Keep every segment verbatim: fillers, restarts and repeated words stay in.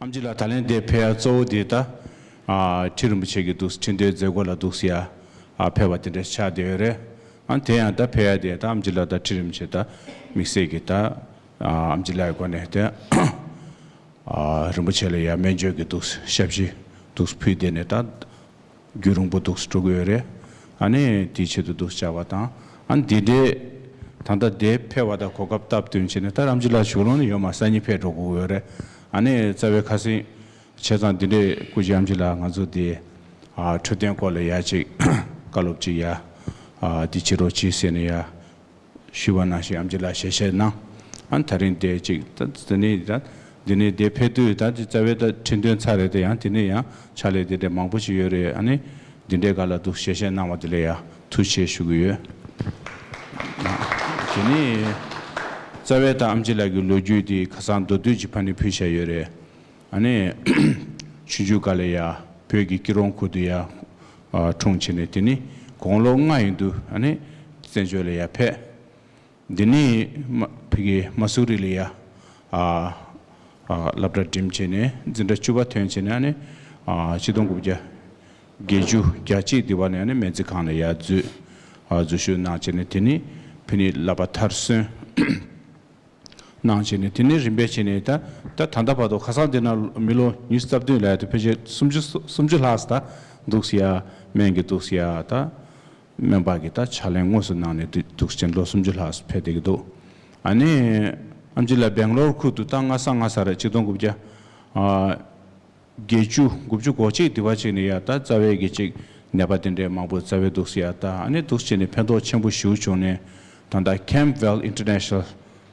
ཨེམ་ཆི་ལགས་ད་ལན་དེ་ཕེབས་ཡ་གཙོ་བོ་དེ་ད་ཨ་ཁྲི་རིན་པོ་ཆེ་གི་འདུག་ཁྲི་འདོན་མཛད་སྒོ་ལ་འདུག་ཡ་ཨ་ཕེབས་པ་དེ་འདྲ་ཆགས་བསྡད་ཡོད་རེད། ཨ་དེ་ཡང་ད་ཕེབས་ཡ་དེ་ད་ཨེམ་ཆི་ལགས་ད་ཁྲི་རིན་པོ་ཆེ་ད་དམིགས་བསལ་གྱི་ད་ཨ་ཨེམ་ཆི་ལགས་ཀྱི་སྒོ་ནས་དེ་ཨ་རིན་པོ་ཆེ་ལ་ཡ་སྨན་བཅོས་ཀྱི་འདུག་ཞབས་ཕྱི་འདུག་ཕུལ་བསྡད་ནས་ད་རྒྱུན་རིང་པོ་འདུག་འགྲོ་གི་ཡོད་རེད། ཨ་ནི་དེའི་ཆེད་དུ་འདུག་བཅར་བ་དང་ཨ་ནི་དེ་འདྲའི་ད་ལྟ་དེ་ཕེབས་པ་དང་གོ་སྐབས་སྟབས་བསྟུན་བྱས་ནས་ད་ཨེམ་ཆི་ལགས་བཞུགས་ལོང་ནས་ཡོད་མ་སང་ཉིན་ཕེབས་འགྲོ་དགོས་ཀྱི་ཡོད་རེད། ཨ་ནི་རྩ་བའི་ཁ་སང་བྱས་ཙང་འདི་འདྲའི་སྐུ་མཁྱེན་ཨེམ་ཆི་ལགས་ང་ཚོ་འདི་ཨ་འཕྲོད་བསྟེན་སྐོར་ལ་ཡ་ཅིག་བཀའ་སློབ་ཅིག་ཡ་ཨ་འདི་བྱེད་རོགས་གྱིས་ཟེར་ནས་ཡ་ཞུས་པ་ནང་བཞིན་ཨེམ་ཆི་ལགས་ཞལ་བཞེས་གནང་། ཨ་ནི་ད་རིང་འདི་ཅིག་ད་འདི་ནས་ད་འདི་ནས་འདི་ཕེབས་དུས་ད་འདི་རྩ་བའི་ད་ཁྲི་འདོན་ཚར་རེད་དེ་ཡང་འདི་ནས་ཡང་ཕྱག་ལས་འདི་འདྲ་མང་པོ་ཞིག་ཡོད་རེད། ཨ་ནི་འདི་འདྲའི་སྒང་ལ་འདུག་ཞལ་བཞེས་གནང་བ་འདི་ལ་ཡ་ཐུགས་རྗེ་ཆེ་ཞུ་གི་ཡོད། དེ་ནས་རྩ་བའི་ད་ཨེམ་ཆི་ལགས་ཀྱི་ལོ་རྒྱུས་འདི་ཁ་སང་མདོར་བསྡུས་ཅིག་ཕ་ནས་ཕུལ་བཞག་ཡོད་རེད། ཨ་ནི་ཆུང་ཆུང་སྒང་ལ་ཡ་བོད་ཀྱི་སྐྱིད་རོང་ཁུལ་དུ་ཡ་ཨ་འཁྲུངས་བྱས་ནས་དེ་ནི་དགུང་ལོ་ལྔ་ཡིན་དུས་ཨ་ནི་བཙན་བྱོལ་ལ་ཡ་ཕེབས། འདི་ནི་མ་ཕ་གི་མ་སུ་རི་ལ་ཡ་ཨ་ཨ་སློབ་གྲྭ་འགྲིམས་བྱས་ནས་འཛིན་གྲྭ་བཅུ་པ་ཐོན་བྱས་ནས་ཨ་ནི་ཨ་ཆིག་སྟོང་དགུ་བརྒྱ་བརྒྱད་ཅུ་གྱ་གཅིག་འདི་བ་ནས་ཨ་ནི་སྨན་རྩིས་ཁང་ལ་ཡ་འཛུལ་ཨ་འཛུལ་ཞུགས་གནང་བྱས་ནས་དེ་ནི་ཕ་ནི་བསླབ་པ་མཐར་སོན། གནང་བྱས་ནས་དེ་ནས་རིམ་པས་བྱས་ནས་ད་ད་ད་ལྟ་བར་དུ་ཁ་སང་འདི་ན་མི་ལོ་ཉི་ཤུ་རྩ་བདུན་ལ་ཡ་དེ་ཕལ་ཆེར་སུམ་ཅུ་སུམ་ཅུ་ལྷག་ཙམ་ད་འདུག་ཟེར་ཡ་སྨན་གྱི་འདུག་ཟེར་ཡ་ད་སྨན་པ་གི་ད་ཕྱག་ལས་དངོས་སུ་གནང་ནས་འདུག་འདུག་ཅིང་ལོ་སུམ་ཅུ་ལྷག་ཙམ་ཕེབས་བསྡད་ཀྱི་འདུག་ཨ་ནི་ཨེམ་ཆི་ལགས་སྦེང་ལོར་ཁུལ་དུ་ད་སྔ་ས་སྔ་ས་རེད་ཆིག་སྟོང་དགུ་བརྒྱ་ཨ། བརྒྱད་ཅུ་དགུ་བཅུ་གོ་གཅིག་དེ་བ་ཅིག་ནས་ཡ་ད་རྩ་བའི་གི་ཅིག་ནད་པ་དེ་འདྲའི་མང་པོ་རྩ་བའི་འདུག་སེ་ཡ་ད་ཨ་ནི་འདུག་སེ་བྱས་ནས་ཕན་ཐོགས་ཆེན་པོ་ཞེ་པོ་བྱུང་ནས་ད་ལྟ་Campwell International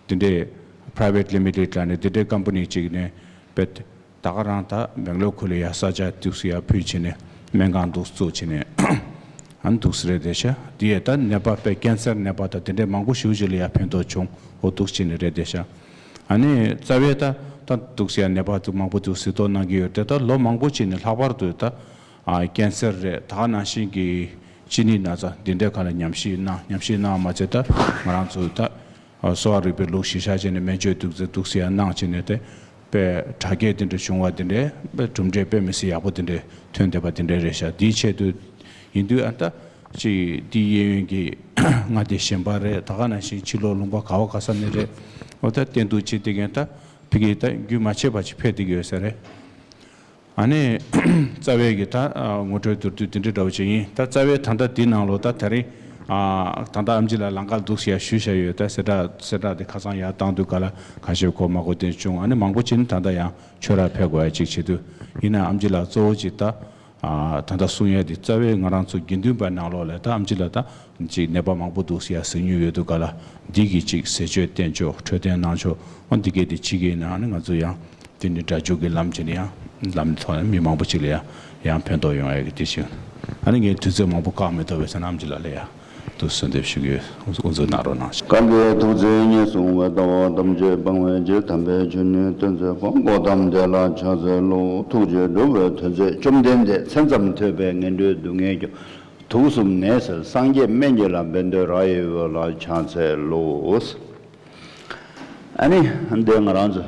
དེ་འདྲའི་Private Limited ལ་ནས་དེ་འདྲའི་ཀམ་པ་ནི་ཅིག་ནས་དཔེ་ད་ག་རང་ད་སྦེང་ལོར་ཁུལ་ལ་ཡ་ས་ཆ་འདུག་སེ་ཡ་ཕུལ་བྱས་ནས་སྨན་ཁང་འདུག་བཙུགས་བྱས་ནས་ཨ་ནི་འདུག་སེ་རེད་དེ་ཤ་དེ་ཡ་ད་ནད་པ་དཔེ་ཀན་སར་ནད་པ་ད་དེ་འདྲའི་མང་པོ་ཞེ་པོ་ཅིག་ལ་ཡ་ཕན་ཐོགས་བྱུང་འོ་འདུག་སེ་བྱས་ནས་རེད་དེ་ཤ། ཨ་ནི་རྩ་བའི་ད་ད་འདུག་སེ་ཡ་ནད་པ་ཚོ་མང་པོ་འདུག་སེ་གཟིགས་རྟོག་གནང་གི་ཡོད་དེ་ད་ལོ་མང་པོ་ཅིག་ནས་ལྷག་པར་དུ་ད་ཨ་ཀན་སར་རེད་ད་ག་ནང་བཞིན་གྱི་གཅིན་སྙི་ན་ཚ་འདི་འདྲའི་ཁ་ལ་ཉམས་ཞིབ་གནང་ཉམས་ཞིབ་གནང་མ་ཚད་ད་ང་རང་ཚོ་ད་ཨ་གསོ་བ་རིག་པའི་ལུགས་གཞིར་བཞག་བྱས་ནས་སྨན་བཅོས་འདུག་སེ་འདུག་སེ་ཡ་གནང་བྱས་ནས་དེ་དཔེ་དྲག་སྐྱེད་འདི་འདྲ་བྱུང་བ་འདི་འདྲའི་དཔེ་གྲུབ་འབྲས་དཔེ་མི་སྲིད་ཡག་པོ་འདི་འདྲའི་ཐོན་བསྡད་པ་འདི་འདྲའི་རེད་ཤག་འདིའི་ཆེད་དུ་ཡིན་དུས་ཨ་ད་ཅིག་འདི་གཡས་གཡོན་གྱི་མངའ་སྡེ་གཞན་པ་རེད་ད་ག་ནང་བཞིན་ཕྱི་ལོགས་ལུང་པ་ག་བ་ག་ས་ནས་རེད། འོ་ད་བསྟན་འདུག་ཅིག་དེ་གན་ད་ཕ་གི་ད་རྒྱུན་མ་ཆད་པ་ཅིག་ཕེབས་བསྡད་ཀྱི་ཡོད་ས་རེད། ཨ་ནི་རྩ་བའི་གི་ད་ངོ་སྤྲོད་མདོར་བསྡུས་དེ་འདྲ་འདྲ་བོ་ཅིག་ཡིན། ད་རྩ་བའི་ད་ལྟ་འདི་ནང་ལོ་ད་ད་རིང་ད་ལྟ་ཨེམ་ཆི་ལགས་ལམ་ཁར་འདུག་སེ་ཡ་ཞུས་བཞག་ཡོད། ད་གསལ་བསྒྲགས་གསལ་བསྒྲགས་དེ་ཁ་སང་ཡར་བཏང་དུས་ག་ལ་ཁ་ཤས་གོ་མ་གོ་དེ་བྱུང་། ཨ་ནི་མང་པོ་ཅིག་ནི་ད་ལྟ་ཡང་ཆོས་རར་ཕེབས་དགོས་ཡ་ཅིག་བྱེད་དུས་ཡིན་ན་ཨེམ་ཆི་ལགས་གཙོ་བོ་ཅིག་ད། ད་ལྟ་གསུང་ཡ་དེ་རྩ་བའི་ང་རང་ཚོ་དགེ་འདུན་པའི་ནང་ལོགས་ལ་ད་ཨེམ་ཆི་ལགས་ད་ཅིག་ནད་པ་མང་པོ་འདུག་སེ་ཡ་གཟིགས་མྱོང་ཡོད་དུས་ག་ལ་འདི་གི་ཅིག་ཟས་སྤྱོད་བསྟེན་ཕྱོགས་འཕྲོད་བསྟེན་གནང་ཕྱོགས་འོ་འདི་གས་དེ་ཅིག་གི་ནང་ནས་ང་ཚོ་ཡང་དེ་ནི་སྒྲ་འཇུག་གི་ལམ་གྱི་ནི་ཡང་ལམ་ཐོག་ནས་མི་མང་པོ་ཅིག་ལ་ཡང་ཡང་ཕན་ཐོགས་ཡོང་ཡ་གི་དེ་ཞིག་ཨ་ནི་ངས་དུས་ཚོད་མང་པོ་བཀག་མི་ཐུབ་པས་ཟེར་ན་ཨེམ་ཆི་ལགས་ལ་ཡ་དུ་གསོལ་འདེབས་ཞུ་གི་ཡོད། དབུ་འཛུགས་གནང་རོགས་གནང་། གང་གིས་ཐུགས་བརྩེ་ཉེར་བཟུང་བའི་ལྟ་བ་ཐམས་ཅད་སྤང་བའི་ཕྱིར། དམ་པའི་ཆོས་ནི་སྟོན་མཛད་པ། གཽ་ཏམ་དེ་ལ་ཕྱག་འཚལ་ལོ། ཐུགས་རྗེས་འགྲོ་བའི་དོན་མཛད་བཅོམ་ལྡན་འདས། མཚན་ཙམ་ཐོས་པས་ངན་འགྲོའི་སྡུག་བསྔལ་སྐྱོབ། དུག་གསུམ་ནད་སེལ་སངས་རྒྱས་སྨན་གྱི་བླ། བཻ་ཌཱུརྱ་ཡི་འོད་ལ་ཕྱག་འཚལ་ལོ། ཨ་ནི་འདི་ང་རང་ཚོ་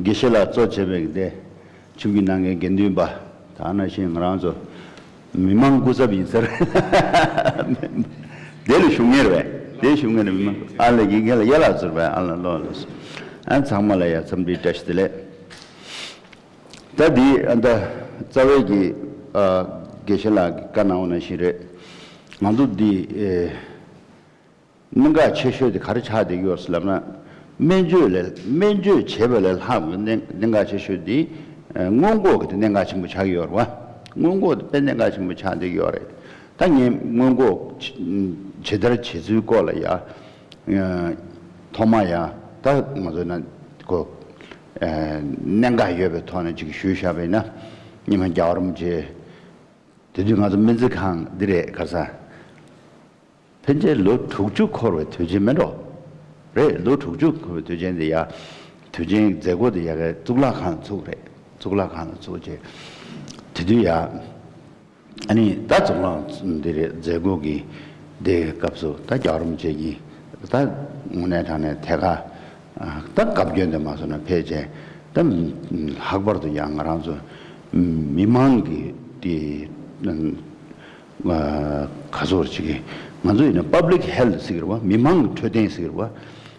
དགེ་བཤེས་ལགས་གཙོ་བྱས་པའི་འདི་ཆིབས་བསྒྱུར་གནང་མཁན་དགེ་འདུན་པ་ད་ནང་བཞིན་ང་རང་ཚོ་མི་མང་སྐུ་ཚབ་ཡིན་ཟེར། དེ་ལ་ཞུ་ངེས་རེད་པས། དེ་ཞུ་ངེས་རེད། མི་མང་ཨ་ལ་ཡིན་མཁན་ལ་ཡ་ལ་ཟུར་པས་ཨ་ལ་ལོ་ལ་སོ། ཨ་ཚང་མ་ལ་ཡ་འཚམས་འདྲི་བཀྲ་ཤིས་བདེ་ལེགས། ད་འདི་ཨ་ད་རྩ་བའི་གི་ཨ་དགེ་བཤེས་ལགས་ཀྱིས་བཀའ་གནང་བ་ནང་བཞིན་རེད། ང་ཚོ་འདི་ཨེ་གནད་འགག་ཆེ་ཤོས་དེ་ག་རེ་ཆགས་བསྡད་ཀྱི་ཡོད་ཟེར་ལབ་ན། སྨན་བཅོས་ལས་སྨན་བཅོས་བྱེད་པ་ལས་ལྷག་པའི་གནད་གནད་འགག་ཆེ་ཤོས་དེ་ཨེ་སྔོན་འགོག་གི་དེ་གནད་འགག་ཆེན་པོ་ཆགས་ཀྱི་ཡོད་རེད་བ། སྔོན་འགོག་དེ་དཔེ་གནད་འགག་ཆེན་པོ་ཆགས་བསྡད་ཀྱི་ཡོད་རེད། ད་ངས་སྔོན་འགོག་ཇི་ལྟར་བྱེད་ཚུལ་སྐོར་ལ་ཡ་ཐོག་མ་ཡ་ད་ང་ཚོ་ན་གོ་གནད་འགག་ཡོད་པའི་ཐོག་ནས་ཅིག་ཞུས་བཞག་པ་ཡིན་ན། སྔོན་མ་རྒྱལ་བ་རིན་པོ་ཆེ་དེ་དུས་ང་ཚོ་སྨན་རྩིས་ཁང་འདི་རེད་ག་ས། ཕལ་ཆེར་ལོ་དྲུག་ཅུ་འཁོར་བའི་དུས་ཆེན་མེད་འགྲོ། རེད། ལོ་དྲུག་ཅུ་འཁོར་བའི་དུས་ཆེན་དེ་ཡ། དུས་ཆེན་མཛད་སྒོ་དེ་ཡ་གི་གཙུག་ལག་ཁང་ཚུགས་རེད། གཙུག་ལག་ཁང་ལ་ཚུགས་རྗེས། དེ་དུས་ཡ། ཨ་ནི་ད་གཙུག་ལག་འདི་རེད་མཛད་སྒོ་གི་དེ་སྐབས་སུ་ད་རྒྱལ་བ་རིན་པོ་ཆེ་གིས་ད་དངོས་གནས་དྲང་གནས་ཐད་ཀར་ད་བཀའ་བཀྱོན་དེ་མ་སོང་ན་ཕལ་ཆེར་ ད་ལྷག་པར་དུ་ཡང་ང་རང་ཚོ་མི་མང་གི་དེ་ག་ཚོད་ཅིག་གི་ང་ཚོ་ཡིན་ན་པབ་ལིག་ཧེལ་ཐི་ཟེར་གི་རེད་བ། མི་མང་གི་འཕྲོད་བསྟེན་ཟེར་གི་རེད་བ།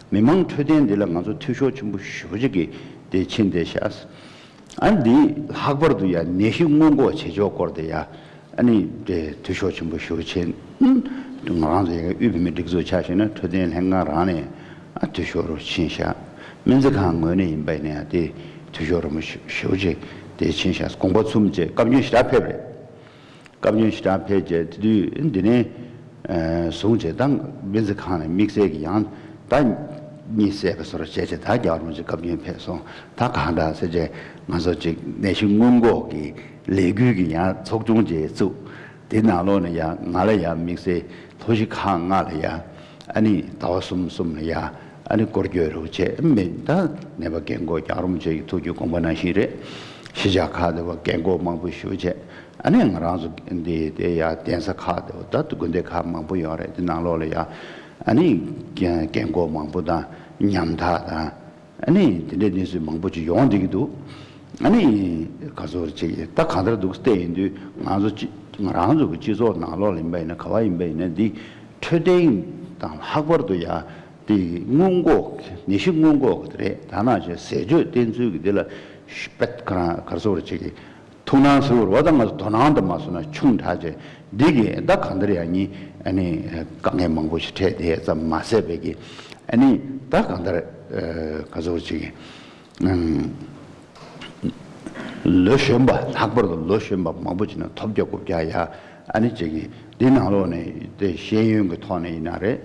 མི་མང་འཕྲོད་བསྟེན་འདི་ལ་ང་ཚོ་འཐུས་ཤོར་ཆེན་པོ་ཞེ་པོ་ཅིག་གི་དེ་ཕྱིན་བསྡད་ཤག་ཨ་འདི་ལྷག་པར་དུ་ཡང་ནད་གཞི་སྔོན་འགོག་བྱེད་ཕྱོགས་སྐོར་དེ་ཡང་ཨ་ནི་དེ་འཐུས་ཤོར་ཆེན་པོ་ཞེ་པོ་ཕྱིན། ང་རང་ཚོ་ཡང་དབུས་བོད་མིའི་སྒྲིག་འཛུགས་ཆ་བཞག་ན་འཕྲོད་བསྟེན་ལྷན་ཁང་རང་ནས་ཨ་འཐུས་ཤོར་ཕྱིན་ཤག་སྨན་རྩིས་ཁང་ངོས་ནས་ཡིན་པ་ཡིན་ན་ཡང་དེ་འཐུས་ཤོར་རིང་པོ་ཞེ་པོ་ཅིག་དེ་ཕྱིན་ཤག་དགོངས་པ་ཚུམས་བྱས་བཀའ་བཀྱོན་ཞེ་དྲག་ཕེབས་རེད། བཀའ་བཀྱོན་ཞེ་དྲག་ཕེབས་རྗེས་དེ་དུས་འདི་ནས་བཟུང་བྱས་ད་སྨན་རྩིས་ཁང་ནས་དམིགས་བསལ་གྱི་ཡང་ད་གཉིད་སད་པའི་བཟོ་འདྲ་བྱས་བྱས་ད་རྒྱལ་བ་རིན་པོ་ཆེ་བཀའ་བཀྱོན་ཕེབས་སོང་། ད་གང་འདྲ་ཟེར་བྱས་ང་ཚོ་ཅིག་ནད་གཞི་སྔོན་འགོག་གི་ལས་འགུལ་གྱི་ཡང་ཚོགས་ཆུང་ཅིག་བཙུགས། དེ་ནང་ལོགས་ནས་ཡང་ང་ལ་ཡང་དམིགས་བསལ་ལྷོ་གཞིས་ཁག་ལྔ་ལ་ཡང་ཨ་ནི་ཟླ་བ་གསུམ་གསུམ་ལ་ཡང་ཨ་ནི་སྐོར་སྐྱོད་རུ་བྱས་མི་ད་ནད་པ་རྒན་གོག་རྒྱལ་བ་རིན་པོ་ཆེ་གི་ཐུགས་ཀྱི་དགོངས་པ་ནང་བཞིན་རེད། གཞིས་ཆགས་ཁག་དེ་བ་རྒན་གོག་མང་པོ་ཞེ་པོ་བྱས། ཨ་ནི་ང་རང་ཚོ་འདི་དེ་ཡ་གདན་ས་ཁག་དེ་བ་ད་དགོན་སྡེ་ཁག་མང་པོ་ཡོད་རེད། དེ་ནང་ལོགས་ལ་ཡ་ཨ་ནི་རྒན་རྒན་གོག་མང་པོ་དང་ཉམ་ཐག་དང་ཨ་ནི་དེ་འདྲའི་གནས་ཚུལ་མང་པོ་ཅིག་ཡོང་བསྡད་ཀྱི་འདུག་ཨ་ནི་ག་ཚོད་ཅིག་ད་གང་ལྟར་འདུག་བལྟས་ཡིན་དུས་ང་ཚོ་ཅི་ང་རང་ཚོ་གི་སྤྱི་ཚོགས་ནང་ལོགས་ལ་ཡིན་པ་ཡིན་ན་ག་བ་ཡིན་པ་ཡིན་ན་འདི་འཕྲོད་བསྟེན་དང་ལྷག་པར་དུ་ཡ་དེ་སྔོན་འགོག་ནད་གཞི་སྔོན་འགོག་གི་དེ་རེད། ད་ནང་བཞིན་ཟས་སྤྱོད་བསྟེན་ཚུལ་གྱི་དེ་ལ་ཤ་པད་ག་རང་ག་ཚོད་ཅིག་གི་ཐུགས་སྣང་ཟེར་བ་ད་ང་ཚོ་དོ་སྣང་དུ་མ་སོང་ན་ཆུང་དྲགས་ཅིག་འདི་གི་ད་གང་ལྟར་ཡང་ཉིན་ཨ་ནི་དཀའ་ངལ་མང་པོ་ཞིག་འཕྲད་དེ་ཙམ་མ་ཟད་པའི་གི་ཨ་ནི་ད་གང་ལྟར་ག་ཚོད་ཅིག་གི་ལོ་གཞོན་པ་ལྷག་པར་དུ་ལོ་གཞོན་པ་མང་པོ་ཅིག་ན་ཐོབ་རྒྱག་དགོས་རྒྱག་ཡ་ཨ་ནི་ཅིག་གི་འདི་ནང་ལོགས་ནས་དེ་ཤེས་ཡོན་གྱི་ཐོག་ནས་ཡིན་ན་རེད།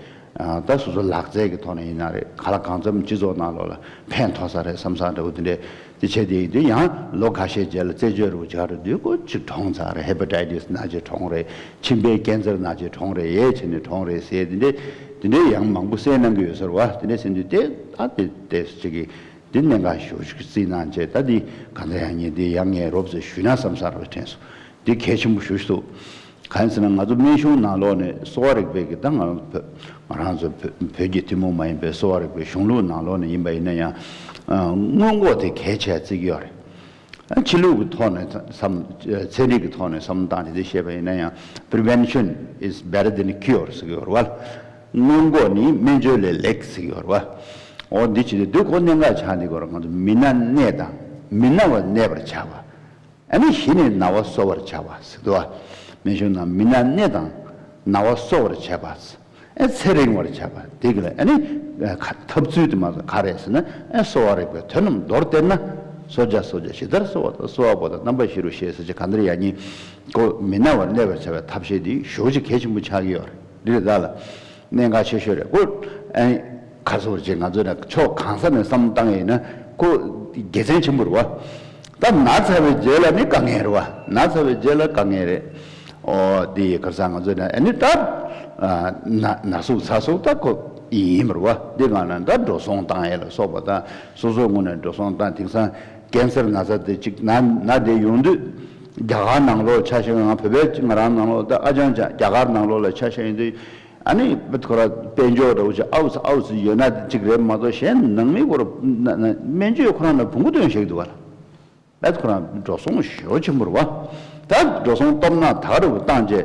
ད་སོ་སོ་ལག་རྩལ་གྱི་ཐོག་ནས་ཡིན་ན་རེད། ག་ལ་གང་འཚམ་སྤྱི་ཚོགས་ནང་ལོགས་ལ་ཕན་ཐོགས་ས་རེད་བསམ་ས་འདྲ་བོ་དེ་འདྲས་དེ་བྱས་དེ་ཡིན་དུས་ཡང་ལོ་ཁ་ཤས་རྗེས་ལ་རྩད་གཅོད་རུ་བྱ་རུ་དུས་ཀོ་ཅིག་གྲོངས་ཚར་རེད། ཧེ་པ་ཏའི་ཏིས་ན་ཅིག་གྲོངས་རེད། མཆིན་པའི་ཀེན་སར་ན་ཅིག་གྲོངས་རེད། ཡས་བྱས་ནས་གྲོངས་རེད་ཟེར་དེ་འདྲས་དེ་འདྲས་ཡང་མང་པོ་གསན་གནང་གི་ཡོད་ཟེར་བ་དེ་འདྲས་ཟེར་དུས་དེ་ད་དེ་དེ་ཅིག་གི་འདི་གནད་འགག་ཞུ་ཞིག་རྩིས་གནང་བྱས་ད་འདི་ག་འདྲ་ཡང་ཉེ་འདི་ཡང་ངས་རོབ་ཙམ་ཞུས་ན་བསམ་ས་རུ་དྲན་སོང་། འདི་གལ་ཆེན་པོ་ཞུ་ཞིག་འདུག་གང་ཡིན་ཟེར་ན་ང་ཚོ་སྨན་གཞུང་ནང་ལོགས་ནས་གསོ་བ་རིག་པའི་གི་ད་ང་རང་བོད་ང་རང་ཚོ་བོད་བོད་ཀྱི་ཐུན་མོང་མ་ཡིན་པའི་གསོ་བ་རིག་པའི་གཞུང་ལུགས་ནང་ལོགས་ནས་ཡིན་པ་ཡིན་ན་ཡང་སྔོན་འགོག་དེ་གལ་ཆེ་བརྩི་གི་ཡོད་རེད། ཕྱི་ལུགས་ཀྱི་ཐོག་ནས་བསམ་ཚན་རིག་གི་ཐོག་ནས་བསམ་བློ་བཏང་ནས་དེ་བཤད་པ་ཡིན་ན་ཡང་prevention is better than cure ཟེར་གི་ཡོད་རེད་བ། སྔོན་འགོག་ནི་སྨན་བཅོས་ལས་ལེགས་ཟེར་གི་ཡོད་རེད་བ། འོ་འདི་བྱེད་དུས་འདི་ཁོ་གནད་འགག་ཆགས་འདི་གོ་ར་ང་ཚོ་མི་ན་གནས་དང་མི་ན་བ་གནས་པར་བྱ་བ། ཨ་ནི་གཞི་ནས་ན་བ་གསོ་བར་བྱ་བ་ཟེར་འདུག་བ། སྨན་གཞུང་ནང་མི་ན་གནས་དང་ན་བ་གསོ་བར་བྱ་བ། ཨེ་ཚེ་རིང་བར་བྱ་བ་དེ་གི་ལ་ཨ་ནི་ཁ་ཐབས་ཚུལ་དུ་མ་ག་རེ་ཟེར་ན་ཨེ་གསོ་བ་རིག་པའི་དོན་རྣམས་མདོར་བསྟན་ན། གསོ་བྱ་གསོ་བྱ་ཇི་ལྟར་གསོ་བ་དང་གསོ་བ་པོ་དང་རྣམ་པ་བཞི་རུ་ཤེས་ཟེར་གྱི་ག་འདིར་ཡང་ཉིད་ཀོ་མི་ན་བར་གནས་པར་བྱ་བའི་ཐབས་ཤེས་འདི་ཞེ་པོ་ཅིག་གལ་ཆེན་པོ་ཆགས་ཀྱི་ཡོད་རེད། འདི་རེད་ད་ལ། གནད་འགག་ཆེ་ཤོས་རེད་ཀོ། ཨ་ནི་ག་ཚོད་ཅིག་ང་ཚོ་ནས་ཕྱོགས་གང་ས་ནས་བསམ་བློ་བཏང་ཡིན་ན་ཀོ་དགེ་མཚན་ཆེན་པོ་རེད་བ། ད་ན་ཚ་བའི་རྗེས་ལ་ནི་དཀའ་ངལ་རེད་བ། ན་ཚ་བའི་རྗེས་ལ་དཀའ་ངལ་རེད། ཨོ་དེ་ཡི་ཁར་ས་ང་ཚོ་ནས་ཨ་ནི་ད་ན་ན་ཟུག་ཚ་ཟུག་ད་ཀོ་ཡིན་པ་རེད་བ། འདི་གང་ན་ད་འགྲོ་སོང་བཏང་ཡས་ལ་སོགས་པ་དང་སོ་སོའི་ངོས་ནས་འགྲོ་སོང་བཏང་དེང་སང་ཀེན་སར་ན་ཚ་དེ་ཅིག་ན་ན་དེ་ཡོང་དུས་རྒྱ་གར་ནང་ལོགས་ཆ་བཞག་ན་ང་བོད་པའི་ང་རང་ནང་ལོགས་ད་ཨ་ཅང་ཅང་རྒྱ་གར་ནང་ལོགས་ལ་ཆ་བཞག་ཡིན་དུས། ཨ་ནི་ཁོ་ར་དཔལ་འབྱོར་འདྲ་བོ་ཅིག་ཨའུ་ཙི་ཨའུ་ཙི་ཡོད་ན་ཅིག་རེད་མ་གཏོགས་གཞན་ནང་མི་ཁོ་ར་ན་ན་སྨན་བཅོས་ཁོ་རང་ལ་བུང་གུ་སྟོན་བཞག་འདུག་བ་ལ། ཨ་ཁོ་རང་འགྲོ་སོང་ཞེ་པོ་ཆེན་པོ་རེད་བ། ད་འགྲོ་སོང་སྟོབས་ན་ད་རུ་བཏང་རྗེས་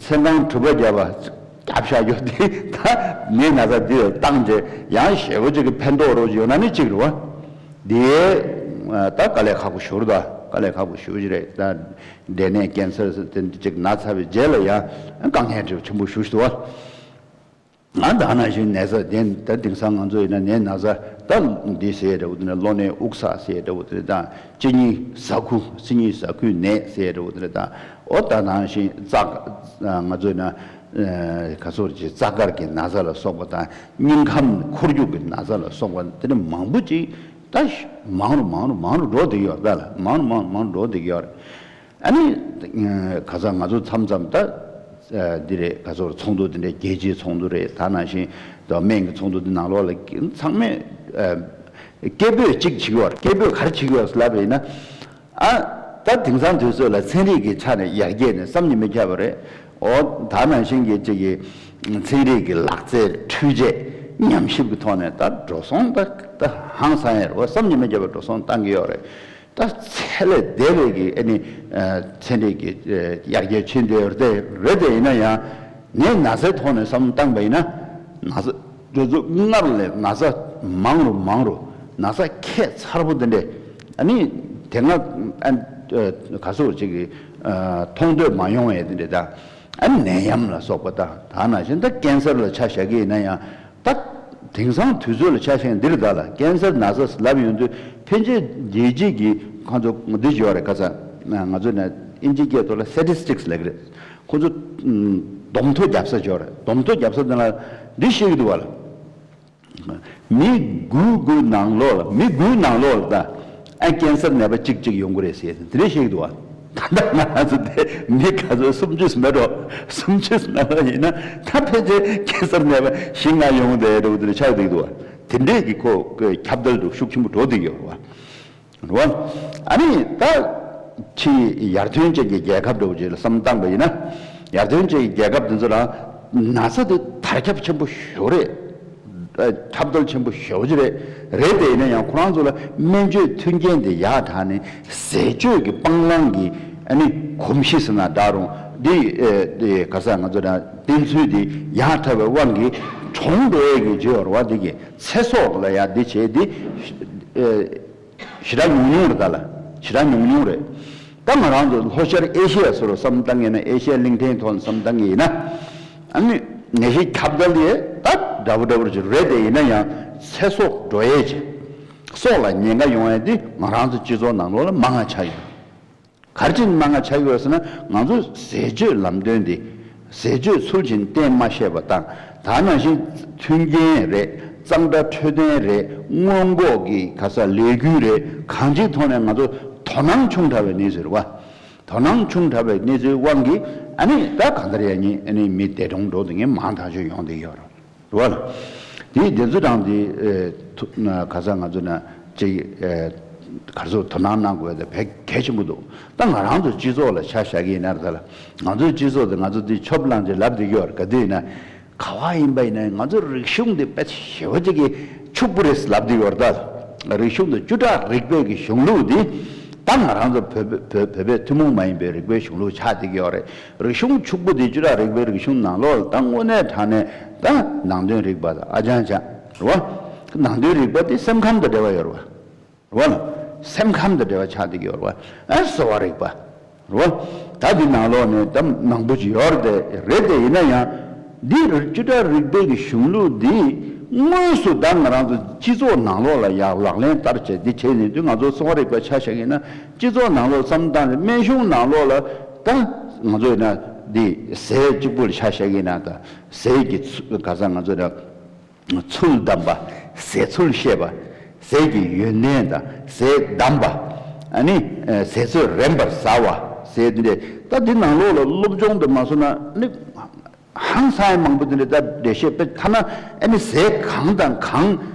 ཚེ་གང་གྲུབ་པ་བརྒྱབ་པ་རྒྱབ་བཞག་རྒྱུ་དེ་ད་ནི་ན་ཚ་འདི་ལ་བཏང་རྗེས་ཡང་ཞེ་པོ་ཅིག་གི་ཕན་ཐོགས་རོགས་ཡོད་ན་ནི་ཅིག་རེད་བ། དེ་ད་དཀའ་ལས་ཁག་པོ་ཞེ་པོ་རེད། ད་དཀའ་ལས་ཁག་པོ་ཞེ་པོ་ཅིག་རེད་ད། འབྲས་ནད་ཀེན་སར་ཟེར་དེ་འདྲ་ཅིག་ན་ཚར་བའི་རྗེས་ལ་ཡང་དཀའ་ངལ་ཆེན་པོ་ཞེ་པོ་ཞིག་འདུག་བ། ང་ད་ནང་བཞིན་ནད་ཚ་དེ་ད་དེང་སང་ང་ཚོ་ཡིན་ན་ནད་ན་ཚ་ད་འདི་ཟེར་འདྲ་བོ་དེ་འདྲ་གློ་ནད་དབུགས་བསགས་ཟེར་འདྲ་བོ་དེ་འདྲ་དང་གཅིན་སྙི་ཟ་ཁུ་གཅིན་སྙི་ཟ་ཁུའི་ནད་ཟེར་འདྲ་བོ་དེ་འདྲ་དང་ཨོ་ད་ནང་བཞིན་རྩ་ང་ཚོ་ཡིན་ན་ག་ཚོད་ཅིག་རྩ་དཀར་གྱི་ན་ཚ་ལ་སོགས་པ་དང་སྙིང་ཁམས་འཁོར་རྒྱུག་གི་ན་ཚ་ལ་སོགས་པ་དེ་འདྲ་མང་པོ་ཅིག་ད་མང་རུ་མང་རུ་མང་རུ་འགྲོ་བསྡད་ཡོད་རེད། ད་ལ་མང་རུ་མང་རུ་མང་རུ་འགྲོ་བསྡད་ཡོད་རེད། ཨ་ནི་ཁ་སང་ང་ཚོ་མཚམས་མཚམས་ད་འདི་རེད་ག་ཚོད་ཚོགས་འདུ་འདི་འདྲའི་རྒྱལ་སྤྱིའི་ཚོགས་འདུ་རེད། ད་ནང་བཞིན་ད་སྨན་གྱི་ཚོགས་འདུ་འདི་ནང་ལོགས་ལ་ཚང་མས་སྐད་འབོད་གཅིག་བྱེད་ཀྱི་ཡོད་རེད། སྐད་འབོད་ག་རེ་བྱེད་ཀྱི་ཡོད་ལབ་པ་ཡིན་ན། ཨ་ད་དེང་སང་དུས་ཚོད་ལ་ཚན་རིག་གི་ཆ་ནས་ཡར་རྒྱས་ནས་བསམ་གྱིས་མི་ཁྱབ་པ་རེད། ཨོ་ད་ནང་བཞིན་གྱི་ཅིག་གི་ཚན་རིག་གི་ལག་རྩལ་འཕྲུལ་ཆས་ ཉམས་ཞིབ་ཀྱི་ཐོག་ནས་ད་འགྲོ་སོང་ད་ད་ཧང་སང་ཡ་རེད་བ། བསམ་གྱིས་མི་ཁྱབ་པའི་འགྲོ་སོང་བཏང་གི་ཡོད་རེད། ད་ཚད་ལས་འདས་པའི་གི་ཨ་ནི་ཚན་རིག་གི་ཡར་རྒྱས་ཕྱིན་དེ་རེད་དེ་རེད་དེ་ཡིན་ན་ཡང་། ངས་ན་ཚའི་ཐོག་ནས་བསམ་བློ་བཏང་པ་ཡིན་ན། ན་ཚ་དེ་ཚོ་སྔར་ལས་ན་ཚ་མང་རུ་མང་རུ། ན་ཚ་ཁྱད་མཚར་པོ་དེ་འདྲས་ཨ་ནི་དེ་སྔ་ཨ་ག་སོགས་ཅིག་གི་མཐོང་ཐོས་མ་ཡོང་བའི་དེ་འདྲས་དང་། ཨ་ནད་ཡམས་ལ་སོགས་པ་དང་། ད་ནང་བཞིན་ད་ཀན་སར་ལ་ཆ་བཞག་གི་ཡིན་ན་ཡང་། ད་དེང་སང་དུས་ཚོད་ལ་ཆ་བཞག་འདིར་ད་ལ་ཀན་སར་ན་ཚ་ལབ་ཡོང་དུས། ཕན་ཆད་རྒྱལ་སྤྱི་གི་ཁོང་ཚོ་འདི་བརྗོད་རེད། ཁ་ཚ་ང་ཚོ་ནས་ཨིན་ཇི་སྐད་ཐོག་ལ་སི་ཊེ་ཊི་སི་ཊིག་སི་ལབ་གི་རེད། ཁོང་ཚོ་བསྡོམས་ཐོ་རྒྱབ་ས་བརྗོད་རེད། བསྡོམས་ཐོ་རྒྱབ་ས་དེ་ལ་འདི་བཤད་གི་འདུག་བ་ལ། མི་དགུ་དགུ་ནང་ལོགས་ལ། མི་དགུའི་ནང་ལོགས་ལ་ད་ཨ་ཀན་སར་ནད་པ་གཅིག་གཅིག་ཡོང་གི་རེད་ཟེར་དེ་འདྲས་བཤད་ཀྱི་འདུག་བ། ད་ལྟ་ང་རང་ཚོ་དེ་མི་ག་ཚོད་སུམ་ཅུ་མེད་འགྲོ། སུམ་ཅུ་ནང་ལ་ཡིན་ན་ད་ཕལ་ཆེར་ཀན་སར་ནད་པ་བཞི་ལྔ་ཡོང་བསྡད་འགྲོ་གི་དེ་འདྲ་ཆགས་བསྡད་ཀྱི་འདུག་བ། དེ་འདྲས་ཀྱི་ཁོ་ཁྱབ་གདལ་འགྲོ་ཤུགས་ཆེན་པོ་འགྲོ་བསྡད་ཀྱི་ཡོད་རེད་བ། རེད་བ། ཨ་ནི་ད་ཕྱི་ཡར་ཐོན་ཅན་གྱི་རྒྱལ་ཁབ་འདྲ་བོ་ཅིག་ལ་བསམ་བཏང་པ་ཡིན་ན། ཡར་ཐོན་ཅན་གྱི་རྒྱལ་ཁབ་དེ་ཚོ་ལ་ན་ཚ་དེ་དར་ཁྱབ་ཆེན་པོ་ཞེ་པོ་རེད། ཁྱབ་གདལ་ཆེན་པོ་ཞེ་པོ་ཅིག་རེད། རེད་དེ་ཡིན་ན་ཡང་ཁོ་རང་ཚོ་ལ་སྨན་བཅོས་མཐུན་རྐྱེན་དེ་ཡག་དྲགས་ནས་ཟས་སྤྱོད་ཀྱི་སྤང་བླང་གི་ཨ་ནི་གོམས་གཤིས་ཟེར་ན་འདྲ་རུང་འདི་ཨེ་འདི་ག་ས་ང་ཚོ་ན་བསྟེན་ཚུལ་དེ་ཡག་དྲགས་པའི་དབང་གིས་གྲོངས་འགྲོ་ཡས་ཀྱི་བརྗོད་ར་བ་འདི་གི་ཚེ་སྲོག་ལ་ཡ་འདི་བྱས་འདི་ཨེ། ཞེ་དྲག་ཉུང་ཉུང་རེད། ད་ལ་ཞེ་དྲག་ཉུང་ཉུང་རེད། ད་ང་རང་ཚོ་ལྷོ་ཤར་ཨེ་ཤི་ཡ་ཟེར་བ་བསམ་བཏང་ཡིན་ན། ཨེ་ཤི་ཡ་གླིང་ཕྲན་ཐོག་ནས་བསམ་བཏང་ཡིན་ན། ཨ་ནི་ནད་གཞི་ཁྱབ་གདལ་དེ་ད་འདྲ་པོ་འདྲ་པོ་ཅིག་རེད་དེ་ཡིན་ན་ཡང་ཚེ་སྲོག་འགྲོ་ཡས་ཅིག་སྲོག་ལ་ཉེན་ཁ་ཡོང་ཡས་དེ་ང་རང་ཚོ་སྤྱི་ཚོགས་ནང་ལོགས་ལ་མང་ང་ཆགས་ཡོད། ག་རེ་བྱས་ནས་མང་ང་ཆགས་ཡོད་ཟེར་ན། ང་ཚོ་ཟས་སྤྱོད་ལམ་སྟོན་དེ་ཟས་སྤྱོད་ཚུལ་བཞིན་བསྟེན་མ་ཤེས་པ་དང་། ད་ནང་བཞིན་མཐུན་རྐྱེན་རེད། གཙང་སྦྲ་འཕྲོད་བསྟེན་རེད། སྔོན་འགོག་གི་ག་ས་ལས་འགུལ་རེད། གང་ཅིའི་ཐོག་ནས་ང་ཚོ་དོ་སྣང་ཆུང་དྲགས་པའི་གནས་ཚུལ་རེད་བ། དོ་སྣང་ཆུང་དྲགས་པའི་གནས་ཚུལ་དབང་གིས་ཨ་ནི་ད་གང་ལྟར་ཡང་ཉིན་ཨ་ནི་མི་འདས་གྲོངས་འགྲོ་དེ་ངས་མང་ཐག་ཆོད་ཡོང་བསྡད་ཡོད་རེད། རེད་བ། དེའི་བདེན་རྫུན་དང་དེ་ཨེ་ཐུ་ན་ག་ས་ང་ཚོ་ན་ཅིག་ཨེ་ག་ཚོད་དོ་སྣང་གནང་དགོས་དེ་བས་གལ་ཆེན་པོ་འདུག་ད་ང་རང་ཚོ་སྤྱི་ཚོགས་ལ་ཆ་བཞག་གི་ཡིན་ན་རེད། ད་ལ་ང་ཚོའི་སྤྱི་ཚོགས་དེ་ང་ཚོ་དེ་ཆོབ་ལང་ཅིག་ལབ་བསྡད་ཀྱི་ཡོད་རེད། ག་དུས་ཡིན་ན་ག་བ་ཡིན་པ་ཡིན་ན་ང་ཚོའི་རིག་གཞུང་དེ་དཔེ་ཞེ་པོ་ཅིག་གི་ཕྱུག་པོ་རེད་ལབ་བསྡད་ཡོད་རེད། ད་རིག་གཞུང་དེ་བཅུ་ཕྲག་རིག་པའི་གི་གཞུང་ལུགས་དེ་ད་ང་རང་ཚོ་བོད་བོད་བོད་པའི་ཐུན་མོང་མ་ཡིན་པའི་རིག་པའི་གཞུང་ལུགས་ཆགས་བསྡད་ཀྱི་ཡོད་རེད། རིག་གཞུང་ཕྱུག་པོ་དེ་བཅུ་ཕྲག་རིག་པའི་རིག་གཞུང་ནང་ལོགས་ལ་ད་དངོས་གནས་དྲང་གནས་ད་ནང་དོན་རིག་པ་དང་ཨ་ཅང་ཅང་རེད་བ། ནང་དོན་རིག་པ་དེ་སེམས་ཁམས་དང་འབྲེལ་བ་ཡོད་རེད་བ། རེད་བ། སེམས་ཁམས་དང་འབྲེལ་བ་ཆགས་བསྡད་ཀྱི་ཡོད་རེད་བ། ཨ་གསོ་བ་རིག་པ་རེད་བ། ད་འདི་ནང་ལོགས་ནས་ད་མང་པོ་ཅིག་ཡོད་རེད་དེ། རེད་དེ་ཡིན་ན་ཡང་འདི་བཅུ་ཕྲག་རིག་པའི་གི་གཞུང་ལུགས་འདི་དངོས་སུ་ད་ང་རང་ཚོ་སྤྱི་ཚོགས་ནང་ལོགས་ལ་ཡང་ལག་ལེན་བསྟར་བྱས་འདི་བྱས་ནས་དུས་ང་ཚོ་གསོ་བ་རིག་པ་ཆ་བཞག་ཡིན་ན། སྤྱི་ཚོགས་ནང་ལོགས་བསམ་བཏང་ནས་སྨན་གཞུང་ནང་ལོགས་ལ་ད་ང་ཚོ་ཡིན་ན་འདི་ཟས་གཅིག་པུ་ལ་ཆ་བཞག་ཡིན་ན། ད་ཟས་ཀྱི་ཚུ་ག་ས་ང་ཚོ་ཡིན་ན་ཚུལ་གདམས་པ། ཟས་ཚུལ་ཤེས་པ། ཟས་ཀྱི་ཡོན་ཏན་དང་ཟས་གདམས་པ། ཨ་ནི་ཟས་ཚོད་རན་པར་ཟ་བ། ཟས་འདི་འདྲ་ད་འདི་ནང་ལོགས་ལ་སློབ་སྦྱོང་དུ་མ་སོང་ན་ནི། ཧང་སང་ཡ་མང་པོ་དེ་འདྲ་ད་འགྲེལ་བཤད་དཔེ་ཐ་ན་ཨ་ནི་ཟས་གང་དང་གང་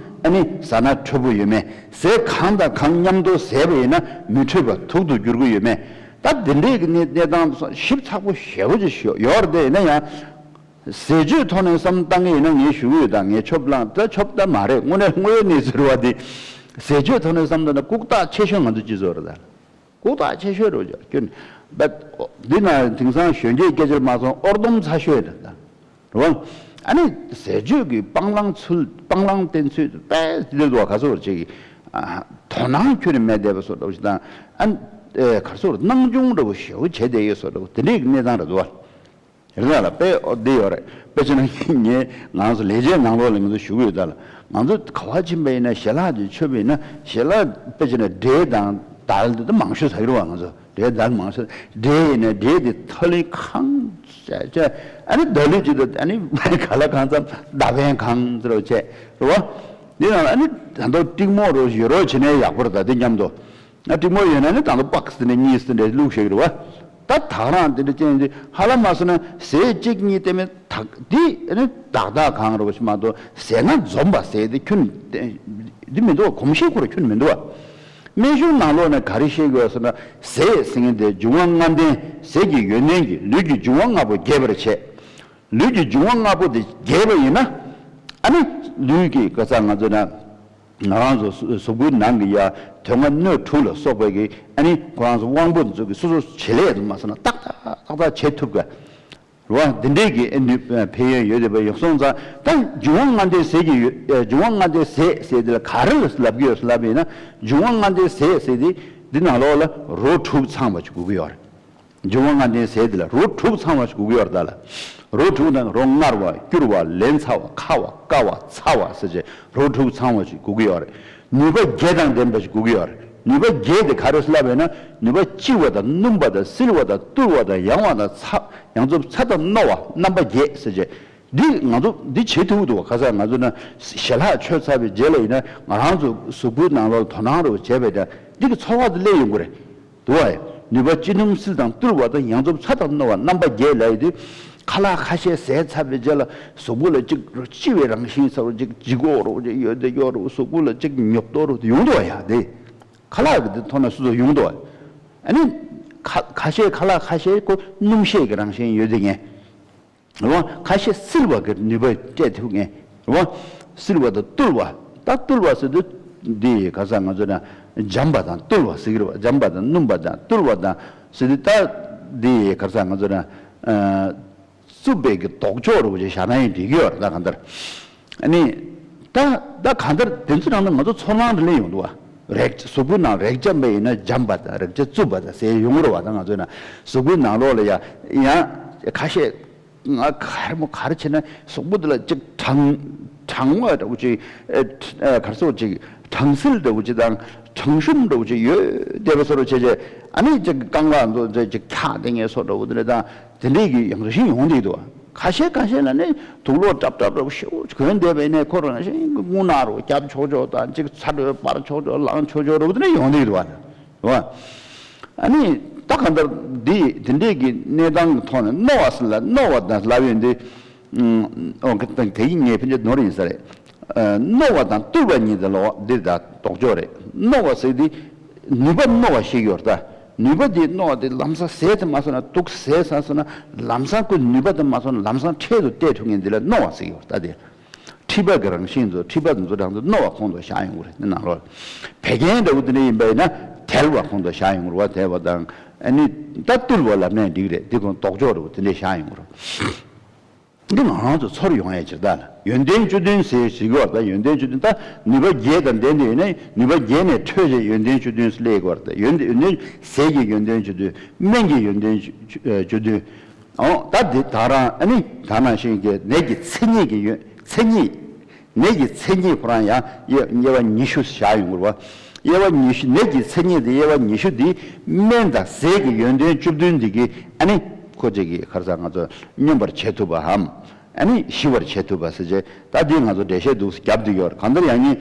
ཨ་ནི་ཟ་ན་འཕྲོད་པོ་ཡོད་མེད། ཟས་གང་དང་གང་མཉམ་དུ་ཟས་པ་ཡིན་ན་མི་འཕྲོད་པ་དུག་ཏུ་འགྱུར་གྱི་ཡོད་མེད། ད་དེ་འདྲའི་གི་གནས་གནས་སྟངས་ཞིབ་ཚགས་པོ་ཞེ་པོ་ཅིག་ཡོད་རེད། དེ་ཡིན་ན་ཡང་ཟས་སྤྱོད་ཐོག་ནས་བསམ་བཏང་གི་ཡིན་ན། ངས་ཞུ་གི་ཡོད། ད་ངས་ཆོབ་ལང་ད་ཆོབ་ད་མ་རེད། དངོས་གནས་དངོས་ཡོད་གནས་ཚུལ་རེད་བ། དེ་ཟས་སྤྱོད་ཐོག་ནས་བསམ་བཏང་ན་ལྐུགས་རྟགས་ཆེ་ཤོས་ང་ཚོ་སྤྱི་ཚོགས་རེད་ད། ལྐུགས་རྟགས་ཆེ་ཤོས་རེད་བ། ཁྱོད་འདི་ན་དེང་སང་གཞོན་སྐྱེས་སྐད་ཆ་མ་སོང་། ཨོར་སྡོམ་ཚ་ཤོས་རེད་ད། རེད་བ། ཨ་ནི་ཟས་སྤྱོད་ཀྱི་སྤང་བླང་ཚུལ་སྤང་བླང་བསྟེན་ཚུལ་དཔེ་འདིར་འདུག་བ། ག་ཚོད་ཅིག་ཨ་དོ་སྣང་ཁྱོན་ནས་མེད་བསྡད་པ་བཟོ་འདྲ་བོ་ཞིག་དང་། ཨ་ཨེ་ག་ཚོད་སྣང་ཆུང་འདྲ་བོ་ཞེ་པོ་བྱས་བསྡད་ཡོད་བཟོ་འདྲ་བོ་དེ་འདྲའི་གནས་སྟངས་རེད་འདུག་བ། རེད་ལ་དཔེ་འདི་ཡོད་རེད། དཔེ་བྱས་ན་ངས་ང་ཚོ་ལས་བྱེད་ནང་ལོགས་ལ་ང་ཚོ་ཞུ་གི་ཡོད་ད་ལ། ང་ཚོ་ག་བ་ཕྱིན་པ་ཡིན་ན་ཞལ་ལག་དེ་མཆོད་པ་ཡིན་ན་ཞལ་ལག་དཔེ་བྱས་ན་འབྲས་དང་དལ་དེ་མང་ཤོས་ཟ་གི་རེད་བ། ང་ཚོ་འབྲས་དལ་མང་ཤོས། འབྲས་ཡིན་ན་འབྲས་དེ་ཐ་ལིང་གང་བྱས་བྱས། ཨ་ནི་ད་ལུས་ཀྱི་དུ་ཨ་ནི་ག་ལ་གང་འཚམ་མདའ་བན་གང་ཚོ་བྱས་རེད་བ། འདི་ནང་ལ་ཨ་ནི་ད་མདོ་ཏིག་མོ་རོ་ཡོད་རོགས་བྱས་ནས་ཡག་པོ་རེད། ད་དེ་མཉམ་དུ། ང་ཏྲིག་མོ་ཡོད་ན་ནི་ད་ལྟ་པགས་དེ་འདྲ་གཉིས་དེ་འདྲ་བླུགས་ཤེས་ཀྱི་རེད་བ། ད་ད་རང་དེ་འདྲ་ཅན་དེ་ཧ་ལམ་མ་སོང་ན་ཟས་གཅིག་གཉིས་དེ་མིན་ད་འདི་ནི་ཏག་ཏག་གང་རེད་བ་ཞིག་མ་གཏོགས་ཟས་ན་འཛོམས་པ་ཟས་དེ་ཁྱོན་འདི་མི་འདུག་བ། གོམས་གཤིས་ཁོ་ར་ཁྱོན་མི་འདུག་བ། སྨན་གཞུང་ནང་ལོགས་ནས་ག་རེ་བཤད་ཀྱི་ཡོད་ཟེར་ན། ཟས་ཟེར་མཁན་དེ་འབྱུང་བ་ལྔ་ལྡན་ཟས་ཀྱི་ཡོན་ཏན་གྱིས་ལུས་ཀྱི་འབྱུང་བ་ལྔ་པོ་རྒྱས་པར་བྱེད། ལུས་ཀྱི་འབྱུང་བ་ལྔ་པོ་དེ་རྒྱས་པ་ཡིན་ན། ཨ་ནི་ ལུས་ཀྱི་ག་ས་ང་ཚོ་ན་ང་རང་ཚོ་གཟུགས་པོའི་ནང་གི་ཡ་དོན་ལྔ་སྣོད་དྲུག་ལ་སོགས་པའི་གི་ཨ་ནི་ཁོ་རང་ཚོ་དབང་པོ་འདི་ཚོ་གི་སོ་སོ་བྱེད་ལས་དུ་མ་སོང་ན་ཏག་ཏག་ཏག་ཏག་བྱེད་ཐུབ་ག་རེད་བ། འདི་འདྲས་ཀྱི་ཨ་ནི་ཕན་ཡོན་ཡོད་དེ་བ་ཡོད་སོང་ཙང་ད་འབྱུང་བ་ལྔ་ལྡན་ཟས་ཀྱི་ཡོད། འབྱུང་བ་ལྔ་ལྡན་ཟས་ཟེར་དེ་ལ་ག་རེ་ལ་ལབ་ཀྱི་ཡོད་ལབ་ཡིན་ན། འབྱུང་བ་ལྔ་ལྡན་ཟས་ཟེར་དེ་འདི་ནང་ལོགས་ལ་རོ་དྲུག་ཚང་བ་ཅིག་དགོས་ཀྱི་ཡོད་རེད། འབྱུང་བ་ལྔ་ལྡན་ཟས་འདི་ལ་རོ་དྲུག་ཚང་བ་ཞིག་དགོས་ཀྱི་ཡོད་རེད་ད་ལ། རོ་དྲུག་ནང་རོ་མངར་བ་སྐྱུར་བ་ལན་ཚྭ་བ་ཁ་བ་བསྐ་བ་ཚ་བ་ཟེར་བྱས་རོ་དྲུག་ཚང་བ་ཞིག་དགོས་ཀྱི་ཡོད་རེད། ནུས་པ་བརྒྱད་དང་ལྡན་པ་ཞིག་དགོས་ཀྱི་ཡོད་རེད། ནུས་པ་བརྒྱད་དེ་ག་རེ་ལབ་ཡོད་ན་ནུས་པ་ལྕི་བ་དང་སྣུམ་པ་དང་བསིལ་བ་དང་རྟུལ་བ་དང་ཡང་བ་དང་ཚ་ཡང་འཚུབ་ཚ་དང་རྣོ་བ་རྣམ་པ་བརྒྱད་ཟེར་བྱས། འདི་ང་ཚོ་འདི་བྱེད་ཐུབ་འདུག་བ། ཁ་སང་ང་ཚོ་ན་ཞལ་ལག་མཆོད་ཚར་བའི་རྗེས་ལ་ཡིན་ན་ང་རང་ཚོ་གཟུགས་པོའི་ནང་ལོགས་དོ་སྣང་རུ་བྱས་པའི་འདྲ་འདི་གི་ཚོར་བ་དེ་སླེབས་ཡོང་གི་རེད། དུ་བ། ནུས་པ་ལྕི་སྣུམ་བསིལ་དང་རྟུལ་བ་དང་ཡང་འཚུབ་ཚ་དང་རྣོ་བ་རྣམ་པ་བརྒྱད་ལ་ཡི་དུས། ཁ་ལག་ཁ་ཤས་ཟས་ཚར་བའི་རྗེས་ལ་གཟུགས་པོ་ལ་གཅིག་ལྕི་བའི་རང་བཞིན་ཚ་རུ་གཅིག་ལྗིད་ཁོག་རུ་གཅིག་ཡོད་དེ་ཡོད་རུ་གཟུགས་པོ་ལ་གཅིག་ཉོབ་ཏོ་རུ་ཡོང་དུ་བ་ཡ་དེ། ཁ་ལག་གི་དེ་ཐོག་ན་སོ་སོ་ཡོང་དུ་བ། ཨ་ནི། ཁ་ཁ་ཤས་ཁ་ལག་ཁ་ཤས་ཁོ་སྣུམ་ཤས་ཀྱི་རང་བཞིན་ཡོད་དེ་ངས། རེད་བ། ཁ་ཤས་བསིལ་བ་གི་ནུས་པ་སྤྲད་ཐུབ་མཁན། རེད་བ། བསིལ་བ་དང་རྟུལ་བ། ད་རྟུལ་བ་ཟེར་དུས། འདི་ག་ས་ང་ཚོ་ན་འཇམ་པ་དང་རྟུལ་བ་ཟེར་གི་རེད་བ། འཇམ་པ་དང་སྣུམ་པ་དང་རྟུལ་བ་དང་ཟེར་དུས་ད། འདི་ག་ས་ང་ཚོ་ན། རྩུབ་པའི་གི་ལྡོག་ཕྱོགས་རུ་བྱས་བཞག་ན་ཡང་འགྲིག་གི་ཡོད་རེད་ད་གང་ལྟར། ཨ་ནི། ད་ད་གང་ལྟར་དེ་ཚོ་རང་ན་ང་ཚོ་ཚོར་སྣང་རེ་ལེན་ཡོང་འདུག་བ། རེག་གཟུགས་པོའི་ནང་རེག་བྱ་མེད་ཡིན་ན་འཇམ་པ་དང་རེག་བྱ་རྩུབ་པ་དང་ཟེར་ཡོང་གི་རེད་བ། ད་ང་ཚོའི་ནང་གཟུགས་པོའི་ནང་ལོགས་ལ་ཡ་ཡང་ཁ་ཤས། ང་གར་མོ་གར་བྱས་ན་གཟུགས་པོ་འདི་ལ་ཅིག་གྲང་གྲང་བ་འདྲ་བོ་ཅིག་ཨེ་ཨེ་གར་སོགས་ཅིག་གྲང་སིལ་འདྲ་བོ་ཅིག་དང་གྲང་ཤུམ་འདྲ་བོ་ཅིག་ཡོད་བསྡད་པ་བཟོ་འདྲ་བྱས་བྱས། ཨ་ནི་ཅིག་རྐང་ལག་ཚོ་ཅིག་འཁྱག་བསྡད་མཁན་བཟོ་འདྲ་བོ་འདི་འདྲ་དང་དེ་འདྲས་ཀྱི་ཡང་རིང་ཡོང་བསྡད་འདུག་ཁ་ཤས་ཁ་ཤས་ལ་ནི་དུག་ལོག་ཀྲབ་ཀྲབ་འདྲ་བོ་ཞེ་པོ་གོན་བསྡད་པ་ཡིན་ནའི་ཁོ་རང་བཞིན་གྱི་རྔུལ་ནག་རུ་རྒྱབ་ཆོག་ཆོག་དང་ཅིག་ཚ་དྲོད་སྤར་ཆོག་ཆོག་ལངས་ཆོག་ཆོག་འདྲ་བོ་འདི་འདྲ་ཡོང་བསྡད་འདུག་བ། རེད་བ། ཨ་ནི་ད་གང་ལྟར་འདི་དེ་འདྲས་ཀྱི་གནས་སྟངས་ཀྱི་ཐོག་ནས་རྣོ་བ་ཟེར་ལ་རྣོ་བ་དང་ལབ་ཡོད་འདི། ཨོ་དེ་ཡིན་ངས་ཕན་ཆད་ནོར་ཡིན་ས་རེད། རྣོ་བ་དང་རྟུལ་བ་གཉིས་དེ་ལོག་འདི་ད་ལྡོག་ཕྱོགས་རེད། རྣོ་བ་ཟེར་འདི་ནུས་པ་རྣོ་བ་ཞིག་ཡོད་ད། ནུས་པ་འདི་རྣོ་བ་འདི་ལམ་སང་ཟས་དེ་མ་སོང་ན་དུག་ཟས་ཟ་སོང་ན་ལམ་སང་ཁོ་ནུས་པ་དེ་མ་སོང་ན་ལམ་སང་འཕྲལ་དུ་བལྟས་ཐུབ་མཁན་འདི་ལ་རྣོ་བ་ཟེར་ཡོད་ད་དེ། མཁྲིས་པ་གི་རང་བཞིན་ཚོ་མཁྲིས་པ་དེ་ཚོ་རང་ཚོ་རྣོ་བ་ཁོང་དུ་བཞག་ཡོང་གི་རེད། དེ་ནང་ལོགས་བད་ཀན་འདྲ་བོ་དེ་འདྲ་ཡིན་པ་ཡིན་ན་དལ་བ་ཁོང་དུ་བཞག་ཡོང་གི་རེད་བ། དལ་བ་དང་ཨ་ནི་ད་རྟུལ་བ་ལབ་ནའི་འགྲིག་རེད། དེ་ཁོང་ལྡོག་ཕྱོགས་འདྲ་བོ་དེ་འདྲ་བཞག་ཡོང་གི་རེད། འདི་ང་རང་ཚོ་ཚོར་ཡོང་ཡས་ཕྱིར་ད་ལ་ཡོན་ཏན་བཅུ་བདུན་ཟེར་ཞིག་ཡོད་ད། ཡོན་ཏན་བཅུ་བདུན་ད་ནུས་པ་བརྒྱད་དང་ལྡན་དེ་ཡོད་ན་ནུས་པ་བརྒྱད་ནས་འཕྲོས་བྱས་ཡོན་ཏན་བཅུ་བདུན་ཟེར་སླེབས་ཀྱི་ཡོད་རེད་ད། ཡོན་ཏན་ཡོན་ཏན་ཟས་ཀྱི་ཡོན་ཏན་བཅུ་བདུན། སྨན་གྱི་ཡོན་ཏན་བཅུ་བཅུ་བདུན། ཨོ་ད་འདི་ད་རང་ཨ་ནི་ད་ནང་བཞིན་གྱི་ནད་ཀྱི་མཚན་ཉིད་ཀྱི་ཡོན་མཚན་ཉིད། ནད་ཀྱི་མཚན་ཉིད་ཁོ་རང་ཡང་དབྱེ་དབྱེ་བ་ཉི་ཤུ་བཞག་ཡོང་གི་རེད་བ། དབྱེ་བ་ཉི་ཤུ་ནད་ཀྱི་མཚན་ཉིད་དེ་དབྱེ་བ་ཉི་ཤུ་འདི་སྨན་དང་ཟས་ཀྱི་ཡོན་ཏན་བཅུ་བདུན་འདི་གི་ཨ་ནི་ཁོ་ཅིག་གི་ཁར་ས་ང་ཚོ་སྙོམས་པར་བྱེད་ཐུབ་པའམ་ཨ་ནི་ཞི་བར་བྱེད་ཐུབ་པ་ཟེར་བྱས་ད་འདི་ང་ཚོ་འགྲེལ་བཤད་འདུག་སེ་བརྒྱབ་འདུག་ཡོད་རེད། གང་ལྟར་ཡང་ནི་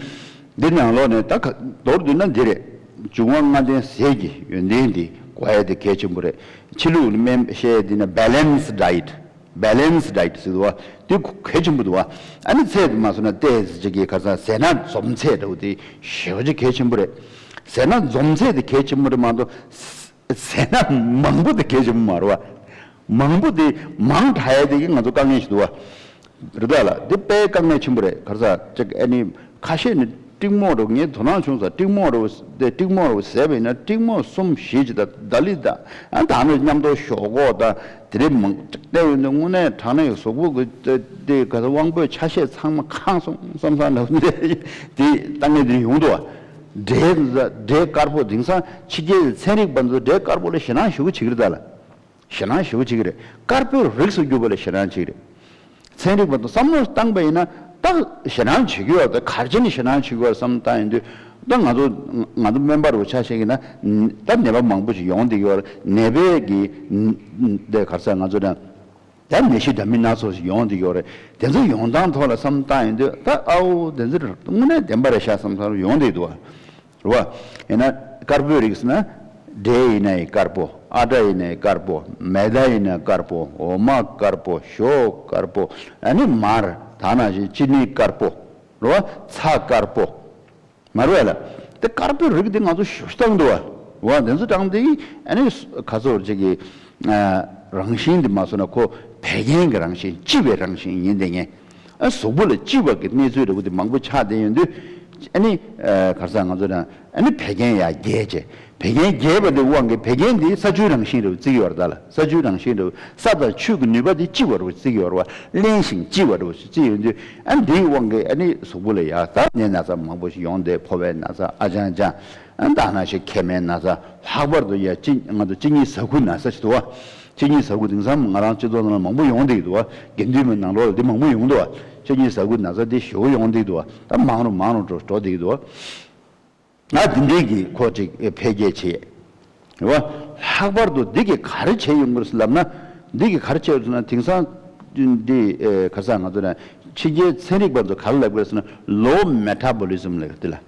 འདི་ནང་ལོགས་ནས་ད་ག་མདོར་བསྡུས་ན་འདི་རེད། འབྱུང་བ་ལྔ་ལྡན་ཟས་ཀྱི་ཡོན་ཏན་འདི་གོ་ཡ་དེ་གལ་ཆེན་པོ་རེད། ཕྱི་ལུགས་ནས་སྨན་བཤད་འདི་ན་balanced diet། balanced diet ཟེར་བ་དེ་གལ་ཆེན་པོ་འདུག་བ། ཨ་ནི་ཚད་དུ་མ་སོང་ན་ཏོག་ཙམ་ཅིག་གི་ཁར་ས་ཟས་སྣ་འཛོམས་ཚད་འདྲ་བོ་དེ་ཞེ་པོ་ཅིག་གལ་ཆེན་པོ་རེད། ཟས་སྣ་འཛོམས་ཚད་དེ་གལ་ཆེན་པོ་རེད་མ་གཏོགས་ཟས་སྣ་མང་པོ་དེ་གལ་ཆེན་པོ་མ་རེད་བ། མང་པོ་དེ་མང་དྲགས་ཡ་དེ་གི་ང་ཚོ་དཀའ་ངལ་ཞིག་འདུག་བ། རེད་ད་ལ་འདི་དཔེ་དཀའ་ངལ་ཆེན་པོ་རེད། ག་རེ་ཟེར་ཅིག་ཨ་ནི་ཁ་ཤས་ནི་ཀྲིག་མོག་འདྲ་བོ་ངས་དོ་སྣང་བྱུང་ས། ཀྲིག་མོག་འདྲ་བོ་དེ་ཀྲིག་མོག་འདྲ་བོ་བཟས་པ་ཡིན་ན་ཀྲིག་མོག་གསུམ་བཞི་ཅིག་ད་ད་ལི་ད་ཨ་ད་ནི་མཉམ་དུ་ཞོག་ཁོག་ད་དེ་རིང་མང་ཅིག་བལྟས་ཡོང་དུས་དངོས་གནས་དྲང་གནས་ཀྱི་གཟུགས་པོ་གི་དེ་ག་ཚོད་དབང་པོའི་ཆ་ཤས་ཚང་མ་ཁེངས་སོང་བསམ་བསམ་འདྲ་བོ་དེ་ལྟ་ངན་དེ་ཡོང་འདུག་བ། འབྲས་འབྲས་དཀར་པོ་དེང་སང་ཕྱི་རྒྱལ་གྱི་ཚན་རིག་པ་ཚོ་འབྲས་དཀར་པོ་ལ་ཞེད་སྣང་ཞེ་པོ་བྱེད་ཀྱི་རེད་ད་ལ། ཞེད་སྣང་ཞེ་པོ་བྱེད་ཀྱི་རེད། དཀར་པོའི་རིགས་སུ་གྱུར་པ་ལ་ཞེད་སྣང་བྱེད་ཀྱི་རེད། ཚན་རིག་པ་ཚོ་བསམ་བློ་བཏང་པ་ཡིན་ན་ད་ཞེད་སྣང་བྱེད་ཀྱི་ཡོད་རེད། ག་རེ་བྱས་ནས་ཞེད་སྣང་བྱེད་ཀྱི་ཡོད་རེད་བསམ་བློ་བཏང་ཡོང་དུས་ད་ང་ཚོ་ང་ཚོ་སྨན་པ་རུ་ཆ་བཞག་གི་ན་ད་ནད་པ་མང་པོ་ཞིག་ཡོང་བསྡད་ཀྱི་ཡོད་རེད། ནད་པའི་གི་དེ་ག་རེ་ཟེར་ང་ཚོ་ན་ད་ནད་གཞི་འདྲ་མིན་སྣ་ཚོགས་ཤིག་ཡོང་བསྡད་ཀྱི་ཡོད་རེད། དེ་ཚོ་ཡོང་སྟངས་ཐོག་ལ་བསམ་བློ་བཏང་ཡོང་དུས་ད་ཨའོ་དེ་ཚོ་དངོས་གནས་བདེན་པ་རེད་ཤག་བསམ་བསམ་ཡོང་བསྡད་འདུག་བ། རེད་བ། ཡིན་ན་དཀར་པོའི་རིགས་ཟེར་ན། འབྲས་ཡིན་ནའི་དཀར་པོ། ཨ་ཊ་ཡིན་ནའི་དཀར་པོ། མེ་ད་ཡིན་ནའི་དཀར་པོ། འོ་མ་དཀར་པོ། ཞོ་དཀར་པོ། ཨ་ནི་མར་ད་ནང་བཞིན་ཅི་ནི་དཀར་པོ། རེད་བ། ཚྭ་དཀར་པོ། མ་རེད་བ་ལ། དེ་དཀར་པོའི་རིགས་དེ་ང་ཚོ་ཞེ་པོ་བཏང་འདུག་བ། འོ་དེ་ཚོ་དྲངས་དེ་ཨ་ནི་ག་ཚོད་ཅིག་གི་རང་བཞིན་དེ་མ་སོང་ན་ཁོ་བད་ཀན་གྱི་རང་བཞིན་ལྕི་བའི་རང་བཞིན་ཡིན་དེ་ངས། ཨ་གཟུགས་པོ་ལ་ལྕི་བ་གི་གནས་ཚུལ་འདྲ་བོ་དེ་མང་པོ་ཆགས་བསྡད་ཡོང་དུས། ཨ་ནི་ཨ་ག་རེ་ཟེར། ང་ཚོ་ན་ཨ་ནི་བད་ཀན་ཡར་རྒྱས་བྱས། བད་ཀན་རྒྱས་པ་དེ་དབང་གིས་བད་ཀན་དེ་ས་ཆུའི་རང་བཞིན་འདྲ་བོ་བརྩི་གི་ཡོད་རེད། ད་ལ་ས་ཆུའི་རང་བཞིན་འདྲ་བོ། ས་དང་ཆུ་གི་ནུས་པ་དེ་ལྕི་བ་འདྲ་བོ་བརྩི་གི་ཡོད་རེད་བ། བརླན་ཞིང་ལྕི་བ་འདྲ་བོ་ཞིག་བརྩི་ཡོང་དུས། ཨ་འདིའི་དབང་གིས་ཨ་ནི་གཟུགས་པོ་ལ་ཡར་ད་ནད་ན་ཚ་མང་པོ་ཞིག་ཡོང་བསྡད། ཕོ་བའི་ན་ཚ། ཨ་ཅང་ཅང་། ཨ་ད་ནང་བཞིན་མཁལ་མའི་ན་ཚ། ལྷག་པར་དུ་ཡ་གཅིན། ང་ཚོ་གཅིན་སྙི་ཟ་ཁུའི་ན་ཚ་ཞིག་འདུག་བ། གཅིན་སྙི་ཟ་ཁུ་དེང་སང་ང་རང་སྤྱི་ཚོགས་ནང་ལ་མང་པོ་ཡོང་བསྡད་ཀྱི་འདུག་བ། དགེ་འདུན་པའི་ནང་ལོགས་ལ་འདི་མང་པོ་ཡོང་འདུག་བ། གཅིན་སྙི་ཟ་ཁུའི་ན་ཚ་འདི་ཞེ་པོ་ཡོང་བསྡད་ཀྱི་འདུག་བ། ད་མང་རུ་མང་རུ་འགྲོ་འགྲོ་བསྡད་ཀྱི་འདུག་བ། ང་འདི་འདྲའི་གི་ཁོ་ཅིག་འཕེལ་རྒྱས་བྱེད། རེད་བ། ལྷག་པར་དུ་འདི་གི་ག་རེ་བྱེད་ཡོང་གི་རེད་ལབ་ན། འདི་གི་ག་རེ་བྱེད་ཡོང་ཟེར་ན། དེང་སང་འདི་ཨེ་ག་རེ་ཟེར། ང་ཚོ་ན་ཕྱི་རྒྱལ་ཚན་རིག་པ་ཚོ་ག་རེ་ལབ་ཀྱི་རེད་ཟེར་ན། ལོ་མེ་ཊ་བོ་ལི་ཛམ་ལབ་ཀྱི་འདི་ལ།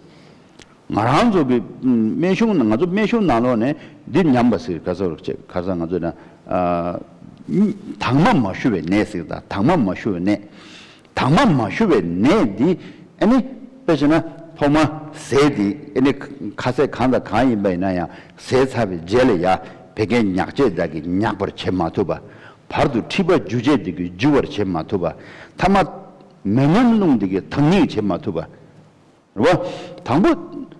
ང་རང་ཚོ་གི་སྨན་གཞུང་ནང་། ང་ཚོ་སྨན་གཞུང་ནང་ལོགས་ནས་འདི་ཉམས་པ་ཟེར། ག་རེ་ཟེར་ག་རེ་ཟེར། ང་ཚོ་ན་ཨ་དྭངས་མ་མ་ཞུ་བའི་ནད་ཟེར། ད་དྭངས་མ་མ་ཞུ་བའི་ནད། དྭངས་མ་མ་ཞུ་བའི་ནད་འདི་ཨ་ནི་དཔེ་བྱས་ན་ཐོག་མ་ཟས་འདི་ཨ་ནི་ཁ་ཟས་གང་དང་གང་ཡིན་པ་ཡིན་ན་ཡང་། ཟས་ཚར་བའི་རྗེས་ལ་ཡ་བད་ཀན་མྱག་བྱེད་དག་གིས་མྱག་པར་བྱེད་མ་ཐུབ་པ། བར་དུ་མཁྲིས་པ་འཇུ་བྱེད་དག་གིས་འཇུ་བར་བྱེད་མ་ཐུབ་པ། ཐ་མ་མེ་མཉམ་རླུང་དག་གིས་དྭངས་སྙིགས་བྱེད་མ་ཐུབ་པ། རེད་བ། དང་པོ་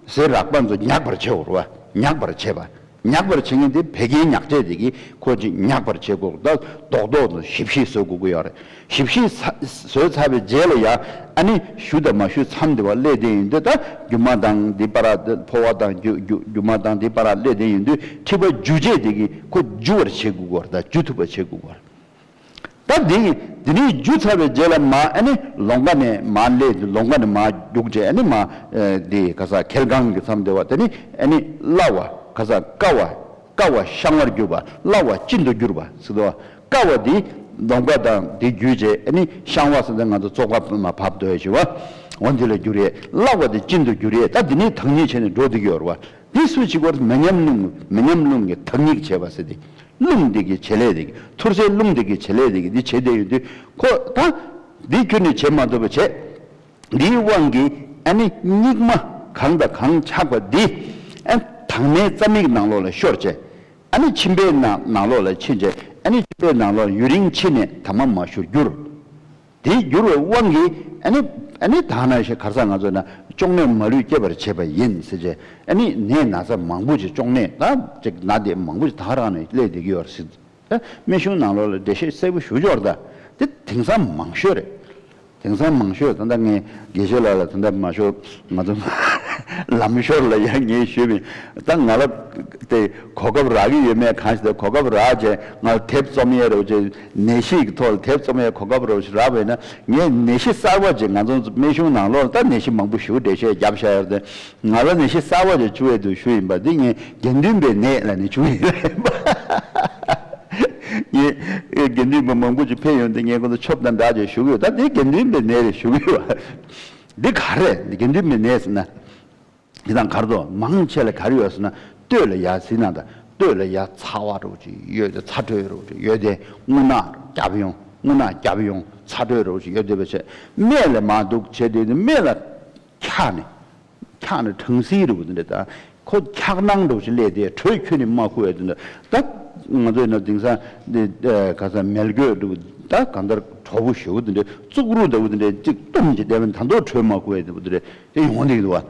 ཟས་རགས་པ་ཚོ་མྱག་པར་བྱེད་དགོས་རེད་བ། མྱག་པར་བྱེད་པ། མྱག་པར་བྱེད་མཁན་དེ་བད་ཀན་མྱག་བྱེད་དེ་གིས་ཁོ་ཅིག་མྱག་པར་བྱེད་དགོས། ད་རྡོག་རྡོག་ཏུ་ཞིབ་ཞིབ་བཟོ་དགོས་ཀྱི་ཡོད་རེད། ཞིབ་ཞིབ་ཚ་བཟོས་ཚར་བའི་རྗེས་ལ་ཡ། ཨ་ནི་ཞུ་དང་མ་ཞུ་མཚམས་དེ་བ་སླེབས་བསྡད་ཡོང་དུས། ད་རྒྱུ་མ་དང་འདི་བར། ཕོ་བ་དང་རྒྱུ་རྒྱུ་རྒྱུ་མ་དང་འདི་བར་སླེབས་བསྡད་ཡོང་དུས། མཁྲིས་པ་འཇུ་བྱེད་དེ་གིས་ཁོ་འཇུ་བར་བྱེད་དགོས་ཀྱི་ཡོད་རེད། ད་འཇུ་ཐུབ་པ་བྱེད་དགོས་ཀྱི་ཡོད་རེད། ད་འདི་འདི་ནས་འཇུ་ཚར་བའི་རྗེས་ལ་མར་ཨ་ནི་ལོང་ག་ནས་མར་སླེབས། ལོང་ག་ནས་མར་རྒྱུགས་བྱས། ཨ་ནི་མར་ཨ་འདི་ག་རེ་ཟེར། མཁལ་རྐང་གི་མཚམས་དེ་བ། དེ་ནི་ཨ་ནི་སླ་བ། ག་རེ་ཟེར། བསྐ་བ། བསྐ་བ་བཤང་བར་གྱུར་པ། སླ་བ་གཅིན་དུ་གྱུར་པ་ཟེར་དོ། བསྐ་བ་འདི་ལོང་ག་དང་འདི་བརྒྱུད་བྱས། ཨ་ནི་བཤང་བ་ཟེར་ཏེ་ང་ཚོ་བཙོག་པ་མར་ཕབ་འདོད་ཞུ་བ། འོ་འདི་ལ་འགྱུར་ཡས། སླ་བ་འདི་གཅིན་དུ་གྱུར་ཡས། ད་འདི་ནས་དྭངས་སྙིགས་བྱས་ནས་འགྲོ་བསྡད་ཀྱི་ཡོད་རེད་བ། འདི་སུ་བྱེད་དགོས། མེ་མཉམ་རླུང་། མེ་མཉམ་རླུང་གིས་དྭངས་སྙིགས་བྱེད་པ་ཟེར་ཏེ། རླུང་འདི་གི་བྱེད་ལས་འདི་གི། ཐུར་སེལ་རླུང་འདི་གི་བྱེད་ལས་འདི་གི་འདི་བྱེད་བསྡད་ཡོང་དུས། ཁོ་ད་འདི་ཁྱོན་ནས་བྱེད་མ་ཐུབ་པ་བྱས། འདིའི་དབང་གིས་ཨ་ནི་སྙིགས་མ་གང་དང་གང་ཆགས་པ་འདི་ཨ་དྭངས་མའི་རྩ་མིག་ནང་ལོགས་ལ་ཤོར་བྱས། ཨ་ནི་མཆིན་པའི་ནང་ནང་ལོགས་ལ་ཕྱིན་བྱས། ཨ་ནི་མཆིན་པའི་ནང་ལོགས་ཡུན་རིང་ཕྱིན་ནས་དྭངས་མ་མ་ཞུར་འགྱུར། དེ་འགྱུར་བའི་དབང་གིས་ཨ་ནི་ཨ་ནི་ད་ནང་བཞིན་ག་རེ་ཟེར། ང་ཚོ་ན་གཅོང་ནད་མ་ལུས་སྐྱེད་པར་བྱེད་པ་ཡིན་ཟེར་བྱས། ཨ་ནི་ནད་ན་ཚ་མང་པོ་ཞིག། གཅོང་ནད་ད་ཅིག་ན་དེ་མང་པོ་ཞིག་ད་ག་རང་ནས་སླེབས་བསྡད་ཀྱི་ཡོད་རེད་ཟེར། ད་སྨན་གཞུང་ནང་ལོགས་ལ་འགྲེལ་བཤད་གསལ་པོ་ཞུ་ཆོག་རེད། ད་དེ་དེང་སང་མང་ཤོས་རེད། དེང་སང་མང་ཤོས། ད་ལྟ་ངས་དགེ་བཤེས་ལགས་ལ་ད་ལྟ་མང་ཤོས་ང་ཚོ་ལམ་ཤོར་ལ་ཡང་ངས་ཞུས་པ་ཡིན། ད་ང་ལ་དེ་གོ་སྐབས་རག་གི་ཡོད་མེད་གང་ཞིག། ད་གོ་སྐབས་རག་བྱས་ང་ལ་དེབ་རྩོམ་ཡས་རོགས་བྱས། ནད་གཞི་གི་ཐོག་ལ་དེབ་རྩོམ་ཡས་གོ་སྐབས་རོགས་ཞིག་རག་པ་ཡིན་ན། ངས་ནད་གཞི་གསར་པ་ཅིག། ང་ཚོ་སྨན་གཞུང་ནང་ལོགས་ལ་ད་ནད་གཞི་མང་པོ་ཞིག་འགྲེལ་བཤད་བརྒྱབ་བཞག་ཡོད་དེ། ང་ལ་ནད་གཞི་གསར་པ་ཅིག་བྱུང་ཡས་འདུག་ཞུ་ཡིན་པ། འདི་ངས་དགེ་འདུན་པའི་ནད་ལབ་ནས་བྱུང་ཡོད་པ། ངས་དགེ་འདུན་པ་མང་པོ་ཅིག་ཕེབས་ཡོང་དུས་ངས་ཁོང་ཚོ་ཆོབ་དང་འདྲ་ཅིག་ཞུ་གི་ཡོད། ད་འདི་དགེ་འདུན་པའི་ནད་རེད་ཞུ་གི་ཡོད། འདི་ག་རེ་རེད། འདི་དགེ་འདུན་པའི་ནད་ཟེར་ན། འདི་དང་གར་དོ་མང་ཆེ་ལ་ག་རེ་ཡོད་ཟེར་ན། སྟོད་ལ་ཡར་ཟིན་ན། ད་སྟོད་ལ་ཡར་ཚ་བ་འདྲ་བོ་ཅིག་ཡོད་དེ། ཚ་དྲོད་འདྲ་བོ་ཅིག་ཡོད་དེ། རྔུལ་ནག་རྒྱབ་ཡོང་། རྔུལ་ནག་རྒྱབ་ཡོང་། ཚ་དྲོད་འདྲ་བོ་ཅིག་ཡོད་དེ། བྱས་སྨད་ལ་མར་འདུག་བྱས་དུས་སྨད་ལ་འཁྱག་ནས། འཁྱག་ནས་གྲང་སིལ་འདྲ་བོ་དེ་འདྲ། ད་ཁོ་འཁྱག་སྣང་འདྲ་བོ་ཞིག་སླེབས་ཏེ་དྲོད་ཁྱོན་ནས་མ་ཁུག་པ་དེ་འདྲ། ད་ང་ཚོ་ཡིན་ན་དེང་སང་འདི་ཨ་ག་ས་མལ་གོས་འདྲ་བོ། ད་གང་ལྟར་དྲོ་པོ་ཞེ་པོ་དེ་འདྲ། བཙུགས་རུ་འདྲ་བོ་དེ་འདྲ་ཅིག་བཏུམས་ཀྱི་བསྡད་པ་ཡིན་ན། ད་དུང་དྲོད་མ་ཁུག་པ་དེ་འདྲ་དེ་ཡོང་བསྡད་ཀྱི་འདུག་བ།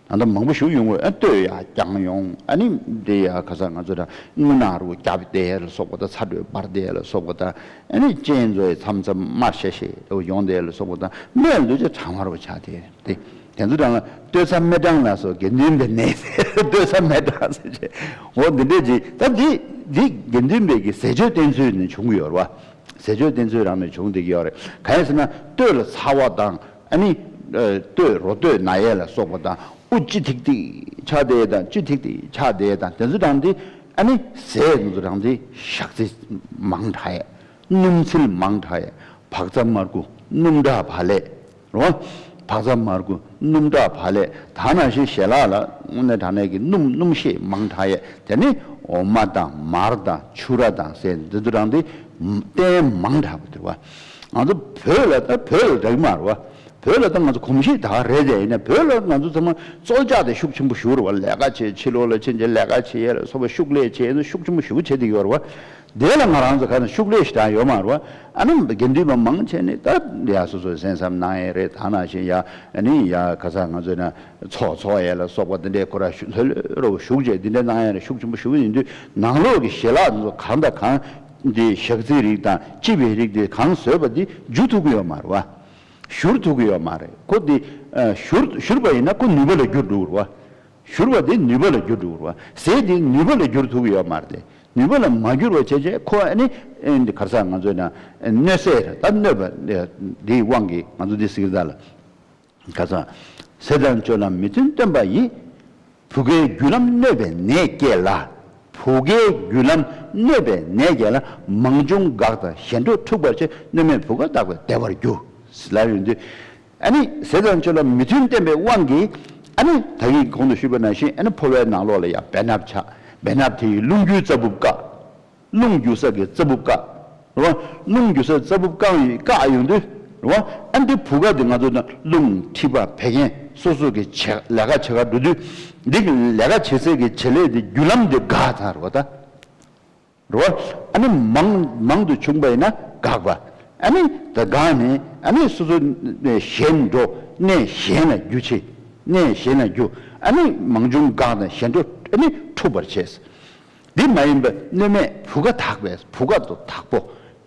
ད་ལྟ་མང་པོ་ཞིག་ཡོང་གི། ཨ་སྟོད་ཡར་རྒྱང་ཡོང་། ཨ་ནི་འདི་ཡར་ག་ས་ང་ཚོ་ད་རྔུལ་ནག་འདྲ་བོ་རྒྱབ་བསྡད་ཡས་ལ་སོགས་པ་དང་། ཚ་དྲོད་འབར་བསྡད་ཡས་ལ་སོགས་པ་དང་། ཨ་ནི་སྤྱན་ཚོགས་མཚམས་མཚམས་དམར་ཤ་ཤ་འདྲ་བོ་ཡོང་བསྡད་ཡས་ལ་སོགས་པ་དང་། སྨད་ལ་འདུག་བྱས་གྲང་བ་འདྲ་བོ་ཆགས་ཏེ། དེ་དེ་ཚོ་གྲང་ལ་སྟོད་ཚ་སྨད་གྲང་ལ་སོགས། དགེ་འདུན་པའི་ནད་ཟེར། སྟོད་ཚ་སྨད་གྲང་ཟེར་བྱས། འོ་འདི་འདྲས་ཅིག། ད་འདི་འདི་དགེ་འདུན་པའི་གི་ཟས་སྤྱོད་བསྟེན་ཚུལ་ནས་བྱུང་གི་ཡོད་རེད་བ། ཟས་སྤྱོད་བསྟེན་ཚུལ་རང་ནས་བྱུང་བསྡད་ཀྱི་ཡོད་རེད། གང་ཡིན་ཟེར་ན། སྟོད་ལ་ཚ་བ་དང་། ཨ་ནི་ཨ་སྟོད་རོ་སྟོད་ན་ཡས་ལ་སོགས་པ་དང་། དབུགས་ལྕི་ཐིག་ཐིག་ཆགས་བསྡད་དང་། ལྕི་ཐིག་ཐིག་ཆགས་བསྡད་དང་། དེ་ཚོ་གྲང་དུས་ཨ་ནི་ཟས་དེ་ཚོ་གྲང་དུས་ཞག་ཚི་མང་དྲགས་ཡས། སྣུམ་ཚིལ་མང་དྲགས་ཡས། བག་ཚ་མར་ཁུ་སྣུམ་དྲགས་བག་ལེབ། རེད་བ། བག་ཚ་མར་ཁུ་སྣུམ་དྲགས་བག་ལེབ། ད་ནང་བཞིན་ཞལ་ལག་ལ་དངོས་གནས་དྲང་གནས་ཀྱི་སྣུམ་སྣུམ་ཤས་མང་དྲགས་ཡས། དེ་ནི་འོ་མ་དང་མར་དང་ཕྱུར་ར་དང་ཟས་འདི་ཚོ་གྲང་དུས་བསྟེན་མང་དྲགས་པ་དེ་རེད་བ། ང་ཚོ་བོད་ལ་ད་བོད་ལ་འདྲ་གི་མ་རེད་བ། བོད་ལ་ད་ང་ཚོ་གོམས་གཤིས་ད་ག་རེད་དེ། ཡིན་ན་བོད་ལ་ང་ཚོ་ཚང་མ་རྩོལ་བཅག་དེ་ཤུགས་ཆེན་པོ་ཞེ་པོ་རེད་བ། ལས་ཀ་བྱེད། ཕྱི་ལོགས་ལ་ཕྱིན་བྱས་ལས་ཀ་བྱེད་ཡས་ལ་སོགས་པ། ཤུགས་ལས་བྱེད་ཡས་ཤུགས་ཆེན་པོ་ཞེ་པོ་བྱེད་བསྡད་ཀྱི་ཡོད་རེད་བ། དེ་ལ་ང་རང་ཚོ་ག་ནས་ཤུགས་ལས་ཞེ་དྲག་ཡོད་མ་རེད་བ། ཨ་ནི་དགེ་འདུན་པ་མང་ཆེ་ནི་ད་ཡ་སོ་སོའི་གསན་བསམ་གནང་ཡས་རེད། ད་ནང་བཞིན་ཡ་ཨ་ནི་ཡ་ཁ་སང་ང་ཚོས་ན་ཚོགས་ཚོགས་ཡས་ལ་སོགས་པ་འདི་འདྲའི་ཁོ་ར་ལྷོད་ལྷོད་རོ་བཞུགས་བྱས་འདི་འདྲའི་གནང་ཡས་རེད། ཤུགས་ཆེན་པོ་ཞུ་གི་ཡིན་དུས་ནང་ལོགས་ཀྱི་ཞལ་ལག་ཚོ་གང་དང་གང་འདི་ཞག་ཚིལ་རིགས་དང་ལྕི་བའི་རིགས་འདི་གང་བཟོས་པ་འདི་འཇུ་ཐུབ་ཀྱི་ཡོད་མ་རེད་བ། བཞུར་ཐུབ་ཀྱི་ཡོད་མ་རེད། ཁོ་འདི་བཞུར་བཞུར་བ་ཡིན་ན་ཁོ་ནུས་པ་ལ་འགྱུར་འགྲོ་གི་རེད་བ། བཞུར་བ་དེ་ནུས་པ་ལ་འགྱུར་འགྲོ་གི་རེད་བ། ཟས་དེ་ནུས་པ་ལ་འགྱུར་ཐུབ་ཀྱི་ཡོད་མ་རེད་དེ། ནུས་པ་ལ་མ་འགྱུར་བ་བྱས་བྱས་ཁོ་ཨ་ནི་ཨེ་འདི་ག་རེ་ཟེར་ང་ཚོས་ན་གནོད་སེལ་རེད། ད་གནོད་པ་འདིའི་དབང་གིས་ང་ཚོ་འདི་ཟེར་གི་ད་ལ་ག་ས་ཟས་དང་སྤྱོད་ལམ་མི་མཐུན་སྟོན་པ་ཡི། བུ་གའི་རྒྱུ་ལམ་གནོད་པའི་ནད་སྐྱེད་ལ། བུ་གའི་རྒྱུ་ལམ་གནོད་པའི་ནད་སྐྱེད་ལ། མང་ཆུང་འགག་དང་ཞན་འགྲོ་འཁྲུགས་པར་བྱེད། གནོད་མེད་བུ་ག་བརྟག་པས་བདེ་བར་འགྱུར། ལ་ཡོད་དུས། ཨ་ནི་ཟས་དང་སྤྱོད་ལམ་མི་མཐུན་བསྟན་པའི་དབང་གིས་ཨ་ནི་ད་གིན་གོང་དུ་ཞུས་པ་ནང་བཞིན་ཨ་ནི་ཕོ་བའི་ནང་ལོགས་ལ་ཡང་བེ་སྣབས་ཆགས། བེ་སྣབས་དེ་ཡིས་རླུང་རྒྱུའི་རྩ་སྦུབས་བཀག། རླུང་རྒྱུ་ས་གི་རྩ་སྦུབས་བཀག། རེད་བ། རླུང་རྒྱུ་ས་རྩ་སྦུབས་བཀག་ཡིན་བཀག་ཡོང་དུས་རེད་བ། ཨ་འདི་བུ་ག་དེ་ང་ཚོ་ན་རླུང་མཁྲིས་པ་བད་ཀན་སོ་སོ་གི་བྱེད་ལས་ཀ་བྱེད་ག་འགྲོ་དུས་འདི་གི་ལས་ཀ་བྱེད་སའི་གི་བྱེད་ལས་དེ་རྒྱུ་ལམ་དེ་འགག་ཚར་རེད་བ་ད། རེད་བ། ཨ་ནི་མང་མང་དུ་བྱུང་པ་ཡིན་ན་འགག་པ། ཨ་ནི་ད་འགག་ནས་ཨ་ནི་སོ་སོ་ཞན་འགྲོ། གནས་གཞན་ལ་རྒྱུ་ཆེ། གནས་གཞན་ལ་རྒྱུ། ཨ་ནི་མང་ཆུང་འགག་དང་ཞན་འགྲོ་ཨ་ནི་འཁྲུགས་པར་བྱས། འདི་མ་ཡིན་པ་གནོད་མེད་བུ་ག་དག་པས། བུ་ག་དང་དག་པོ།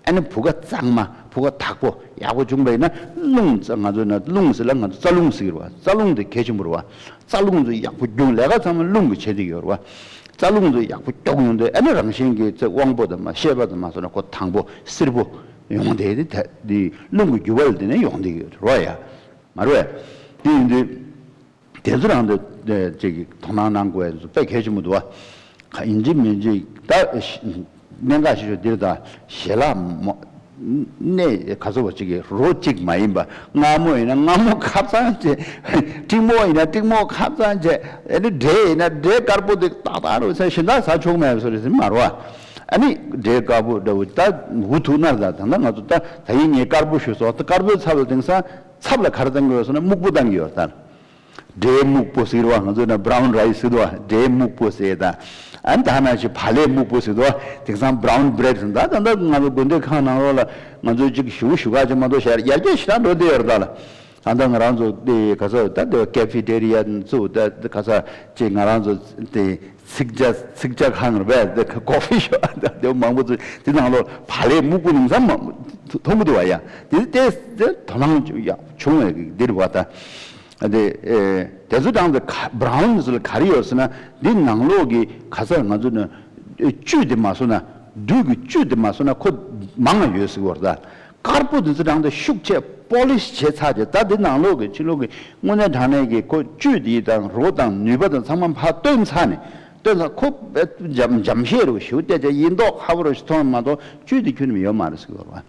ཨ་ནི་བུ་ག་གཙང་མ་བུ་ག་དག་པོ་ཡག་པོ་བྱུང་པ་ཡིན་ན་རླུང་རྩ་ང་ཚོ་ན་རླུང་ཟེར་ལ་ང་ཚོ་རྩ་རླུང་ཟེར་གི་རེད་བ། རྩ་རླུང་དེ་གལ་ཆེན་པོ་རེད་བ། རྩ་རླུང་ཚོ་ཡག་པོ་རྒྱུག་ལས་ཀ་ཚང་མ་རླུང་གི་བྱེད་དེ་ཡོད་རེད་བ། རྩ་རླུང་ཚོ་ཡག་པོ་རྒྱུག་ཡོང་དུས་ཨ་ནི་རང་བཞིན་གྱི་ཚེ་དབང་པོ་དང་མ་ཤེས་པ་དང་མ་སོང་ན་ཁོ་དང་པོ་སེར་པོ་ཡོང་དེ་དེ་དེ་རླུང་གི་རྒྱུ་བ་ལ་དེ་ནས་ཡོང་དེ་ཡོད་རེད་བ་ཡ། མ་རེད་བས། དེ་ཡིན་དུས། དེ་ཚོ་རང་དུ་ཅིག་དོ་སྣང་གནང་དགོས་ཡ་དཔེ་གལ་ཆེན་པོ་འདུག་བ། ཁ་ཡིན་གཅིག་མིན་གཅིག་ད་གནད་འགག་ཆེ་ཤོས་འདིར་ད་ཞལ་ལག་མོ་གནས་ག་ཚོད་བ་ཅིག་གི་རོ་གཅིག་མ་ཡིན་པ། མངར་མོ་ཡིན་ན་མངར་མོ་ཁ་གཙང་བྱས། ཀྲིག་མོ་ཡིན་ན་ཀྲིག་མོ་ཁ་གཙང་བྱས། ཨ་ནི་འབྲས་ཡིན་ན་འབྲས་དཀར་པོ་དེ་ཏག་ཏག་རོ་ཚ་ཞིམ་ད་ཟ་ཆོག་མེད་བཟོ་རེད་ཟིན་མ་རོ། ཨ་ནི་འབྲས་དཀར་པོ་འདྲ་བོ་ད་འུ་ཐུག་ན་ད་ད་ལྟ་ང་ཚོ་ད་ད་ཡིན་ངས་དཀར་པོ་ཞུ་སོང་། ད་དཀར་པོའི་ཚབ་ལ་དེང་སང་ཚབ་ལ་ག་རེ་བཏང་གི་ཡོད་ཟེར་ན་སྨུག་པོ་བཏང་གི་ཡོད་ད། འབྲས་སྨུག་པོ་ཟེར་བ་ང་ཚོ་ན་brown rice་ཟེར་བ། འབྲས་སྨུག་པོ་ཟེར་ད། ཨ་ནི་ད་ན་ཞིག་བག་ལེབ་སྨུག་པོ་ཟེར་བ། དེང་སང་brown bread་ཟེར་ད། ད་ལྟ་ང་ཚོ་དགོན་སྡེ་ཁག་ནང་ལོགས་ལ་ང་ཚོ་ཅིག་ཞུ་ཞུ་ག་ཅིག་མ་གཏོགས་ཞར་ཡར་རྒྱས་ཞེ་དྲག་འགྲོ་བསྡད་ཡོད་རེད་ད་ལ། ད་ལྟ་ང་རང་ཚོ་དེ་ག་ས་ད་དེ་cafeteria་ཚོ་ད་ག་ས་ཅིག་ང་རང་ཚོ་དེ་ཚིག་ཇ་ཚིག་ཇ་ཁང་རེད་པས། དེ་coffee shop་ད་དེ་མང་པོ་ཚོ་དེ་ནང་ལོགས་བག་ལེབ་སྨུག་པོ་ནང་ཚང་མ་མཐོང་གི་འདུག་བ་ཡ། དེ་དེ་དེ་དོ་སྣང་ཡག་བྱུང་བའི་འདིར་བ་ད། དེ་ཨེ་དེ་ཚོ་དང་དེ་brown་ཟེར་ལ་ག་རེ་ཡོད་ཟེར་ན་འདི་ནང་ལོགས་ཀྱི་ག་ས་ང་ཚོ་ནི་བཅུད་དེ་མ་སོང་ན་འབྲུ་གི་བཅུད་དེ་མ་སོང་ན་ཁོ་མང་ང་ཡོད་ཟེར་གི་བར་ད། དཀར་པོ་དེ་ཚོ་དང་དེ་ཤུགས་ཆེ་polish་བྱས་ཚར་རྗེས་ད་དེ་ནང་ལོགས་ཀྱི་ཕྱི་ལོགས་ཀྱི་དངོས་གནས་དྲང་གནས་ཀྱི་ཁོ་བཅུད་དེ་དང་རོ་དང་ནུས་པ་དང་ཚང་མ་ཕར་བཏོན་ཚར་ནས་བཏོན་ཚར་ཁོ་འཇམ་འཇམ་ཤེས་རུ་ཞུ་བལྟས་ཏེ་ཡིན་མདོག་ཁ་པོ་རུ་ཞིག་མཐོང་མ་གཏོགས་བཅུད་དེ་ཁྱོན་ནས་ཡོད་མ་རེད་ཟེར་གི་བར་བ།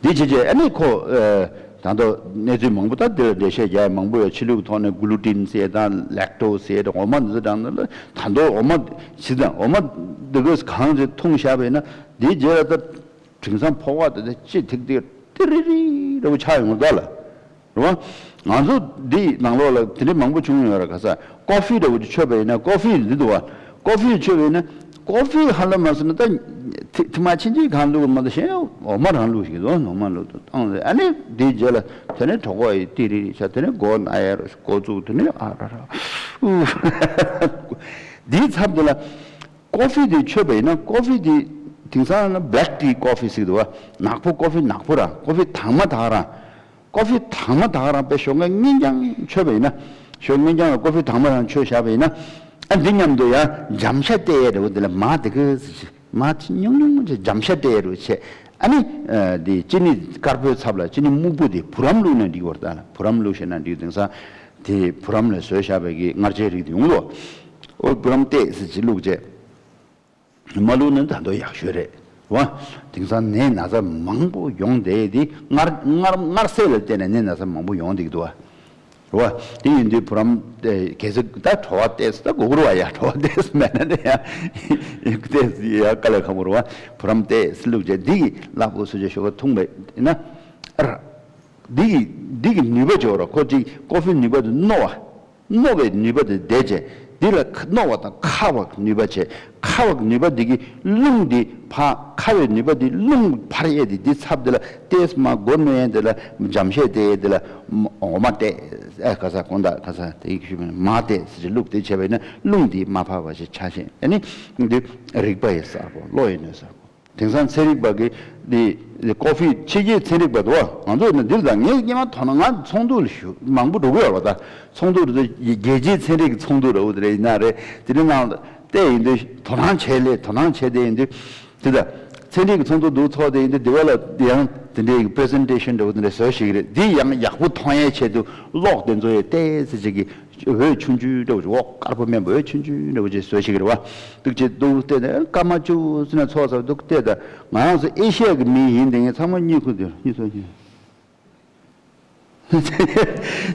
འདི་བྱས་རྗེས་ཨ་ནི་ཁོ་ཨ་ད་ལྟ་གནས་ཚུལ་མང་པོ་ད་འདི་ལ་འགྲེལ་བཤད་རྒྱག་ཡ་མང་པོ་ཡོད། ཕྱི་ལུགས་ཐོག་ནས་glutenཟེར་དང་lactoseཟེར་དང་འོ་མ་འདི་ཚོ་དང་ད་ལྟ་འོ་མ་ཇི་ལྟར་འོ་མ་འདི་གས་གང་ཅི་འཐུང་བཞག་པ་ཡིན་ན་འདིའི་རྗེས་ལ་ད་དེང་སང་ཕོ་བ་དེ་ལྕེ་ཐིག་ཐིག་ཏི་རི་རི་འདྲ་བོ་ཆགས་ཡོང་གི་འདུག་ལ། རེད་བ། ང་ཚོ་འདི་ནང་ལོགས་ལ་དེ་འདྲའི་མང་པོ་བྱུང་ཡོད་ར། ག་ས་coffee་འདྲ་བོ་ཅིག་མཆོད་པ་ཡིན་ན་coffee་འདི་འདུག་བ། coffee་མཆོད་པ་ཡིན་ན་coffee་ཧ་ལམ་མ་ཟེར་ན་ད་ཐི་ཐི་མ་ཕྱིན་ཅི་གང་བླུགས་མ་གཏོགས་གཞན་འོ་མ་རང་བླུགས་ཤིག་འདུག་འོ་མ་བླུགས་འདུག་བཏང་རེད། ཨ་ནི་འདིའི་རྗེས་ལ་དེ་ནས་གྲོད་ཁོག་ཡི་ཏི་རི་རི་ཆ་དེ་ནས་མགོ་ན་ཡ་རུ་མགོ་བཙུགས་དེ་ནས་ཨ་ར་ར་འདིའི་ཚབ་དེ་ལ་coffee་དེ་མཆོད་པ་ཡིན་ན་coffee་དེ་དེང་སང་ན་black tea coffee་ཟེར་གི་འདུག་བ། ནག་པོ་coffee་ནག་པོ་རང་coffee་དྭངས་མ་དག་རང་ཀོ་ཧྥི་དྭངས་མ་དག་རང་དཔེ་ཞོགས་ཀས་སྔོ་ལྗང་མཆོད་པ་ཡིན་ན། ཞོགས་སྔོ་ལྗང་ལ་ཀོ་ཧྥི་དྭངས་མ་རང་མཆོད་བཞག་པ་ཡིན་ན། ཨ་འདི་མཉམ་དུ་ཡང་འཇམ་ཤ་སྟེར་ཡས་འདྲ་བོ་འདི་ལ་མར་དེ་གི་ཟེར་གྱི་མར་ཅིག་ཉུང་ཉུང་ཅིག་འཇམ་ཤ་སྟེར་ཡས་འདྲ་བོ་བྱས། ཨ་ནི་འདི་ཅི་ནི་དཀར་པོའི་ཚབ་ལ་ཅི་ནི་སྨུག་པོ་དེ་བུ་རམ་བླུགས་ན་འགྲིག་བར་ད་ལ། བུ་རམ་བླུགས་ཤེས་ན་འགྲིག། དེང་སང་དེ་བུ་རམ་ལ་བཟོས་བཞག་པའི་གི་མངར་ཆའི་རིགས་དེ་ཡོང་ལོ། ཨོ་བུ་རམ་ཏེ་ཟེར་གྱི་བླུགས་བྱས། མ་བླུགས་ན་ད་དུང་ཡག་ཤོས་རེད་བ། དེང་སང་ནད་ན་ཚ་མང་པོ་ཡོང་བསྡད་དེ་མངར་མངར་མངར་ཟས་ལ་བརྟེན་ནས་ནད་ན་ཚ་མང་པོ་ཡོང་བསྡད་ཀྱི་འདུག་བ། རེད་བ། དེ་ཡིན་དུས་བུ་རམ་གལ་སྲིད་ད་བྲོ་བ་ཏོག་ཙམ་ད་དགོས་ཀྱི་རེད་བ་ཡ། བྲོ་བ་ཏོག་ཙམ་མེད་ན་ནི་ཡ་ཏོག་ཙམ་ཡ་དཀའ་ལས་ཁག་པོ་རེད་བ། བུ་རམ་ཏོག་ཙམ་བླུགས་བྱས་འདི་གི་ལག་པོ་སུ་ཅིག་ཞོགས་ཀ་འཐུང་བས་ན། ཨ་ར། འདི་གི་འདི་གི་ནུས་པ་ཅིག་ཡོད་རེད། ཁོ་ཅིག་ཀོ་ཧྥི་ནུས་པ་དེ་རྣོ་བ། རྣོ་བའི་ནུས་པ་དེ་བསྡད་བྱས། འདི་ལ་རྣོ་བ་དང་ཁ་བ་ནུས་པ་བྱས། ཁ་བ་ནུས་པ་འདི་གིས་རླུང་འདི་ཕར་ཁ་བའི་ནུས་པ་འདི་རླུང་ཕར་གཡས་དེ་འདི་ཚབ་དེ་ལ་ཏེས་མ་སྒོ་གནོན་ཡན་དེ་ལ་འཇམ་ཤད་དེ་དེ་ལ་འོ་མ་བལྟས། ཨ་ག་ས་གོང་དག་ག་ས་དེ་ཡིག་ཞུ་མ་བལྟས་ཟེར་གྱི་བླུགས་དེ་བྱས་པ་ཡིན་ན་རླུང་འདི་མ་ཕར་བ་ཞིག་ཆ་ཤས། ཨ་ནི་འདི་རིག་པ་ཡི་གསར་པོ་བློ་ཡི་ནུས་གསར་པོ། དེང་སང་ཚན་རིག་པ་གི་འདི་ཀོ་ཧྥི་ཕྱི་རྒྱལ་ཚན་རིག་པ་འདུག་བ། ང་ཚོ་ནི་འདིར་དང་ངས་སྔོན་མ་དོ་སྣང་ང་ཚོགས་འདུ་ལ་ཞུ་མང་པོ་འགྲོ་གི་ཡོད་རེད་བ། ད་ཚོགས་འདུ་རེད། རྒྱལ་སྤྱིའི་ཚན་རིག་གི་ཚོགས་འདུ་རེད་བ། དེ་རེད་ཡིན་ན་རེད། དེ་འདྲ་ནང་བལྟས་ཡིན་དུས་དོ་སྣང་བྱས་ལས་དོ་སྣང་བྱས་དེ་ཡིན་དུས་དེ་ད་ཚན་རིག་གི་ཚོགས་འདུ་འདུག་ཚོགས་དེ་ཡིན་དུས་དེ་བ་ལ་ཡང་དེ་འདྲའི་པི་རི་ཟེན་ཊེ་ཤན་འདྲ་བོ་དེ་འདྲ་བཟོ་ཞིག་རེད། འདི་ཡང་ཡག་པོ་མཐོང་ཡའི་ཆེད་དུ་གློག་དེ་ཚོ་ཡི་ཏོག་ཙམ་ཅིག་གི་འོད་ཆུང་ཆུང་འདྲ་བོ་ཅིག་འོད་དཀར་པོ་དམན་པ་འོད་ཆུང་ཆུང་འདྲ་བོ་ཅིག་བཟོས་ཤིག་རེད་བ། འདུག་ཅེས་འདུག་བལྟས་ནས་སྐར་མ་བཅུ་ཙམ་ན་ཚོགས་ཚར་འདུག་བལྟས། ད་ང་རང་ཚོ་ཨེ་ཤི་ཡ་གི་མི་ཡིན་དེ་ངས་ཚང་མ་གཉིད་ཁུག་དེ་གཉིད་སོང་གཉིད།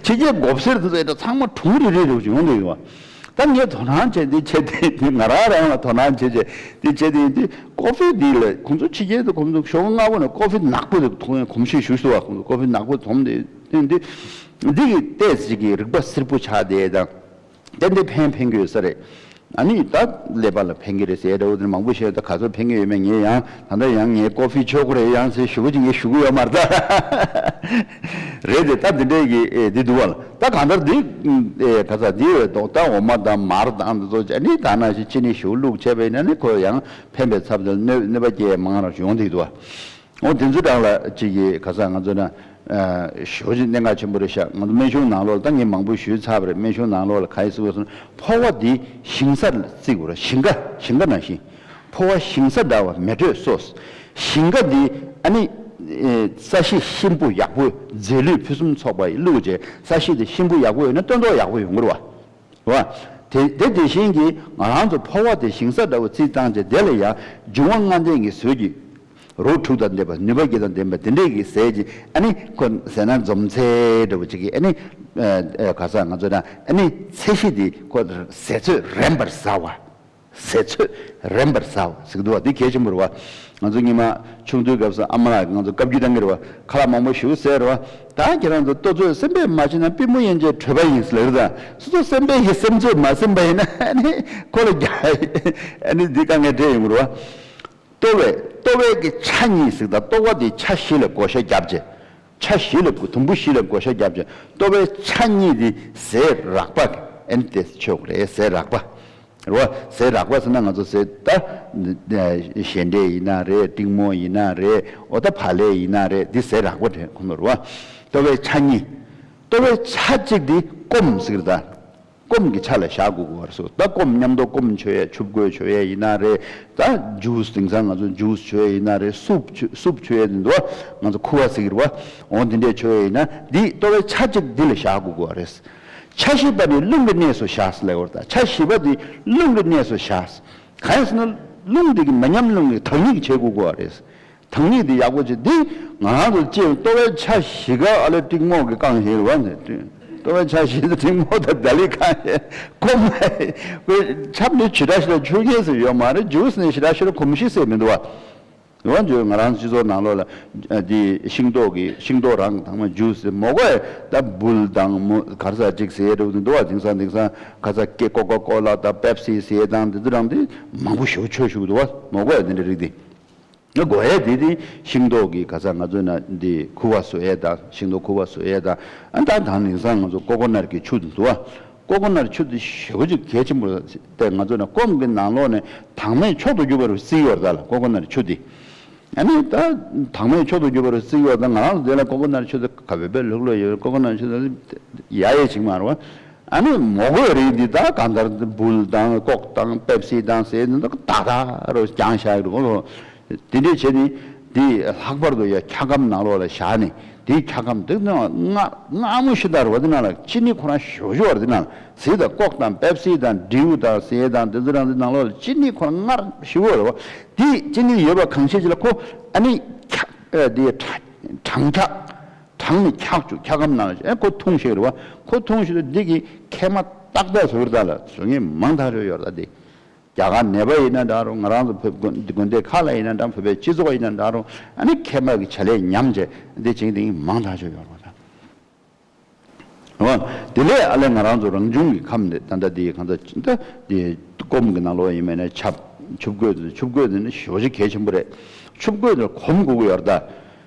ཕྱི་རྒྱལ་མགོ་སེར་དེ་ཚོ་ཚང་མ་གྲུང་རི་རི་འདྲ་བོ་ཅིག་ཡོང་འདུག་ཡོད་བ། ད་ངས་དོ་སྣང་བྱས་འདི་བྱས་དེ་ང་རང་རང་ལ་དོ་སྣང་བྱས་བྱས་འདི་བྱས་དེ་ཡིན་དུས་ཀོ་ཧྥི་འདི་ལ་ཁོང་ཚོ་ཕྱི་རྒྱལ་དུ་ཁོང་ཚོ་ཞོགས་པ་སྔ་པོ་ནས་ཀོ་ཧྥི་ནག་པོ་དེ་འཐུང་ཡ་གོམས་གཤིས་ཞུགས་སོང་བ། ཁོང་ཚོ་ཀོ་ཧྥི་ནག་པོ་འཐུང་དེ་དེ་འདི། འདི་གི་ཏོག་ཙམ་གྱི་རིག་པ་སིལ་པོ་ཆགས་བསྡད་དང་། ཏན་ཏན་ཕན་ཕན་གྱི་ཡོད་ས་རེད། ཨ་ནི་ད་ཀླད་པ་ལ་ཕན་གྱི་རེད་ཟེར་འདྲ་བོ་དེ་མང་པོ་བཤད། ད་ག་ཚོད་ཕན་གྱི་ཡོད་མེད་ངས་ཡང་ད་ལྟ་ཡང་ངས་ཀོ་ཧྥི་མཆོད་ཀྱི་རེད་ཡང་ཟེར་ཞུ་བ་ཅིག་ངས་ཞུ་གི་ཡོད་མ་རེད་ད། རེད་དེ་ད་འདི་འདྲས་ཀྱི་ཨེ་འདི་འདུག་བ་ལ། ད་གང་ལྟར་འདི་ཨེ་ག་ཚ་འདི་ཡོད་མདོག་ད་འོ་མ་དང་མར་དང་འདི་ཚོ་ཨ་ནི་ད་ནང་བཞིན་ཅི་ནས་ཞུ་བླུགས་བྱས་པ་ཡིན་ན་ནི་ཁོ་ཡང་ཕན་པའི་ཚབ་ཏུ་གནོད་གནོད་པ་སྐྱེལ་མང་རང་ཡོང་འདུག་འདུག་བ། འོ་དེ་ཚོ་གྲས་ལ་གཅིག་གིས་ག་ས་ང་ཚོ་ན་ཞེ་པོ་ཅིག་གནད་འགག་ཆེན་པོ་རེད་ཤག་ང་ཚོ་སྨན་གཞུང་ནང་ལོགས་ལ་ད་ངས་མང་པོ་ཞུས་ཚར་བ་རེད། སྨན་གཞུང་ནང་ལོགས་ལ་ག་ཡི་སྲིད་པ་སོང་ཕོ་བ་འདི་ཞིང་ས་ལ་བརྩི་དགོས་རེད། ཞིང་ཁ་ཞིང་ཁ་ནང་བཞིན་ཕོ་བ་ཞིང་ས་འདྲ་བ་མེ་དྲོད་སོ། ཞིང་ཁ་འདི་ཨ་ནི་ས་གཞི་གཤིན་པོ་ཡག་པོ་རྫས་ལུད་ཕུན་སུམ་ཚོགས་པ་ཡི་བླུགས་རྗེས་ས་གཞི་འདི་གཤིན་པོ་ཡག་པོ་ཡོད་ན་སྟོན་ཐོག་ཡག་པོ་ཡོང་གི་རེད་བ། རེད་བ། དེ་དེ་དེ་བཞིན་གྱི་ང་རང་ཚོ་ཕོ་བ་དེ་ཞིང་ས་འདྲ་བོ་རྩིས་བཏང་རྗེས་དེ་ལ་ཡང་འབྱུང་བ་ལྔ་ལྡན་གྱི་ཟོལ་གྱི་རོ་དྲུག་དང་ལྡན་པ་ནུས་པ་བརྒྱད་དང་ལྡན་པ་དེ་འདྲས་ཀྱི་ཟས་ཀྱི་ཨ་ནི་ཁོ་ཟས་སྣ་འཛོམས་ཚད་འདྲ་བོ་ཅིག་གི་ཨ་ནི་ག་ས་ང་ཚོ་ན་ཨ་ནི་ཚད་གཞི་དེ་ཁོ་ཟས་ཚོད་རན་པར་ཟ་བ། ཟས་ཚོད་རན་པར་ཟ་བ་ཟེར་གྱི་འདུག་བ། འདི་གལ་ཆེན་པོ་རེད་བ། ང་ཚོ་སྔོན་མ་ཆུང་དུས་སྐབས་སུ་ཨ་མ་ལགས་ང་ཚོ་བཀའ་བརྒྱུད་བཏང་གི་རེད་བ། ཁ་ལག་མང་པོ་ཞིག་ཟས་རེད་བ། ད་ཁྱེད་རང་ཚོ་ལྟོ་ཚོད་སེམས་པས་མ་བྱས་ན་པུས་མོ་ཡན་ཆད་གྲོད་པ་ཡིན་ཟེར་ལབ་ཀྱི་རེད། ད་སོ་སོ་སེམས་པས་ཡི་སེམས་ཚོད་མ་ཟིན་པ་ཡིན་ན་ཨ་ནི་ཁོ་ལ་རྒྱག་ཨ་ནི་འདི་དཀའ་ངལ་འཕྲད་ཡོང་གི་རེད་བ། ལྟོ་བས་ལྟོ་བས་ཀྱི་ཆ་གཉིས་ཟེར། ད་ལྟོ་བ་དེ་ཆ་བཞི་ལ་བགོ་བཤའ་བརྒྱབ་རྗེས། ཆ་བཞི་ལ་དུམ་བུ་བཞི་ལ་བགོ་བཤའ་བརྒྱབ་རྗེས་ལྟོ་བའི་ཆ་གཉིས་དེ་ཟས་རགས་པ་ཨེ་ནི་དེ་ཆོག་རེད། ཟས་རགས་པ་རེད་བ། ཟས་རགས་པ་ཟེར་ན་ང་ཚོ་ཟས་ད་ཞལ་འབྲས་ཡིན་ན་རེད། ཏིང་མོ་ཡིན་ན་རེད། འོ་ད་བག་ལེབ་ཡིན་ན་རེད། འདི་ཟས་རགས་པ་རེད་ཁོ་ན་རེད་བ། ལྟོ་བའི་ཆ་གཉིས། ལྟོ་བའི་ཆ་གཅིག་དེ་སྐོམ་ཟེར་གི་རེད་ད། སྐོམ་གྱི་ཆ་ལ་བཞག་དགོས་ཀྱི་ཡོད་རེད་ཟེར། ད་སྐོམ་མཉམ་དུ་སྐོམ་མཆོད་ཡས་ཆུ་བསྐོལ་མཆོད་ཡས་ཡིན་ན་རེད། ད་ཇུས་དེང་སང་ང་ཚོ་ཇུས་མཆོད་ཡས་ཡིན་ན་རེད། སུབ་མཆོད་སུབ་མཆོད་ཡས་དེ་འདུག་བ། ང་ཚོ་ཁུ་བ་ཟེར་གྱི་རེད་བ། འོ་འདི་འདྲས་མཆོད་ཡས་ཡིན་ན་འདི་ལྟོ་བའི་ཆ་གཅིག་འདི་ལ་བཞག་དགོས་ཀྱི་ཡོད་རེད། ཆ་བཞི་པ་ནི་རླུང་གི་གནས་སུ་བཞག་ཟེར་ལབ་ཀྱི་ཡོད་རེད། ད་ཆ་བཞི་པ་འདི་རླུང་གི་གནས་སུ་བཞག་གང་ཡིན་ཟེར་ན་རླུང་འདི་གི་མི་ཉམས་རླུང་གི་བདག་ཉིད་ཀྱི་བྱེད་དགོས་ཀྱི་ཡོད་རེད། དང་ཉིད་དེ་ཡག་པོ་བྱེད། འདི་ང་རང་ཚོ་ཅེས་ལྟོ་བའི་ཆ་བཞི་ཀ་ཨ་ལེ་ཏིང་མོག་གི་རྐང་བཞིན་རེད་བ། ནས་ལྟོ་བའི་ཆ་བཞི་དེ་ཏིང་མོག་དང་ལྡ་ལི་རྐང་བཞིན་སྐོམ་པའི་ཆབ་ནི་ཇི་འདྲ་ཞིག་ལ་མཆོད་མཁན་ཟེར་ཡོད་མ་རེད། ཇུས་ནི་ཇི་འདྲ་ཞིག་ལ་གོམས་གཤིས་ཟེར་མི་འདུག་བ། རེད་བ། ཇུས་ང་རང་སྤྱི་ཚོགས་ནང་ལོགས་ལ་འདི་ཤིང་ཏོག་གི་ཤིང་ཏོག་རང་དང་མ་ཇུས་ཟེར་མོ་གོ་ད་འབུལ་དང་མོ་གར་ས་ཅིག་ཟེར་རེད་འདུག་བ། དེང་སང་དེང་སང་ག་ས་ཀེ་ཀོ་ཀོ་ཀོ་ལ་དང་པེབ་སི་ཟེར་དང་འདི་ཚོ་རང་འདི་མང་པོ་ཞེ་པོ་མཆོད་ཞུགས་འདུག་བ། མོ་གོ་འདི་འདྲ་རིགས་འདི། ང་གོ་ཡས་དེ་དེ་ཤིང་ཏོག་གི་ག་ས་ང་ཚོ་ན་འདི་ཁུ་བ་བཟོ་ཡས་དང་ཤིང་ཏོག་ཁུ་བ་བཟོ་ཡས་དང་ཨ་ད་དང་དེང་སང་ང་ཚོ་ཀོ་ཀོ་ནར་གི་ཆུ་འདུག་བ། ཀོ་ཀོ་ནར་ཆུ་དེ་ཞེ་པོ་ཅིག་གལ་ཆེན་པོ་རེད། དེ་ང་ཚོ་ན་སྐོམ་གི་ནང་ལོགས་ནས་དྭངས་མའི་མཆོག་ཏུ་གྱུར་པ་རུ་བརྩི་ཡོད་རེད་ད་ལ། ཀོ་ཀོ་ནར་ཆུ་དེ་ཨ་ནི་ད་དྭངས་མའི་མཆོག་ཏུ་གྱུར་པ་རུ་བརྩི་ཡོད་ད། ང་རང་ཚོ་དེ་ལ་ཀོ་ཀོ་ནར་ཆུ་དེ་ག་བེ་བེ་ལྷུག་ལྷུག་ཡོད། ཀོ་ཀོ་ནར་ཆུ་དེ་ཡ་ཡ་ཅིག་མ་རེད་བ། ཨ་ནི་མོ་གོ་རིགས་འདི་ད་གང་ལྟར་འབུལ་དང་ཀོག་དང་པེབ་སི་དང་ཟེར་འདི་ད་ད་རུ་རྐྱང་བཞག་རུ་དེ་འདྲས་བྱས་ནས་འདི་ལྷག་པར་དུ་ཡ་འཁྱག་སྒམ་ནང་ལོགས་ལ་བཞག་ནས་འདིའི་འཁྱག་སྒམ་འདི་ནང་མངར་མངར་མོ་ཞིག་ད་རུ་བ་འདི་ནང་ལ་ཅི་ནི་ཁོ་རང་ཞོ་ཞོ་བ་འདི་ནང་ལ་ཟེར་ད་ཀོག་དང་པེབ་སི་དང་འབྲིའུ་དང་ཟེར་དང་འདི་ཚོ་རང་འདི་ནང་ལོགས་ལ་ཅི་ནི་ཁོ་རང་མངར་ཞིག་བ་རུ་བ། འདི་ཅི་ནི་ཡོད་པ་གང་ཤེས་ཅི་ལ་ཁོ་ཨ་ནི་འཁྱག་འདི་གྲང་འཁྱག་གྲང་ནས་འཁྱག་བཅུག་འཁྱག་སྒམ་ནང་ལ་ཨེ་ཁོ་འཐུང་ཤེས་རེད་བ། ཁོ་འཐུང་ཤེས་རེད། འདི་གི་མཁལ་མ་ཏག་ཏག་བཟོ་གི་རེད་ད་ལ། བཟོ་མཁན་མང་ཐག་ཆོད་ཡོད་རེད་ད། འདི་རྒྱ་གར་ནད་པ་ཡིན་ན་འདྲ་རུང་ང་རང་ཚོ་བོད་དགོན་དགོན་སྡེ་ཁག་ལ་ཡིན་ན་འདྲ་བོད་པའི་སྤྱི་ཚོགས་ཡིན་ན་འདྲ་རུང་ཨ་ནི་མཁལ་མ་གི་བྱ་ལས་ཉམས་བྱས་འདི་བྱེད་མཁན་མང་ཐག་ཆོད་ཡོད་རེད་ད། འོ། དེ་ལས་ཨ་ལས་ང་རང་ཚོ་རང་བྱུང་གི་ཁམས་དེ་ད་ལྟ་དེ་གང་ལྟར་ད་དེ་སྐོམ་གྱི་ནང་ལོགས་ཡིན་མིན་ན་ཆབ་ཆུ་བཀོད་དེ་ཆུ་བཀོད་དེ་ནི་ཞེ་པོ་ཅིག་གལ་ཆེན་པོ་རེད། ཆུ་བཀོད་དེ་གོམས་དགོས་ཀྱི་ཡོད་རེད་ད།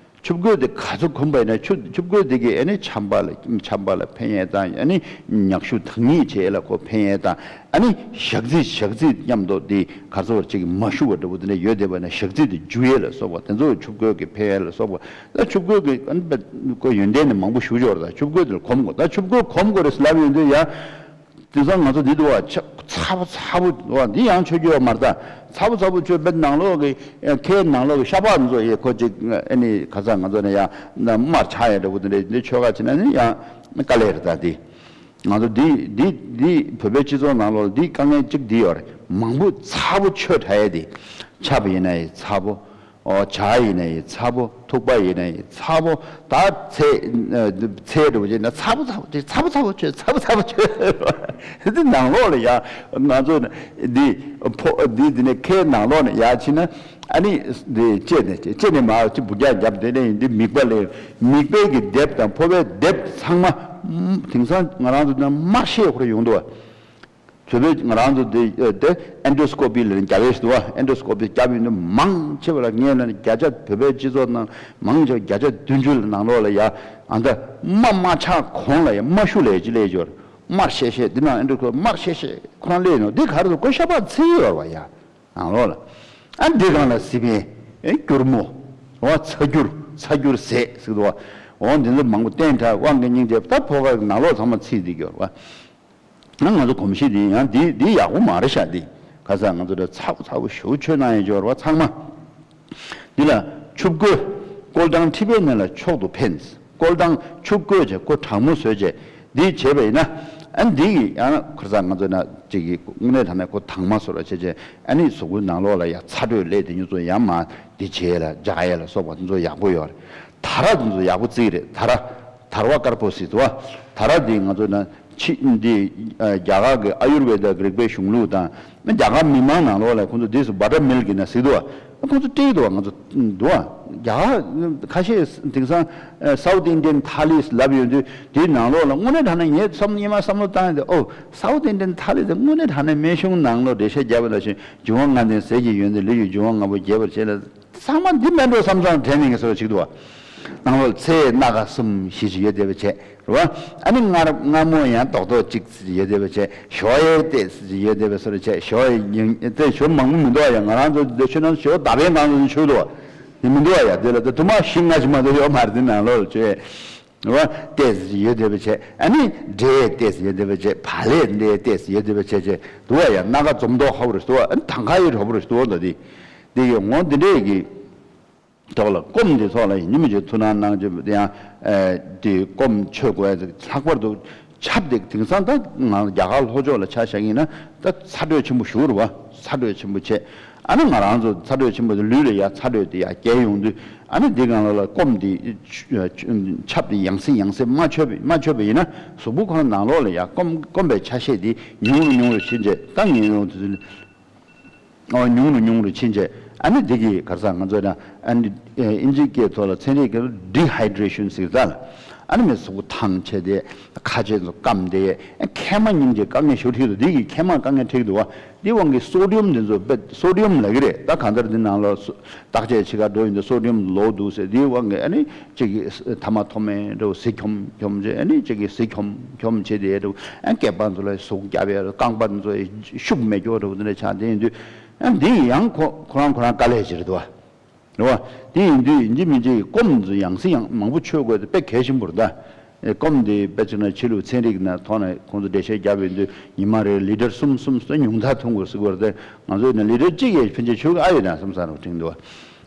ཆུ་བཀོད་དེ་ག་ཚོད་གོམས་པ་ཡིན་ན་ཆུ་ཆུ་བཀོད་དེ་གི་ཨ་ནི་ཆམ་པ་ལ་ཆམ་པ་ལ་ཕན་ཡས་དང་ཨ་ནི་མྱག་ཤུ་དྭངས་སྙིགས་བྱེད་ཡས་ལ་ཁོ་ཕན་ཡས་དང་། ཨ་ནི་ཞག་རྩི་ཞག་རྩི་མཉམ་དུ་དེ་ག་ཚོད་ཅིག་མ་ཞུ་བ་འདྲ་པོ་དེ་འདྲ་ཡོད་བསྡད་པ་ན་ཞག་རྩི་དེ་འཇུ་ཡས་ལ་སོགས་པ་དེ་ཚོ་ཆུ་བཀོད་ཀྱི་ཕན་ཡས་ལ་སོགས་པ། ད་ཆུ་བཀོད་ཀྱི་ཨ་ནི་པ་ཁོ་ཡོན་ཏན་ནི་མང་པོ་ཞུ་འབྱོར་ད་ཆུ་བཀོད་དེ་ལ་གོམས་དགོས། ད་ཆུ་བཀོད་གོམས་དགོས་རེད་ལབ་ཡོང་དུས་ཡ། དེང་སང་ང་ཚོ་འདི་འདུག་བ། ཆ་ཚ་པོ་ཚ་པོ་འདུག་བ། འདི་ཡང་ཆོས་རྒྱུ་ཡོད་མ་རེད་ད། ཚ་པོ་ཚ་པོ་ཆོས་དཔེ་ནང་ལོགས་ཀྱི་ཁའི་ནང་ལོགས་ཀྱི་ཤ་པགས་འདི་ཚོ་ཡེ་ཁོ་ཅིག་ཨ་ནི་ག་ས་ང་ཚོ་ནས་ཡང་དམར་ཆགས་ཡ་འདྲ་པོ་དེ་འདྲ་འདི་ཆོས་ཁ་ཕྱིན་ན་ནི་ཡང་དཀའ་ལས་རེད་ད་འདི། ང་ཚོ་འདི་འདི་འདི་བོད་པའི་སྤྱི་ཚོགས་ནང་ལོགས་འདི་དཀའ་ངལ་གཅིག་འདི་ཡོད་རེད། མང་པོ་ཚ་པོ་ཆོས་དྲག་ཡ་འདི། ཆབ་ཡིན་ན་ཡི་ཚ་པོ། ཨོ་ཇ་ཡིན་ན་ཡི་ཚ་པོ། ཐུག་པ་ཡིན་ན་ཡི་ཚ་པོ། ད་ཚལ་ཚལ་འདྲ་པོ་བྱས་ན་ཚ་པོ་ཚ་པོ་དེ་ཚ་པོ་ཚ་པོ་ཆོས་ཚ་པོ་ཚ་པོ་ཆོས། དེ་ནང་ལོགས་ལ་ཡ་ང་ཚོ་འདི་ཕོ་འདི་འདི་ནས་ཁའི་ནང་ལོགས་ནས་ཡ་ཕྱིན་ན་ཨ་ནི་འདི་ལྕེ་ནས་ལྕེ་ནས་མར་ཅིག་འབུ་རྒྱག་བརྒྱབ། དེ་ནས་འདི་མིད་པ་ལ་མིད་པའི་གི་ལྡེབས་དང་ཕོ་བའི་ལྡེབས་ཚང་མ་དེང་སང་ང་རང་ཚོ་ནང་དམར་ཤས་ཁོ་ར་ཡོང་འདུག་བ། བོད་པའི་ང་རང་ཚོ་འདི་དེ་ཨེན་ཌོ་སྐོ་པི་ལ་རྒྱབ་ཡས་འདུག་བ། ཨེན་ཌོ་སྐོ་པི་རྒྱབ་ཡོང་དུས་མང་ཆེ་བ་ལ་ངས་ལ་ནི་བརྒྱ་ཆ་བོད་པའི་སྤྱི་ཚོགས་ནང་མང་ཆེ་བ་བརྒྱ་ཆ་བདུན་ཅུ་ལ་ནང་ལོགས་ལ་ཡ་ཨ་ད་རྨ་མ་ཆགས་གོང་ལ་ཡ་རྨ་ཤུ་ལས་ཅི་ལས་འབྱོར། དམར་ཤས་ཤས་འདི་ནང་ཨེན་ཌོ་སྐོ་པི་དམར་ཤས་ཤས་ཁོ་རང་སླེབས་ཡོང་འདི་ག་རེ་འདུག་གོ་ཤ་པགས་ཚིལ་ཡོད་བ་ཡ་ནང་ལོགས་ལ། ཨ་འདི་སྒང་ལ་སི་པན་སྐྱུར་མོ། འོ་ཚ་སྐྱུར་ཚ་སྐྱུར་ཟས་ཟེར་འདུག་བ། འོ་འདི་ཚོ་མང་པོ་བསྟན་དྲག་དབང་གི་སྙིང་རྗེ། ད་ཕོ་ཁ་ནང་ལོགས་ཚང་མ་ཚིལ་འདི་འབྱོར་བ། ང་ང་ཚོ་གོམས་གཤིས་འདི་ཡང་འདི་འདི་ཡག་པོ་མ་རེད་ཤག་འདི་ག་ས་ང་ཚོ་འདྲ་ཚ་པོ་ཚ་པོ་ཞེ་པོ་ཆོས་གནང་ཡས་འབྱོར་བ་ཚང་མ། འདི་ལ་ཆུ་བསྐོལ། བསྐོལ་དང་མཁྲིས་པའི་ནད་ལ་མཆོག་ཏུ་ཕན། བསྐོལ་དང་ཆུ་བསྐོལ་བྱས་ཁོ་གྲང་མོ་བཟོས་བྱས་འདི་བྱས་པ་ཡིན་ན། ཨ་འདི་ཡང་ཁ་སང་ང་ཚོ་ན་ཅིག་གི་དངོས་གནས་དྲང་གནས་ཁོ་དྭངས་མ་བཟོ་ར་བྱས་བྱས་ཨ་ནི་གཟུགས་པོའི་ནང་ལོགས་ལ་ཡང་ཚ་དྲོད་སླེབས་དེ་ཉུ་ཚོ་ཡང་མ་འདི་བྱས་ལ་འཇགས་ཡས་ལ་སོགས་པ་འདི་ཚོ་ཡག་པོ་ཡོད་རེད། དར་འདི་ཚོ་ཡག་པོ་བརྩིགས་རེད། དར་དར་བ་དཀར་པོ་ཟེར་འདུག་བ། དར་འདི་ང་ཚོ་ན། ཕྱི་འདི་རྒྱ་གར་གྱི་ཨ་ཡུར་ཝེ་ད་རིག་པའི་གཞུང་ལུགས་དང་རྒྱ་གར་མི་མང་ནང་ལོགས་ལ་ཁོང་ཚོ་འདི་སུ་བ་ཊར་མིལ་ཀི་ན་ཟེར་འདུག་བ། ཁོང་ཚོ་སྤྲད་འདུག་བ། ང་ཚོ་འདུག་བ། རྒྱ་གར་ཁ་ཤས་དེང་སང་South Indian thalis ལབ་ཡོང་དུས་དེའི་ནང་ལོགས་ལ་དངོས་གནས་དྲང་གནས་ངས་བསམ་སྙེ་མ་བསམ་བློ་བཏང་ཡོང་དུས་ཨོ་South Indian thalis དེ་དངོས་གནས་དྲང་གནས་སྨན་གཞུང་ནང་ལོགས་འགྲེལ་བཤད་བརྒྱབ་པ་ནང་བཞིན་འབྱུང་བ་ལྔ་ལྡན་ཟས་ཀྱི་ཡོན་ཏན་ལུས་ཀྱི་འབྱུང་བ་ལྔ་པོ་རྒྱས་པར་བྱེད་ལ། ཚང་མ་འདི་མེད་འགྲོ་བསམ་བསམ་དྲན་ནས་ངས་བཟོ་བ་ཅིག་འདུག་བ། ནང་ལོགས་ཚེ་སྣ་ཁ་གསུམ་ཞེས་ཅིག་ཡོད་བསྡད་པ་བྱས་རེད་བ། ཨ་ནི་མངར་མངར་མོ་ཡང་རྡོག་རྡོག་ཅིག་ཡོད་བསྡད་པ་བྱས། ཞོ་ཡའི་ཏོག་ཙམ་ཡོད་བསྡད་པ་བཟོ་འདྲ་བྱས། ཞོ་ཡི་ཉིན་དེ་ཞོ་མང་པོ་མི་འདུག་བ་ཡ། ང་རང་ཚོ་འདི་ཆུ་ནང་ཞོ་ད་ཕན་གང་ཚོ་ཆུ་འདུག་བ། དེ་མི་འདུག་བ་ཡ། དེ་ལ་ད་དུ་མ་ཤིང་ང་ཅི་མ་གཏོགས་ཡོད་མ་རེད། དེ་ནང་ལོགས་ལ་བྱས་རེད་བ། ཏོག་ཙམ་ཡོད་བསྡད་པ་བྱས། ཨ་ནི་འབྲས་ཏོག་ཙམ་ཡོད་བསྡད་པ་བྱས། བག་ལེབ་འདི་ཏོག་ཙམ་ཡོད་བསྡད་པ་བྱས་བྱས་འདུག་བ་ཡ། སྣ་ཁ་འཛོམས་མདོག་ཧ་པོ་རེད་འདུག་བ། ཨ་ནི་དང་ཁ་ཡི་ཧ་པོ་རེད་འདུག་བ། ད་དེ་དེ་གི་ངོ་འདི་འདྲས་ཀྱི། ཐོག་ལ་སྐོམ་འདི་ཐོག་ལ་ཡིན་གཅིག་མིན་གཅིག་ཐུགས་སྣང་གནང་རྒྱུ་དེ་ཡང་ཨེ་དེ་སྐོམ་ཆོད་དགོས་ཡ་ལྷག་པར་དུ་ཆབ་དེ་དེང་སང་ད་ང་རྒྱ་གར་ལྷོ་ཕྱོགས་ལ་ཆ་བཞག་ཡིན་ན་ད་ཚ་དྲོད་ཆེན་པོ་ཞུགས་རེད་བ། ཚ་དྲོད་ཆེན་པོ་བྱས། ཨ་ནི་ང་རང་ཚོ་ཚ་དྲོད་ཆེན་པོ་དེ་ལུས་ལ་ཡ་ཚ་དྲོད་དེ་ཡ་བསྐྱལ་ཡོང་དུས་ཨ་ནི་འདི་སྒང་ལ་ལ་སྐོམ་དེ་ཆབ་དེ་ཡང་སེ་ཡང་སེ་མ་མཆོད་པ་མ་མཆོད་པ་ཡིན་ན་གཟུགས་པོ་ཁོ་ན་ནང་ལོགས་ལ་ཡ་སྐོམ་སྐོམ་པའི་ཆ་ཤས་དེ་ཉུང་རུ་ཉུང་རུ་ཕྱིན་རྗེས་ད་ངན་ཡོང་དུས། ཨོ་ཉུང་རུ་ཉུང་རུ་ཕྱིན་རྗེས་ཨ་ནི་འདི་གི་ག་རེ་ཟེར་ང་ཚོ་ན་ཨ་ནི་ཨིན་ཇི་སྐད་ཐོག་ལ་ཚན་རིག་གི་ཌི་ཧའི་ཌི་རེ་ཤན་ཟེར་ད་ལ། ཨ་ནི་མི་གཟུགས་པོ་ཐང་ཆད་དེ་ཁ་ཆེ་ཚོ་སྐམ་དེ་མཁལ་མ་སྙིང་རྗེ་དཀའ་ངལ་ཞུ་ཐིག་ཏུ་འདི་གི་མཁལ་མ་དཀའ་ངལ་ཐིག་ཏུ་བ། འདི་དབང་གི་སོ་ཌི་ཡམ་འདི་ཚོ་བེད་སོ་ཌི་ཡམ་ལབ་ཀྱི་རེད། ད་གང་ལྟར་འདི་ནང་ལ་སོ་བརྟག་དཔྱད་བྱེད་ག་འགྲོ་ཡིན་དུས་སོ་ཌི་ཡམ་ལོག་འདུག་ཟེར། འདི་དབང་གི་ཨ་ནི་གཅིག་གིས་ཐ་མག་ཐོགས་མེད་འདྲ་བོ་ཟས་འཁྱོམ་འཁྱོམ་བྱས། ཨ་ནི་གཅིག་གིས་ཟས་འཁྱོམ་འཁྱོམ་བྱས་དེ་འདྲ་བོ། ཨ་སྐེད་པ་ཚོ་ལ་ཟུག་རྒྱབ་ཡ་རྐང་པ་ཚོ་ཤུགས་མེད་སྐྱོ་འདྲ་བོ་འདི་འདྲ་ཆགས་དེ་ཡིན་དུས། ཨ་འདི་ཡང་ཁོ་ཁོ་རང་ཁོ་རང་དཀའ་ལས་ཅིག་རེད་དོ། རེད་བ། དེ་ཡིན་དུས་ཡིན་གཅིག་མིན་གཅིག་སྐོམ་ཚོ་ཡང་སེ་ཡང་མང་པོ་མཆོད་དགོས་དེ་དཔེ་གལ་ཆེན་པོ་རེད་ད། ཨེ་སྐོམ་དེ་དཔེ་བྱས་ན་ཕྱི་ལུགས་ཚན་རིག་ནང་ཐོག་ནས་ཁོང་ཚོ་འགྲེལ་བཤད་བརྒྱབ་ཡོད་དུས་ཉི་མ་རེར་ལི་ཊར་གསུམ་གསུམ་གསུམ་ཉུང་མཐར་འཐུང་དགོས་ཟེར་གྱི་ཡོད་རེད་དེ། ང་ཚོ་ཡིན་ན་ལི་ཊར་གཅིག་ཡས་ཕན་ཆད་མཆོད་ཀྱི་ཨ་ཡོད་ན་བསམ་བསམ་རུ་དྲན་འདུག་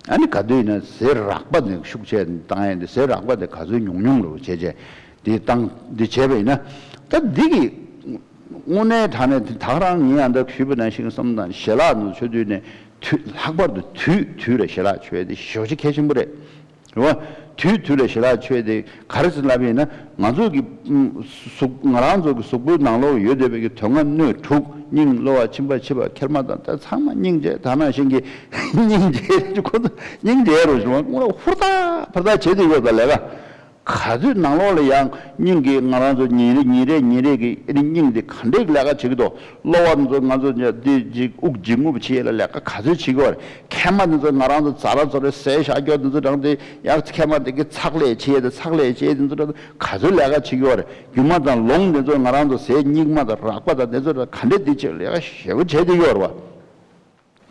ཨ་ནི་ག་དུས་ཡིན་ན་ཟས་རགས་པ་ནས་ཤུགས་ཆེ་བཏང་ཡས་དེ་ཟས་རགས་པ་དེ་ག་ཚོད་ཉུང་ཉུང་རུ་བྱས་བྱས་དེ་བཏང་དེ་བྱས་པ་ཡིན་ན་ད་འདི་གི་དངོས་གནས་དྲང་གནས་དེ་ད་ག་རང་ངས་ཡང་ད་ཞུས་པ་ནང་བཞིན་བསམ་དང་ཞལ་ལག་ནང་མཆོད་དུས་ནས་དུས་ལྷག་པར་དུ་དུས་དུས་ལ་ཞལ་ལག་མཆོད་དེ་ཞོ་ཞིག་གལ་ཆེན་པོ་རེད། རེད་བ། དུས་དུས་ལ་ཞལ་ལག་མཆོད་དེ་ག་རེ་ཟེར་ལབ་ཡིན་ན་ང་ཚོ་གི་གཟུགས་ང་རང་ཚོ་གི་གཟུགས་པོའི་ནང་ལོགས་ཡོད་བསྡད་པའི་གི་དོན་ལྔ་སྣོད་དྲུག་སྙིང་གློ་བ་མཆིན་པ་མཆིས་པ་མཁལ་མ་དང་ད་ཚང་མ་སྙིང་རྗེ་ད་ནང་བཞིན་གི་སྙིང་རྗེ་ཁོ་ཚོ་སྙིང་རྗེ་རུ་བྱུང་བ་ཧུར་ཐག་ཕར་ཐག་བྱེད་དུ་ཡོད་པ་ལས་ཀ་ག་ཚོད་ནང་ལོགས་ལ་ཡང་སྙིང་གི་ང་རང་ཚོ་ཉིན་རེ་ཉིན་རེ་ཉིན་རེ་གི་ཨ་ནི་སྙིང་འདི་ག་འདྲའི་ལས་ཀ་བྱེད་ཀྱི་འདུག་གློ་བ་ཚོ་ང་ཚོ་འདི་ཅིག་དབུགས་འབྱིན་རྔུབ་བྱེད་ཡས་ལ་ལས་ཀ་ག་ཚོད་བྱེད་ཀྱི་ཡོད་རེད། མཁལ་མ་འདི་ཚོ་ང་རང་ཚོ་ཛ་ར་ཛོ་རེ་ཟས་བཞག་རྒྱུ་འདི་ཚོ་དྲངས་ཏེ་ཡང་མཁལ་མ་འདི་གི་ཚགས་ལས་བྱེད་ཡས་དེ་ཚགས་ལས་བྱེད་ཡས་འདི་ཚོ་དྲངས་ཏེ་ག་ཚོད་ལས་ཀ་བྱེད་ཀྱི་ཡོད་རེད། རྒྱུ་མ་དང་ལོང་འདི་ཚོ་ང་རང་ཚོ་ཟས་སྙིགས་མ་དང་རགས་པ་དང་འདི་ཚོ་དྲངས་ག་འདྲ་འདི་བྱེད་ལས་ཀ་ཞེ་པོ་བྱེད་བསྡད་ཀྱི་ཡོད་རེད་བ།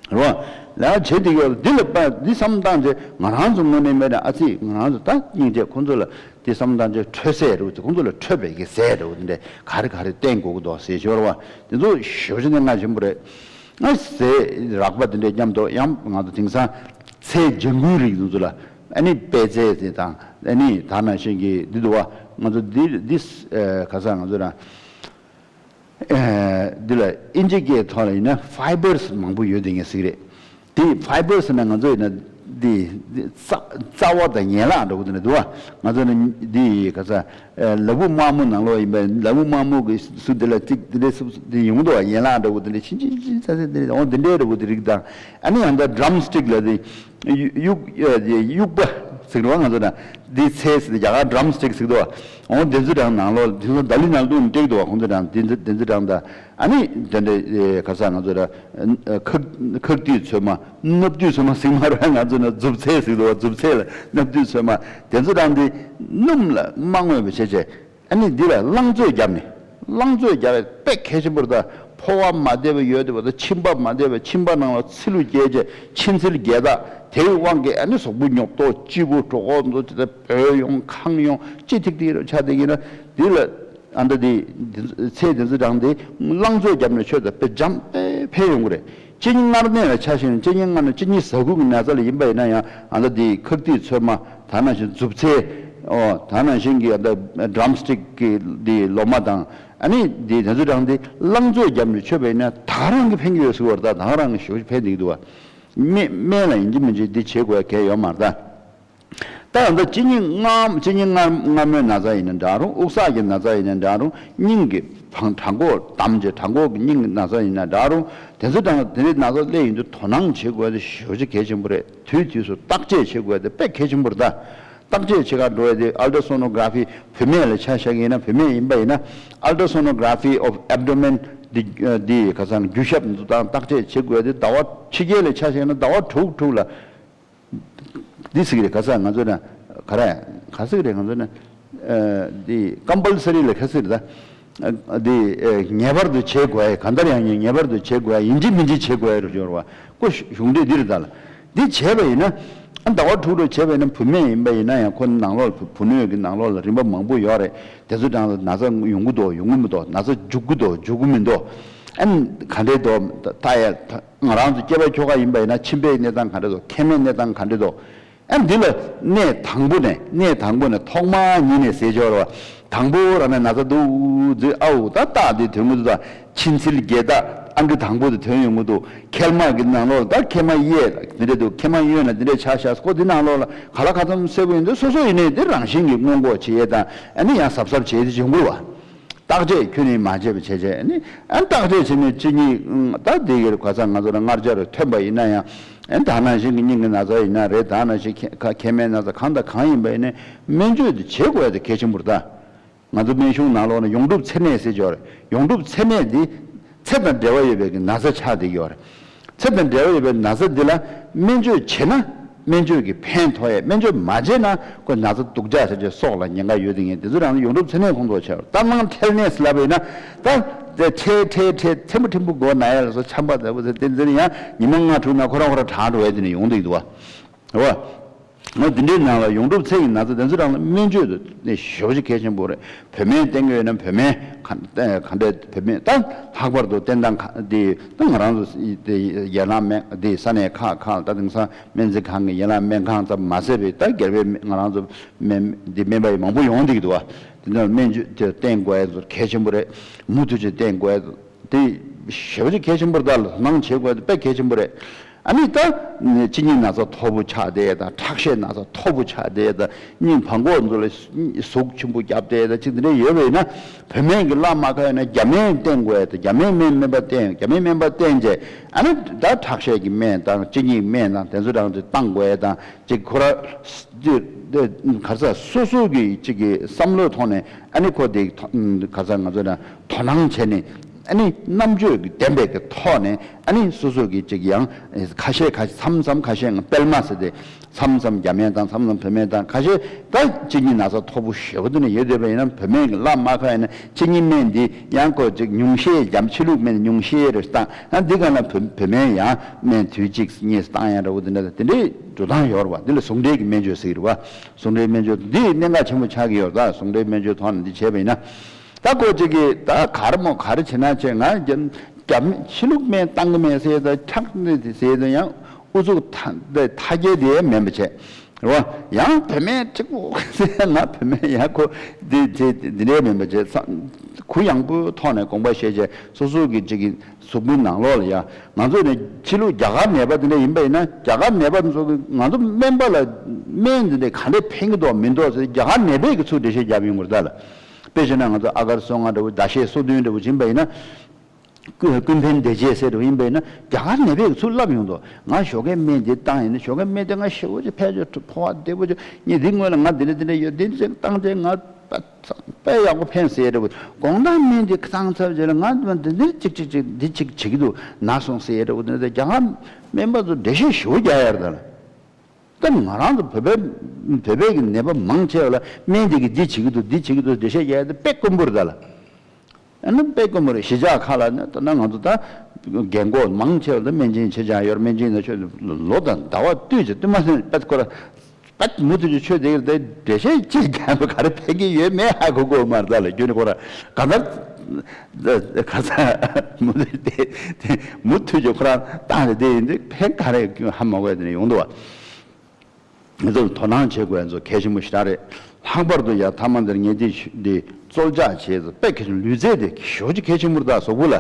རེད་བ། ལས་ཀ་བྱེད་བསྡད་ཀྱི་ཡོད་རེད། འདི་ལ་དཔེ་འདི་བསམ་བཏང་བྱས་ང་རང་ཚོ་དངོས་གནས་མེད་ན་ཨ་ཙི་ང་རང་ཚོ་ད་སྙིང་རྗེ་ཁོང་ཚོ་ལ་འདི་བསམ་བཏང་བྱས་འཕྲོད་ཟས་རེད་བ། ཁོང་ཚོ་ལ་འཕྲོད་པའི་གི་ཟས་རེད་བ། འདི་འདྲས་ག་རེ་ག་རེ་བསྟེན་དགོས་ཀྱི་འདུག་ཟེར་ཞོར་བ་འདི་ཚོ་ཞེ་པོ་ཅིག་གནད་འགག་ཆེན་པོ་རེད། ང་ཟས་རགས་པ་འདི་འདྲས་མཉམ་དུ་ཡང་ང་ཚོ་དེང་སང་ཚལ་ལྗང་གུའི་རིགས་འདི་ཚོ་ལ་ཨ་ནི་པད་ཚལ་ཟེར་དང་ཨ་ནི་ད་ནང་བཞིན་གྱི་འདི་འདུག་བ། ང་ཚོ་འདི་འདི་ཨ་ག་ས་ང་ཚོ་རང་ཨེ། འདི་ལ་ཨིན་ཇི་སྐད་ཐོག་ལ་ཡིན་ན་ཕའི་བར་སི་མང་པོ་ཡོད་དེ་ངས་ཟེར་གི་རེད། དེ་ཕའི་བར་སི་ན་ང་ཚོ་ཡིན་ན་འདི་འདི་རྩ་རྩ་བ་དང་ཡན་ལག་འདྲ་བོ་དེ་འདྲ་འདུག་བ། ང་ཚོ་ནི་འདི་ག་ས་ཨེ། ལ་ཕུག་དམར་མོ་ནང་ལོགས་ཡིན་པ་ལ་ཕུག་དམར་མོ་གི་སུ་འདི་ལ་གཅིག་འདི་འདྲའི་སུ་འདི་ཡོང་འདུག་བ། ཡན་ལག་འདྲ་བོ་དེ་འདྲ་ཆིན་ཆིན་ཆིན་ཚ་ཚ་འདི་འདྲ་འོ་འདི་འདྲའི་འདྲ་བོ་དེ་རིགས་དང་ཨ་ནི་ཡང་ད་ཌམ་སི་ཊིག་ལ་དེ། དབྱུག་དབྱུག་པ་ཟེར་བ་ང་ཚོ་ན་འདི་ཚེ་ཟེར་ཏེ་རྒྱ་གར་ཌམ་སི་ཊིག་ཟེར་དོ། འོ་དེ་ཚོ་དང་ནང་ལོགས་དེ་ཚོ་ད་ལི་ནང་ལྟུང་སྤྲད་དོ། ཁོང་ཚོ་དང་དེ་ཚོ་དེ་ཚོ་དང་ད་ཨ་ནི་དེ་འདྲ་ག་ས་ང་ཚོ་ད་ཁག་ཁག་དུས་ཚོད་མ་སྣབས་དུས་ཚོད་མ་ཟེར་མ་རེད། ང་ཚོ་ན་མཛུབ་ཚེ་ཟེར་དོ། མཛུབ་ཚེ་ལ་སྣབས་དུས་ཚོད་མ་དེ་ཚོ་དང་དེ་སྣུམ་ལ་མ་བརྔོས་པ་བྱས་བྱས། ཨ་ནི་འདི་ལ་རླངས་བཙོས་བརྒྱབ་ནས་རླངས་བཙོས་བརྒྱབ་པའི་དཔེ་གལ་ཆེན་པོ་རེད་ད། ཕོ་བ་མ་བདེ་བ་ཡོད་དེ་བ་ད་མཆིན་པ་མ་བདེ་བ་མཆིན་པ་ནང་ལ་ཚིལ་ལུ་སྐྱེལ་བྱས་མཆིན་ཚིལ་རྒྱས་དག་དེའི་དབང་གིས་ཨ་ནི་གཟུགས་པོ་ཉོབ་ཏོ་སྐྱིད་པོ་གྲོད་ཁོག་འདུ་དེ་ལྟར་བོད་ཡོང་ཁང་ཡོང་ཅི་ཐིག་ཐིག་རེ་ཆགས་བསྡད་ཀྱི་ན་འདི་ལ་ཨ་ད་འདི་ཚེ་འདི་ཚོ་དྲངས་ཏེ་རླངས་བཙོས་བརྒྱབ་ནས་ཆོས་ད་དཔེ་འཇམ་དཔེ་ཕན་ཡོང་གི་རེད། གཅིན་སྙི་མངར་ནད་ལ་ཆ་བཞག་ན་གཅིན་སྙི་མངར་ནད་གཅིན་སྙི་ཟ་ཁུ་གི་ན་ཚ་ལ་ཡིན་པ་ཡིན་ན་ཡང་ཨ་ད་འདི་ཁག་དུས་ཚོད་མ་ད་ནང་བཞིན་མཛུབ་ཚེ། ཨོ་ད་ནང་བཞིན་གྱི་ཨ་ད་ཌམ་སི་ཊིག་གི་འདི་ལོ་མ་དང་ཨ་ནི་འདི་དེ་ཚོ་དྲངས་ཏེ་རླངས་བཙོས་བརྒྱབ་ནས་མཆོད་པ་ཡིན་ན་ད་རང་གི་ཕན་གྱི་ཡོད་ཟེར་བ་རེད་ད། ད་རང་གི་ཞེ་པོ་ཕན་འདུག་འདུག་བ། སྨན་སྨན་ལ་ཡིན་གཅིག་མིན་གཅིག་འདི་བྱེད་དགོས་གལ་ཡོད་མ་རེད་ད། ད་ཡང་ད་གཅིན་སྙི་མངར་གཅིན་སྙི་མངར་མངར་མོའི་ན་ཚ་ཡིན་ན་འདྲ་རུང་དབུགས་བསགས་ཀྱི་ན་ཚ་ཡིན་ན་འདྲ་རུང་སྙིང་གི་བང་བྲང་ཁོག་བསྡམས་བྱས་བྲང་ཁོག་གི་སྙིང་གི་ན་ཚ་ཡིན་ན་འདྲ་རུང་དེ་ཚོ་དང་དེ་འདྲའི་ན་ཚ་སླེབས་ཡོང་དུས་དོ་སྣང་བྱེད་དགོས་དེ་ཞེ་པོ་ཅིག་གལ་ཆེན་པོ་རེད། དུས་དུས་སུ་བརྟག་དཔྱད་བྱེད་དགོས་དེ་དཔེ་གལ་ཆེན་པོ་རེད་ད། བརྟག་དཔྱད་བྱེད་གར་འགྲོ་ཡ་དེ་ཨལ་ཊ་སོ་ནོ་གྷ་ར་ཕི་བུད་མེད་ལ་ཆ་བཞག་ཡིན་ན་བུད་མེད་ཡིན་པ་ཡིན་ན་Ultrasonography of Abdomen འདི་འདི་ག་ཚང་རྒྱུ་ཞབས་འདི་དང་བརྟག་དཔྱད་བྱེད་དགོས་དེ་ཟླ་བ་ཕྱི་རྒྱལ་ལ་ཆ་བཞག་ན་ཟླ་བ་དྲུག་དྲུག་ལ། འདི་ཟེར་གི་རེད་ག་ས་ང་ཚོ་ན་ག་རེ་ག་ཟེར་གི་རེད་ང་ཚོ་ན་འདི་ཀམ་པལ་སི་རི་ལ་ག་ཟེར་རེད་ད། འདི་ངེས་པར་དུ་བྱེད་དགོས་ཡ་གང་ལྟར་ཡང་ངེས་པར་དུ་བྱེད་དགོས་ཡ་ཡིན་གཅིག་མིན་གཅིག་བྱེད་དགོས་ཡ་རུ་སྦྱོར་བ་ཀོ་གཞུང་འབྲེལ་འདི་རེད་ད་ལ། འདི་བྱས་པ་ཡིན་ན་ཟླ་བ་དྲུག་རུ་བྱས་པ་ཡིན་ན་བུད་མེད་ཡིན་པ་ཡིན་ན་ཡང་ཁོ་ནང་ལོགས་ལ་བུ་ནུས་ཀྱི་ནང་ལོགས་ལ་རིམ་པ་མང་པོ་ཡོད་རེད། དེ་ཚོ་གྲངས་ལ་ན་ཚ་ཡོང་གི་འདུག་ཡོང་གི་མི་འདུག་ན་ཚ་འཇུག་གི་འདུག་འཇུག་གི་མི་འདུག་ཨ་ནི་ག་འདྲས་འདུག་ད་ཡ་ད། ང་རང་ཚོ་སྐྱེས་པ་ཁྱོ་ག་ཡིན་པ་ཡིན་ན་མཆིན་པའི་གནས་སྟངས་ག་འདྲ་འདུག་མཁལ་མའི་གནས་སྟངས་ག་འདྲ་འདུག་ཨ་འདི་ལ་གནས་དང་པོ་ནས་གནས་དང་པོ་ནས་ཐོག་མ་ཉིད་ནས་ཟེར་ཆོག་རེད་བ། དང་པོ་རང་ནས་ན་ཚ་འདུག་འཛི་ཨའུ་ད་རྟགས་འདི་དོན་གྱི་འདུག་ད་མཆིན་ཚིལ་རྒྱས་རྟགས་ཨང་ཀི་དང་པོ་དེ་དོན་ཡོང་གི་འདུག་མཁལ་མ་གི་ནང་ལོགས་ལ་ད་མཁལ་མ་གཡས་འདི་འདྲ་འདུག་མཁལ་མ་གཡོན་ལ་འདི་འདྲ་ཆགས་ཤག་ཁོ་འདི་ནང་ལོགས་ལ་ག་ལ་ག་ཙམ་གསལ་པོ་ཡིན་འདུག་སོ་སོ་ཡིན་ནའི་འདི་རང་བཞིན་གྱི་སྔོན་འགོག་བྱེད་ཡས་དང་ཨ་ནི་ཡང་གཟབ་གཟབ་བྱེད་དེ་བྱུང་དགོས་བ། བརྟག་དཔྱད་ཁྱོན་ནས་མ་བྱས་པ་བྱས་བྱས་ནི་ཨ་བརྟག་དཔྱད་བྱས་ནས་གཅིན་སྙི་ད་དེ་གར་ག་ས་ང་ཚོ་ལ་མངར་ཆ་རུ་ཐོན་པ་ཡིན་ན་ཡང་ཨ་ད་ནང་བཞིན་གྱི་སྙིང་གི་ན་ཚ་ཡིན་ན་རེད། ད་ནང་བཞིན་མཁལ་མཁལ་མའི་ན་ཚ་གང་དང་གང་ཡིན་པ་ཡིན་ནའི་སྨན་བཅོས་དེ་བྱེད་དགོས་ཡ་དེ་གལ་ཆེན་པོ་རེད་ད། ང་ཚོ་སྨན་གཞུང་ནང་ལོགས་ན་ཡོངས་གྲུབ་ཚད་ནད་ཟེར་གྱི་ཡོད་རེད། ཡོངས་གྲུབ་ཚད་ནད་འདི་ཚེ་དང་འབྲེལ་བ་ཡོད་པའི་གི་ན་ཚ་ཆགས་བསྡད་ཀྱི་ཡོད་རེད། ཚེ་དང་འབྲེལ་བ་ཡོད་པའི་ན་ཚ་འདི་ལ་སྨན་བཅོས་བྱས་ན་སྨན་བཅོས་ཀྱི་ཕན་ཐོགས་ཡས། སྨན་བཅོས་མ་བྱས་ན་ཁོ་ན་ཚ་སྡུག་ཅག་ཆ་ཆེ་སྲོག་ལ་ཉེན་ཁ་ཡོད་དེ་ངས་དེ་ཚོ་རང་ཡོངས་གྲུབ་ཚེ་ནད་ཁོང་ཚོ་ཆེ་བ་ལྟར་སྣང་ཐལ་ནས་ལབ་པ་ཡིན་ན་ད་དེ་ཁྲེ་ཁྲེ་ཁྲེ་ཚེམ་པོ་ཕྲན་བུ་མགོ་ན་ཡ་ལ་སོགས་ཆམ་པ་ལྟ་བུ་ཚེ་དེ་འཛིན་ཡང་ཉི་མ་ལྔ་དྲུག་ན་ཁོ་རང་ཁོ་རང་དྲག་འགྲོ་བས་དེ་ནས་ཡོང་བསྡད་ཀྱི་འདུག་བ། རེད་བ། ང་འདི་འདྲའི་ནང་ལ་ཡོངས་གྲུབ་ཚེ་ཡི་ན་ཚ་དེ་ཚོ་རང་ལ་སྨན་བཅོས་དེ་ཞེ་པོ་ཅིག་གལ་ཆེན་པོ་རེད། བོད་སྨན་བསྟེན་གྱི་ཡོད་ན་བོད་སྨན་ག་ག་འདྲའི་བོད་སྨན་ད་ལྷག་པར་དུ་བསྟེན་སྟངས་ག་འདི་ད་ང་རང་ཚོ་འདི་ཡན་ལག་སྨན་འདི་ས་གནས་ཁག་ཁག་ད་དེང་སང་སྨན་རྩིས་ཁང་གི་ཡན་ལག་སྨན་ཁང་ཙམ་མ་ཟད་པའི་ད་སྒེར་པའི་ང་རང་ཚོ་སྨན་འདི་སྨན་པ་ཡི་མང་པོ་ཡོང་བསྡད་ཀྱི་འདུག་བ། དེ་ནས་སྨན་བཅོས་དེ་བསྟེན་དགོས་ཡ་ཚོ་གལ་ཆེན་པོ་རེད། མུ་མཐུད་ཅིག་བསྟེན་དགོས་ཡ་ཚོ་དེ་ཞེ་པོ་ཅིག་གལ་ཆེན་པོ་རེད། ད་ལ་སྣང་བྱེད་དགོས་ཡ་དེ་དཔེ་གལ་ཆེན་པོ་རེད། ཨ་ནི་ད་གཅིན་སྙི་ན་ཚ་མཐོ་པོ་ཆགས་བསྡད་དང་ཁྲག་ཤེད་ན་ཚ་མཐོ་པོ་ཆགས་བསྡད་དང་སྙིང་བྲང་ཁོག་ཚོ་ལ་ཟུག་ཆེན་པོ་བརྒྱབ་བསྡད་དང་ཅིག་དེ་འདྲ་ཡོད་པ་ཡིན་ན་བུད་མེད་ཀྱི་བླ་མ་ཁ་ཡོད་ན་རྒྱ་སྨན་བསྟེན་དགོས་དང་རྒྱ་སྨན་སྨན་སྨན་པ་བསྟེན་རྒྱ་སྨན་སྨན་པ་བསྟེན་བྱས་ཨ་ནི་ད་ཁྲག་ཤེད་ཀྱི་སྨན་དང་གཅིན་སྙིའི་སྨན་དང་དེ་ཚོ་རང་ཚོས་བཏང་དགོས་དང་ཅིག་ཁོ་ར་དེ་ག་ས་སོ་སོ་གི་ཅིག་གི་བསམ་བློའི་ཐོག་ནས་ཨ་ནི་ཁོ་དེ་ག་ས་ང་ཚོ་ན་དོ་སྣང་བྱས་ནས། ཨ་ནི་རྣམ་དཔྱོད་ཀྱི་ལྡན་པའི་གི་ཐོག་ནས་ཨ་ནི་སོ་སོ་གི་ཅིག་ཡང་ཁ་ཤས་ཁ་མཚམས་མཚམས་ཁ་ཤས་ང་སྤེལ་མ་ཟེར་ཏེ་མཚམས་མཚམས་རྒྱ་སྨན་དང་མཚམས་མཚམས་བོད་སྨན་དང་ཁ་ཤས་ད་གཅིན་སྙི་ན་ཚ་མཐོ་པོ་ཞེ་པོ་དེ་ནས་ཡོད་བསྡད་པ་ཡིན་ན་བོད་སྨན་གྱི་བླ་མ་ཁ་ཡིན་ན་གཅིན་སྙི་སྨན་འདི་ཡང་ཁོ་ཅིག་ཉུང་ཤས་རྒྱ་ཕྱི་ལུགས་སྨན་ཉུང་ཤས་རེ་བཏང་ན་འདི་ག་ལ་བོད་བོད་སྨན་ཡང་སྨན་དུས་གཅིག་གཉིས་བཏང་ཡང་འདྲ་བོ་དེ་འདྲ་དེ་འདྲའི་འགྲོ་སྟངས་ཡོད་རེད་བ། འདི་ལ་ཟུང་འབྲེལ་གྱི་སྨན་བཅོས་ཟེར་གྱི་རེད་བ། ཟུང་འབྲེལ་སྨན་བཅོས་འདི་གནད་འགག་ཆེན་པོ་ཆགས་ཀྱི་ཡོད་རེད། ད་ཟུང་འབྲེལ་སྨན་བཅོས་ཐོག་ནས་འདི་བྱས་པ་ཡིན་ན། ད་ཁོ་ཅིག་གིས་ད་ག་རེ་མོ་ག་རེ་བྱེད་ན་བྱེད། ང་རྒྱ་རྒྱ་མི་ཕྱི་ལུགས་སྨན་བཏང་གི་མེད་ཟེར་དང་ཁྲག་ནི་དེ་ཟེར་དང་ཡང་ཨུ་ཚུགས་ཐ་དེ་ཐ་སྐྱེ་དེ་མིན་པ་བྱས་རེད་བ། ཡང་བུད་མེད་གཅིག་པུ་ཟེར་ང་བུད་མེད་ཡང་ཁོ་འདི་དེ་འདི་འདྲའི་མིན་པ་བྱས་ཚ་གུ་ཡངས་པོའི་ཐོག་ནས་དགོངས་པ་བཞེས་བྱས་སོ་སོ་གི་ཅིག་གི་གཟུགས་པོའི་ནང་ལོགས་ལ་ཡང་ང་ཚོ་ནི་ཕྱི་ལུགས་རྒྱ་གར་ནད་པ་འདི་འདྲ་ཡིན་པ་ཡིན་ན་རྒྱ་གར་ནད་པ་ཚོ་གི་ང་ཚོ་སྨན་པ་ལ་སྨན་འདི་འདྲ་ག་འདྲས་ཕན་གི་འདུག་མི་འདུག་ཟེར་རྒྱ་གར་ནད་པས་གི་ཚུར་འགྲེལ་བཤད་རྒྱབ་ཡོང་གི་རེད་ད་ལ། དཔེ་བྱས་ན་ང་ཚོ་ཨ་གར་སོ་ལྔ་འདྲ་བོ་ཟླ་ཤས་སོ་བདུན་འདྲ་བོ་ཡིན་པ་ཡིན་ན། ཀུན་ཀུན་ཕན་བདེ་བྱེད་ཟེར་བ་ཡིན་པས་ན་རྒྱ་གར་ནད་པས་ཚུར་ལབ་ཡོང་དོ། ང་ཞོགས་ཀའི་སྨན་འདི་བཏང་ཡིན་ན་ཞོགས་ཀའི་སྨན་དེ་ང་ཞེ་པོ་ཅིག་ཕལ་ཆེར་ཕོ་བ་བདེ་པོ་ཅིག་ངས་འདི་སྔོན་ལ་ང་འདི་འདྲ་འདི་འདྲ་ཡོད་འདི་འདྲ་ཅིག་བཏང་དེ་ང་དཔེ་ཡག་པོ་ཕན་ཟེར་རེད་བོ། དགོང་དག་སྨན་འདི་བཏང་ཚར་རྗེས་ལ་ང་འདི་འདི་ཅིག་ཅིག་ཅིག་འདི་ཅིག་བྱེད་ཀྱི་འདུག་ན་སོང་ཟེར་རེད་བོ། འདི་འདྲ་རྒྱ་གར་སྨན་པ་ཚོ་འགྲེལ་བཤད་ཞེ་པོ་རྒྱག་ཡ་རེད་ད་ལ། ད་ང་རང་ཚོ་བོད་པའི་བོད་པའི་གི་ནད་པ་མང་ཆེ་བ་ལ་སྨན་འདི་གི་འདི་བྱེད་ཀྱི་འདུག་འདི་བྱེད་ཀྱི་འདུག་འགྲེལ་བཤད་རྒྱག་ཡ་དེ་དཔེ་དཀོན་པོ་རེད་ད་ལ། ཨ་ནི་དཔེ་དཀོན་པོ་རེད། གཞིས་ཆགས་ཁག་ལ་ནི་ད་ནང་ང་ཚོ་ད་རྒན་གོག་མང་ཆེ་བ་ད་སྨན་སྦྱིན་བྱེད་བྱ་ཡོད་སྨན་སྦྱིན་ན་ཆོས་ལོ་དང་ཟླ་བ་དུས་ཀྱི་དུས་མ་ཟིན་པད་ཁོ་ར་པད་མུ་མཐུད་ཀྱི་ཆོས་དེ་གི་དེ་འགྲེལ་བཤད་ཅིག་རྒྱག་པ་ག་རེ་ཕན་གི་ཡོད་མེད་ཧ་གོ་གོ་མ་རེད་ད་ལ། རྒྱུ་ནི་ཁོ་ར་ག་ནར་ག་ས་མུ་མཐུད་དེ་དེ་མུ་མཐུད་ཀྱི་ཁོ་ར་བཏང་རེད་དེ་ཡིན་དུས་ཕན་ག་རེ་ཧ་མ་གོ་ཡ་དེ་ནས་ཡོང་འདུག་བ། ང་ཚོ་དོ་སྣང་བྱེད་དགོས་ཡ་ཚོ་གལ་ཆེན་པོ་ཞེ་དྲག་རེད། ལྷག་པར་དུ་ཡང་ཐ་མ་འདིར་ངས་འདི་འདི་བཙོལ་འཇགས་བྱས་ཚོ་དཔེ་གལ་ཆེན། ལུས་རྩལ་དེ་ཞེ་པོ་ཅིག་གལ་ཆེན་པོ་རེད་ད། གཟུགས་པོ་ལ་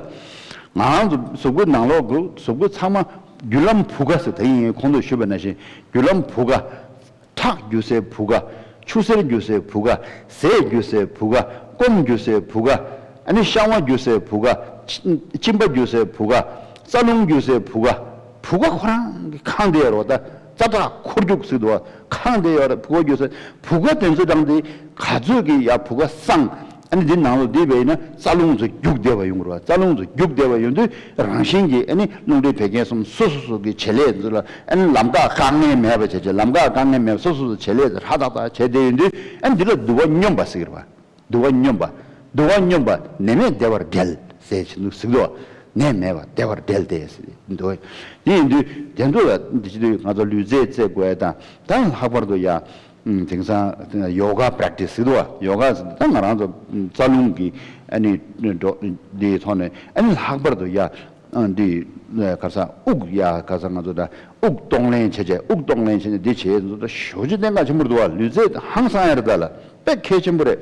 ང་རང་ཚོ་གཟུགས་པོའི་ནང་ལོགས་གི་གཟུགས་པོ་ཚང་མ་རྒྱུ་ལམ་བུ་ག་ཟེར་ད་ཡིན་ཡིན་ཁོང་ཚོས་ཞུས་པ་ནང་བཞིན་རྒྱུ་ལམ་བུ་ག་ཁྲག་རྒྱུ་སའི་བུ་ག་ཆུ་སེར་རྒྱུ་སའི་བུ་ག་ཟས་རྒྱུ་སའི་བུ་ག་སྐོམ་རྒྱུ་སའི་བུ་ག་ཨ་ནི་བཤང་བ་རྒྱུ་སའི་བུ་ག་གཅིན་པ་རྒྱུ་སའི་བུ་ག་རྩ་རླུང་རྒྱུ་སའི་བུ་ག་བུ་ག་ཁོ་རང་གི་ཁེངས་བསྡད་ཡོད་རེད་བ། ད་རྩ་ཁྲག་འཁོར་རྒྱུག་ཟེར་འདུག་བ། ཁེངས་བསྡད་ཡོད་རེད། བུ་ག་རྒྱུ་སའི་བུ་ག་དེ་ཚོ་དང་དེ་ག་ཚོད་ཀྱི་ཡ་བུ་ག་སངས། ཨ་ནི་འདི་ནང་ལོགས་འདི་བས་ན་རྩ་རླུང་ཚོ་རྒྱུག་བསྡད་པ་ཡོང་གི་རེད་བ། རྩ་རླུང་ཚོ་རྒྱུག་བསྡད་པ་ཡོང་དུས་རང་བཞིན་གྱིས་ཨ་ནི་རླུང་མཁྲིས་བད་ཀན་གསུམ་སོ་སོ་སོ་གི་བྱེད་ལས་ཚོ་ལ་ཨ་ནི་ལམ་ཁ་དཀའ་ངལ་མེད་པ་བྱས་བྱས། ལམ་ཁ་དཀའ་ངལ་མེད་པ་སོ་སོ་སོ་བྱེད་ལས་ཚོ་ཧྲ་ཏག་ཏག་བྱས་བསྡད་ཡོང་དུས་ཨ་ནི་འདི་ལ་དུ་བ་སྙོམས་པ་ཟེར་གི་རེད་བ། དུ་བ་སྙོམས་པ། དུ་བ་སྙོམས་པ་ནད་མེད་བདེ་བར་བསྒྲལ་ཟེར་བྱས་འདུག་ཟེར་གི་འདུག་ནད་མེད་པ་བདེ་བར་བསྒྲལ་ཏེ་ཟེར་འདུག་དེ་ཡིན་དུས་དེ་ཚོ་ལ་འདི་བྱེད་དུས་ང་ཚོ་ལུས་རྩལ་རྩེད་དགོས་དང་ད་ལྷག་པར་དུ་ཡ། ཨུམ། དེང་སང་ཡོ་ག་པྲེག་ཊི་སི་ཟེར་འདུག་བ། ཡོ་ག་ཟེར་ད་ང་རང་ཚོ་རྩ་རླུང་གི་ཨ་ནི་འགྲོ་འདིའི་ཐོག་ནས་ཨ་ནི་ལྷག་པར་དུ་ཡ་ཨ་འདི་ག་ས་དབུགས་ཡ་ག་ས་ང་ཚོ་ད་དབུགས་གཏོང་ལེན་བྱེད་བྱས། དབུགས་གཏོང་ལེན་བྱེད་ནས་འདི་བྱེད་ཚོ་ད་ཞོ་ཅི་གནད་འགག་ཆེན་པོ་འདུག་བ། ལུས་རྩལ་ཧང་སང་ཡ་རེད་ད་ལ། དཔེ་གལ་ཆེན་པོ་རེད།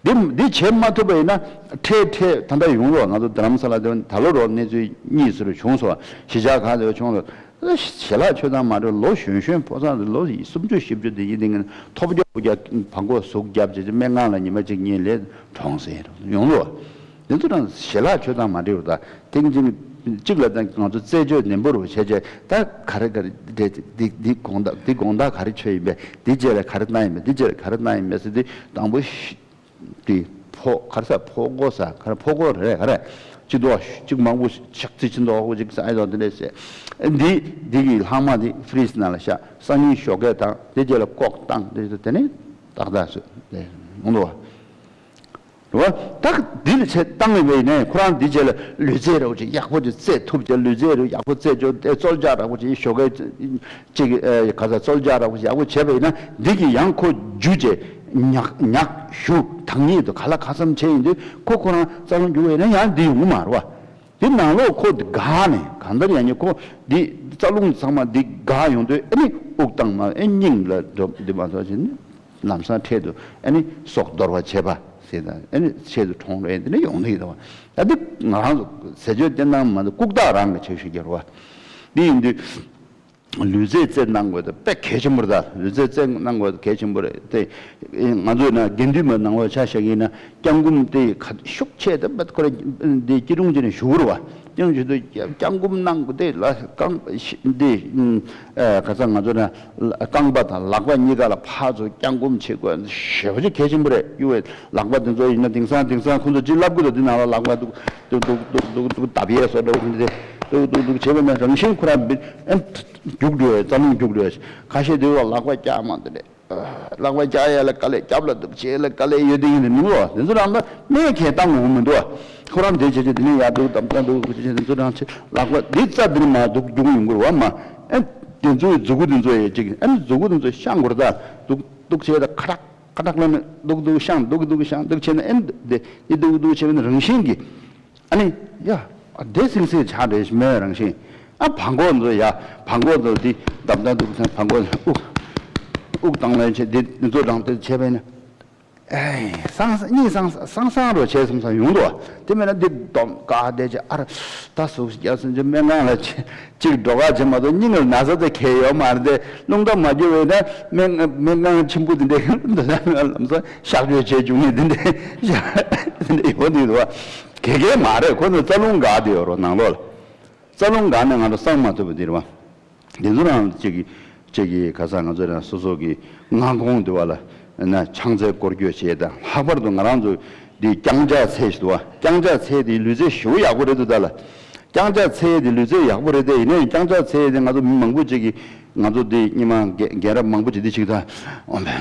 འདི་འདི་བྱེད་མ་ཐུབ་པ་ཡིན་ན་འཕྲལ་འཕྲལ་ད་ལྟ་ཡོང་རོགས། ང་ཚོ་རྡ་རམ་ས་ལ་དེ་ད་ལོ་རོགས་གནས་ཚུལ་གཉིས་ཟེར་བྱུང་སོང་། གཞིས་ཆགས་ཁག་དེ་བྱུང་སོང་། ཞལ་ལག་མཆོད་སྟངས་མ་འདྲ་བ། ལོ་གཞོན་གཞོན་ཕོ་གསར་དེ་ལོ་སུམ་ཅུ་བཞི་བཅུ་དེ་ཡིན་དེ་ངན་ཐོབ་རྒྱག་པོ་རྒྱག་བང་གོ་ཟུག་རྒྱབ་བྱས་སྨན་ཁང་ལ་ཉི་མ་གཅིག་གཉིས་ལས་གྲོངས་ཟེར་ཡོང་ལོ། དེ་ཚོ་རང་ཞལ་ལག་མཆོད་སྟངས་མ་འདྲ་བ་དང་ཐེངས་གཅིག་གཅིག་ལ་ད་ང་ཚོ་རྩད་གཅོད་ནན་པོ་རུ་བྱས་བྱས་ད་ག་རེ་ག་རེ་འདི་འདི་དགོང་དག་འདི་དགོང་དག་ག་རེ་མཆོད་ཡིན་པས། འདི་རྗེས་ལ་ག་རེ་གནང་ཡིན་པས། འདི་རྗེས་ལ་ག་རེ་གནང་ཡིན་པས་ཟེར་དུས་དང་པོ་ཤི་དེ་ཕོ་ག་རེ་ཟ་ཕོ་རྒོད་ཟ་ག་རེ་ཕོ་རྒོད་རེད་ག་རེ། གཅིག་ཏུ་གཅིག་མང་པོ་ཆག་ཚིལ་ཆེན་ཏོག་གཅིག་ཟ་ཡི་དང་དེ་འདྲས་བྱས། འདི་འདི་གི་ལྷག་མ་འདི་ཕི་རིཇ་ནང་ལ་བཞག་སང་ཉིན་ཞོགས་ཀས་དང་དེ་རྗེས་ལ་ལྐོག་བཏང་། དེ་དེ་ནས་ཏག་ཏག་བཟོས་ཏེ་ཡོང་འདུག་བ། རེད་བ། ད་འདི་ལ་ཆེད་བཏང་བའི་ནས་ཁོ་རང་འདི་རྗེས་ལ་ལུས་རྩལ་རོགས་ཅིག་ཡག་པོ་ཅིག་རྩེད་ཐུབ་ཅིག་ལུས་རྩལ་རོགས་ཡག་པོ་རྩེད་ཅོ་ཏེ་རྩོལ་བཅག་རག་པོ་ཅིག་ཞོགས་ཀས་ཅིག་ཨེ་ག་ས་རྩོལ་བཅག་རག་པོ་ཅིག་ཡག་པོ་བྱས་པ་ཡིན་ན་འདི་གི་ཡང་ཁོ་རྒྱུ་ཅེ་ཉག་ཉག་ཞུ་དང་ཉིད་དུ་ག་ལ་ག་ཙམ་བྱས་ཡིན་དུས་ཁོ་ཁོ་རང་རྩ་རླུང་རྒྱུག་པ་ཡིན་ན་ཡང་འདི་ཡོང་གི་མ་རེད་བ། འདི་ནང་ལོགས་ཁོ་འདི་འགག་ནས་གང་ལྟར་ཡང་ཉིད་ཁོ་འདི་རྩ་རླུང་ཚང་མ་འདི་འགག་ཡོང་དུས་ཨེ་ནི་དབུགས་བཏང་མ་ཨེ་སྙིང་ལ་འགྲོ་འདི་མ་ཐོག་ཅིག་ནི་ལམ་སང་འཕྲལ་དུ་ཨེ་ནི་སྲོག་འདོར་བ་བྱེད་པ་ཟེར་དང་ཨེ་ནི་ཆེད་དུ་གྲོངས་རེད་འདི་ནི་ཡོང་གི་འདུག་བ། ད་འདི་ང་རང་ཚོ་ཟས་སྤྱོད་བསྟེན་སྟངས་མ་འདི་ལྐུགས་རྟགས་རང་གི་ཆེ་ཤོས་ཀྱི་རེད་བ། འདི་ཡིན་དུས། ལུས་རྩལ་རྩེད་གནང་དགོས་དེ་དཔེ་གལ་ཆེན་པོ་རེད། ད་ལུས་རྩལ་རྩེད་གནང་དགོས་དེ་གལ་ཆེན་པོ་རེད་དེ། ང་ཚོས་ན་དགེ་འདུན་པ་ནང་ལོགས་ཆ་བཞག་གིན་ན་སྐྱབས་མགོན་དེ་ཁ་ཤུགས་ཆེ་དེ་མེད་ཁོ་རེ་འདི་སྐྱིད་རུང་ཅན་ཞུ་བར་བ། སྐྱབས་མགོན་ཞུ་དུས་སྐྱབས་མགོན་གནང་དགོས་དེ་ལ་རྐང་འདི་ཁ་ས་ང་ཚོ་ན་རྐང་པ་དང་ལག་པ་གཉིས་ཀ་ལ་ཕར་ཚུར་སྐྱབས་མགོན་བྱེད་དགོས་ཞེ་པོ་ཅིག་གལ་ཆེན་པོ་རེད། ཡུ་བའི་ལག་པ་དེ་ཚོ་ཡིན་ན་དེང་སང་དེང་སང་ཁོ་ཚོ་ཅི་ལབ་དགོས་དེ་ནང་ལ་ལག་པ་འདུག་འདུག་འདུག་འདུག་འདུག་འདུག་འདུག་བརྡབ་ཡས་བཟོ་འདྲ་བོ་འདི་འདུག་འདུག་འདུག་བྱས་པ་ན་རང་བཞིན་ཁོ་རང་ཨེ་རྒྱུག་འགྲོ་ཡས་རྩ་རླུང་རྒྱུག་འགྲོ་ཡས། ཁ་ཤས་དེ་བ་ལག་པ་བཀྱག་མ་དེ་འདྲས་ལག་པ་བཀྱག་ཡས་ལ་དཀའ་ལས། རྒྱབ་ལ་འདུག་བྱས་ལ་དཀའ་ལས་ཡོད་དེ་ཡིན་དེ་མི་འདུག་དེ་ཚོ་རང་ལ་སྨན་ཁས་བཏང་དགོས་མི་འདུག་ཁོ་རང་དེ་བྱས་བྱས་དེ་ནས་ཡར་འདུག་དམ་དང་འདུག་བྱས་བྱས་དེ་ཚོ་རང་ཆེ་ལག་པ་འདི་རྩ་འདིར་མ་འདུག་རྒྱུག་ཡོང་གི་རེད་བ་མ། ཨེ་དེ་ཚོའི་མཛུ་གུ་དེ་ཚོ་ཡས་ཅིག་ཨེ་མཛུ་གུ་དེ་ཚོ་བཤང་དགོས་རེད། ད་འདུག་འདུག་བྱས་ད་ཁ་ཁྲག་ཁ་ཁྲག་ལ་ནི་འདུག་འདུག་བཤང་འདུག་འདུག་བཤང་འདུག་བྱས་ན་ཨེ་འདི་འདི་འདུག་འདུག་བྱས་ན་རང་བཞིན་གྱིས། ཨ་ནི་ཡ་ཨ་དེ་སིང་སིང་ཆགས་རེད་མོད་རང་བཞིན། ཨ་བང་གོག་ཚོ་ཡ་བང་གོག་ཚོ་དེ་བདམ་བདམ་འདུག་བྱས་བང་གོག་དབུགས་དབུགས་བཏང་ལེན་བྱས་དེ་འདི་ཚོ་རང་དེ་བྱས་པས་ན། ཨེ་སང་སང་གཉིད་སང་སང་སང་རོ་བྱས་སོང་ས་ཡོང་དོ། དེ་མེད་ན་འདི་སྡོམ་ཀ་བསྡད་ཀྱི་ཨ་ར་ད་ཟུག་རྒྱག་སོང་ཅི་སྨན་ཁང་ལ་ཅི་ཅིག་འགྲོ་ག་བྱེད་མ་གཏོགས་སྙིང་ལ་ན་ཚ་དེ་ཁེལ་ཡོད་མ་རེད་དེ། རླུང་རྟ་མ་རྒྱུ་བས་ན་སྨན་སྨན་ཁང་ཆེན་པོ་དེ་འདྲའི་འདི་ལམ་སང་གཤག་བཅོས་བྱས་བཅུག་ནས་དེ་འདྲའི་ཤ་དེ་འདྲའི་ཡོད་འདུག་དོ། དགེ་རྒན་མ་རེད། ཁོ་ཚོ་རྩ་རླུང་འགག་དེ་ཡོད་རོ་ནང་ལོགས་ལ། རྩ་རླུང་འགག་ནས་ང་ཚོ་སངས་མ་ཐུབ་པ་དེ་རེད་བ། དེ་ཚོ་རང་གཅིག་གིས་གཅིག་གིས་ཁ་སང་ང་ཚོ་རང་སོ་སོ་གི་མངའ་ཁོངས་དེ་བ་ལ་ན་ཕྱག་འཚལ་སྐོར་སྐྱོད་བྱས་དང་ལྷག་པར་དུ་ང་རང་ཚོ་འདི་རྐྱང་ཕྱག་འཚལ་ཞིག་འདུག་བ། རྐྱང་ཕྱག་འཚལ་དེ་ལུས་རྩལ་ཞེ་པོ་ཡག་པོ་རེད་འདུག་ད་ལ། རྐྱང་ཕྱག་འཚལ་དེ་ལུས་རྩལ་ཡག་པོ་རེད་དེ། ཡིན་ནའི་རྐྱང་ཕྱག་འཚལ་དེ་ང་ཚོ་མི་མང་པོ་ཅིག་གིས་ང་ཚོ་འདི་སྔོན་མ་རྒན་རྒན་རབས་མང་པོ་ཅིག་འདི་ཅིག་ད་ཨོ་མ་ཡ་ད་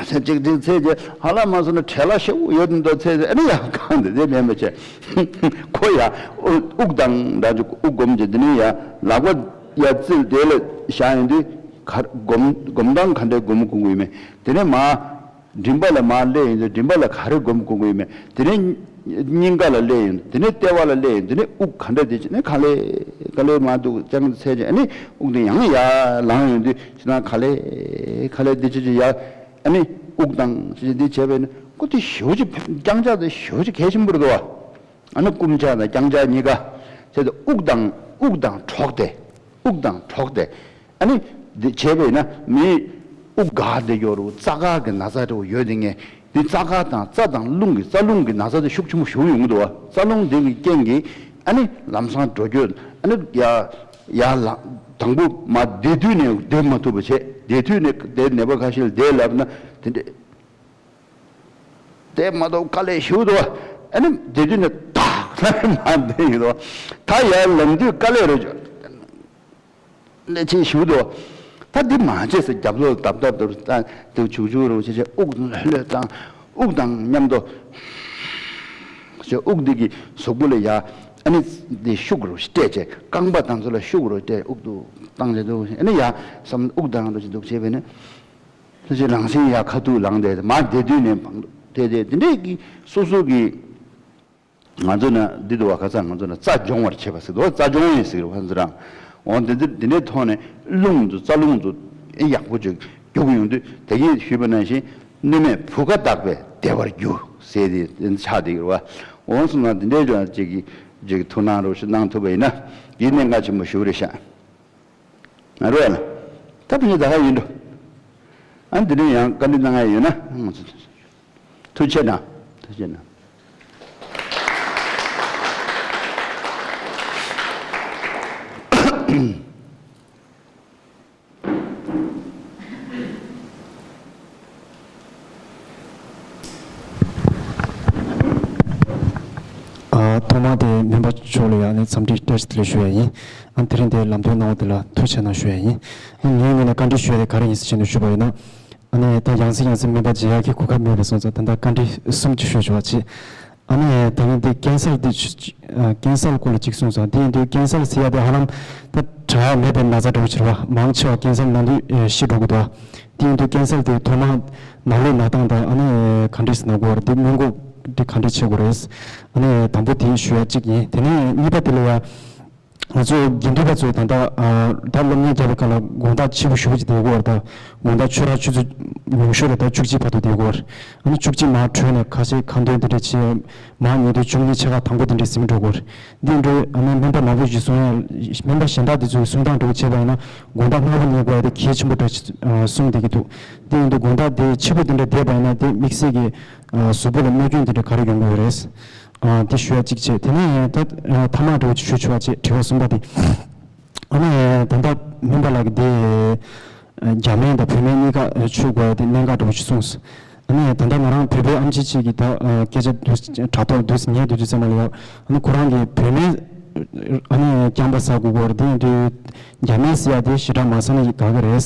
ཚེ་གཅིག་འདི་ཚེ་རྗེས་ཧ་ལམ་མ་སོང་ན་བྲེལ་བ་ཞེ་པོ་ཡོད་འདུག་ཚེ་ཨ་ནི་ཡང་གང་འདི་དེ་མེད་མི་བྱེད། ཁོ་ཡ་དབུགས་དང་འདྲ་འཇུག་དབུགས་སྒོམ་གྱི་འདི་ནི་ཡ་ལག་པ་ཡ་རྩིལ་དེ་ལ་བཞག་ཡོང་དུས་ག་སྒོམ་སྒོམ་སྟངས་ག་འདྲའི་སྒོམ་དགོས་ཀྱི་ཡོད་མེད། དེ་ནས་མ་མགྲིན་པ་ལ་མར་སླེབས་ཡོང་དུས་མགྲིན་པ་ལ་ག་རེ་སྒོམ་དགོས་ཀྱི་ཡོད་མེད། དེ་ནས་སྙིང་ག་ལ་སླེབས་ཡོང་དུས་དེ་ནས་ལྟེ་བ་ལ་སླེབས་ཡོང་དུས་དེ་ནས་དབུགས་ག་འདྲ་དེ་བྱས་ནས་ག་ལེ་ག་ལེ་མར་འདུག་ཅང་ཚད་ཅིག་ཨ་ནི་དབུགས་དེ་ཡང་ཡར་ལངས་ཡོང་དུས་ཕྱི་ནང་ག་ལེ་ག་ལེ་དེ་བྱས་ཅིག་ཡར་ཨ་ནི་དབུགས་དང་ཅིག་འདི་བྱས་པས་ནི་ཁོ་དེ་ཞེ་པོ་ཅིག་རྐྱང་ཕྱག་དེ་ཞེ་པོ་ཅིག་གལ་ཆེན་པོ་རེད་དོ། ཨ་ནི་བསྐུམ་ཕྱག་དང་རྐྱང་ཕྱག་གཉིས་ཀ་བྱས་ཏེ་དབུགས་དང་དབུགས་དང་གྲོགས་ཏེ་དབུགས་དང་གྲོགས་ཏེ། ཨ་ནི་འདི་བྱས་པས་ན་མིའི་དབུགས་འགག་བསྡད་ཀྱོག་རུ་རྩ་འགག་གི་ན་ཚ་འདྲ་བོ་ཡོད་དེ་ངས་འདི་རྩ་འགག་དང་རྩ་དང་རླུང་གི་རྩ་རླུང་གི་ན་ཚ་དེ་ཤུགས་ཆེན་པོ་ཞེ་པོ་ཡོང་གི་འདུག་བ། རྩ་རླུང་འདི་གི་རྐྱེན་གྱིས་ཨ་ནི་ལམ་སང་འགྲོ་སྐྱོད་ཨ་ནི་ཡ་ཡ་ལ་དང་པོ་མ་བསྡད་དུས་ནས་བསྡད་མ་ཐུབ་པ་བྱས། བསྡད་དུས་ནས་བསྡད་ནད་པ་ཁ་ཤས་ལ་བསྡད་ལབ་ན་དེ་འདྲས། དེ་མ་གཏོགས་དཀའ་ལས་ཞེ་པོ་འདུག་ཨ་ནི་དེ་དུས་ནས་ཏག་ཏག་མ་བསྡད་ཡོད་དོ། ད་ཡར་ལངས་དུས་དཀའ་ལས་རེད། ལས་ཆེ་ཞེ་པོ་འདུག་ད་འདི་མ་བྱས་ཟེར་རྒྱབ་ལོག་བརྡབ་བརྡབ་བརྡབ་ད་དེ་བྱུག་བྱུག་རུ་བྱས་བྱས་དབུགས་ལྷོད་ལྷོད་བཏང་། དབུགས་དང་མཉམ་དུ་ཞེས་དབུགས་འདི་གི་གཟུགས་པོ་ལ་ཡ་ཨ་ནི་འདི་ཤུགས་རུ་སྤྲད་བྱས་རྐང་པ་དང་ཚོ་ལ་ཤུགས་རུ་སྤྲད་དབུགས་འདུག་བཏང་བྱས་འདུག་ཨ་ནི་ཡ་བསམ་དབུགས་དང་རུ་བྱས་འདུག་བྱས་པས་ནི། ལྷ་ཆེན་རང་བཞིན་ཡ་ཁ་ཐུག་ལངས་ཏེ་མར་བསྡད་དུས་ནས་བང་དེ་དེ་དེ་འདྲས་ཀྱི་སོ་སོ་གི་ང་ཚོ་ན་འདི་དུ་བ་ཁ་ཚ་ང་ཚོ་ན་རྩ་སྦྱོང་བར་བྱེད་པ་ཟེར་དུ་བ། རྩ་སྦྱོང་ཡིན་ཟེར་བ་ཚོ་རང་འོང་དེ་འདི་འདི་འདྲའི་ཐོག་ནས་རླུང་ཚོ་རྩ་རླུང་ཚོ་ཡག་པོ་ཅིག་རྒྱུག་ཡོང་དུས་དེ་གིས་ཞུས་པ་ནང་བཞིན་གནོད་མེད་བུ་ག་དག་པས་བདེ་བར་རྒྱུ་ཟེར་དེ་ཆགས་བསྡད་ཀྱི་རེད་བ། འོང་སོང་ན་འདི་འདྲའི་ཅིག་གི་ཅིག་ཐུགས་སྣང་རོགས་ཞུ་གནང་ཐུབ་པ་ཡིན་ན་འདི་གནད་འགག་ཆེན་པོ་ཞུ་རེད་ཤག་ང་རོ་ཡ་ལ། ད་ཕ་ཉེ་ད་ག་ཡིན་འགྲོ། ཨ་འདི་ནས་ཡང་བཀའ་འདྲི་གནང་ཡ་ཡོད་ན་ང་ཚོ་ཐུགས་ཆེ་གནང་། ཐུགས་ཆེ་གནང་། ཨ་ཐོག་མར་དེ་སྨན་པ་མཆོག་ལ་ཡང་ནས་འཚམས་འདྲི་བཀྲ་ཤིས་བདེ་ལེགས་ཞུ་ཡ་ཡིན། ཨ་དེ་རིང་དེ་ལམ་སྟོན་གནང་བ་དེ་ལ་ཐུགས་རྗེ་གནང་ཞུ་ཡ་ཡིན། ཨ་ངའི་ངོས་ནས་བཀའ་འདྲི་ཞུ་ཡ་དེ་ག་རེ་ཡིན་ཟེར་བྱས་ནས་ཞུས་པ་ཡིན་ན། ཨ་ནི་ད་ཡང་སེ་ཡང་སེ་སྨན་པ་མཇལ་ཡ་གི་གོ་སྐབས་མེད་པ་སོང་ཙང་ད་ལྟ་བཀའ་འདྲི་གསུམ་ཅིག་ཞུ་ཆོག་པ་བྱེད། ཨ་ནི་ད་ནི་འདི་ཀེན་སར་འདི་ཆུ་ཆུ་ཨ་ཀེན་སར་སྐོར་ལ་གཅིག་གསུངས་སོང་། དེ་ཡིན་དུས་ཀེན་སར་ཟེར་ཡ་དེ་ཧ་ལམ་ད་དྲག་ཡ་མེད་པའི་ན་ཚ་འདྲ་བོ་ཅིག་རེད་བ། མང་ཆེ་བ་ཀེན་སར་ནང་དུ་ཨེ་ཤི་འགྲོ་གི་འདུག་དེ་ཡིན་དུས་ཀེན་སར་དེ་ཐོག་མར་ནང་ལུས་ན་སྟངས་དང་ཨ་ནི་ག་འདྲས་ན་དགོས་པ་རེད། དེ་སྔོན་འགོག་དེ་ག་འདྲས་བྱེད་དགོས་རེད། ཨ་ནི་དང་པོ་དེ་ཞུ་ཡ་གཅིག་ཡིན། དེ་ནས་གཉིས་པ་དེ་ལ་ཡ། ང་ཚོ་དགེ་འདུན་པ་ཚོས་ད་ལྟ་ཨ་ད་སློབ་གཉེར་རྒྱག་པའི་སྐབས་ལ་དགོང་དག་ཕྱི་པོ་ཞེ་པོ་ཅིག་བསྡད་ཡོད་རེད། ད་དགོང་དག་ཆུ་རགས་ཆུ་ཚོད་ཉུང་ཤོས་ལ་ད་བཅུ་གཅིག་བར་དུ་བསྡད་ཡོད་རེད། ཨ་ནི་བཅུ་གཅིག་མར་གྲོལ་ནས་ཁ་ཤས་ཁ་འདོན་དེ་འདྲ་བྱས། མར་ཉལ་དུས་བཅུ་གཉིས་ཕྱེད་ཀ་དང་པོ་དེ་འདྲ་ཟིན་འགྲོ་གི་རེད། འདི་འདྲའི་ཨ་ནི་སྨན་པ་མང་པོ་ཞིག་གསུང་ཡ། སྨན་པ་གཞན་དག་དེ་ཚོའི་གསུང་སྟངས་འདྲ་བོ་བྱས་པ་ཡིན་ན། དགོང་དག་སྔ་པོ་ཉལ་དགོས་ཡ་དེ་གལ་ཆེན་པོ་འདྲ་ཞིག་གསུངས་བསྡད་ཀྱི་འདུག་དེ་ཡིན་དུས་དགོང་དག་དེ་ཕྱི་པོ་དེ་འདྲ་བསྡད་པ་ཡིན་ན། དེ་དམིགས་བསལ་གྱི་གཟུགས་པོ་ལ་གནོད་སྐྱོན་དེ་འདྲ་ག་རེ་ཡོང་གི་ཡོད་རེད། ཨ། དེ་ཞུ་ཡ་གཅིག་བྱས། དེ་ནས་ད་ཨ་ཐ་མག་འདྲ་བོ་ཅིག་ཞུ་ཆོག་པ་བྱས། དྲི་བ་གསུམ་པ་དེ། ཨ་ནི་ད་ལྟ་སྨན་པ་ལགས་ཀྱིས་དེ་རྒྱ་སྨན་དང་བོད་སྨན་གཉིས་ཀ་མཆོད་དགོས་ཡ་དེ་གནད་འགག་འདྲ་བོ་ཅིག་གསུངས་སོང་། ཨ་ནི་ད་ལྟ་ང་རང་བོད་པའི་ཨེམ་ཆི་ཅིག་གིས་ད་ཨ་སྐད་ཆ་དུས་དྲ་ཐོག་དུས་ཉན་དུས་དུས་ཙམ་པ་ལ་ཡ། ཨ་ནི་ཁོ་རང་གིས་བོད་སྨན་ཨ་ནི་རྐྱང་པ་ཟ་དགོས་ཀྱི་ཡོད་རེད། དེ་ཡིན་དུས་རྒྱ་སྨན་ཟེར་ཡ་དེ་ཞེ་དྲག་མ་ཟ་ན་དགའ་གི་རེད།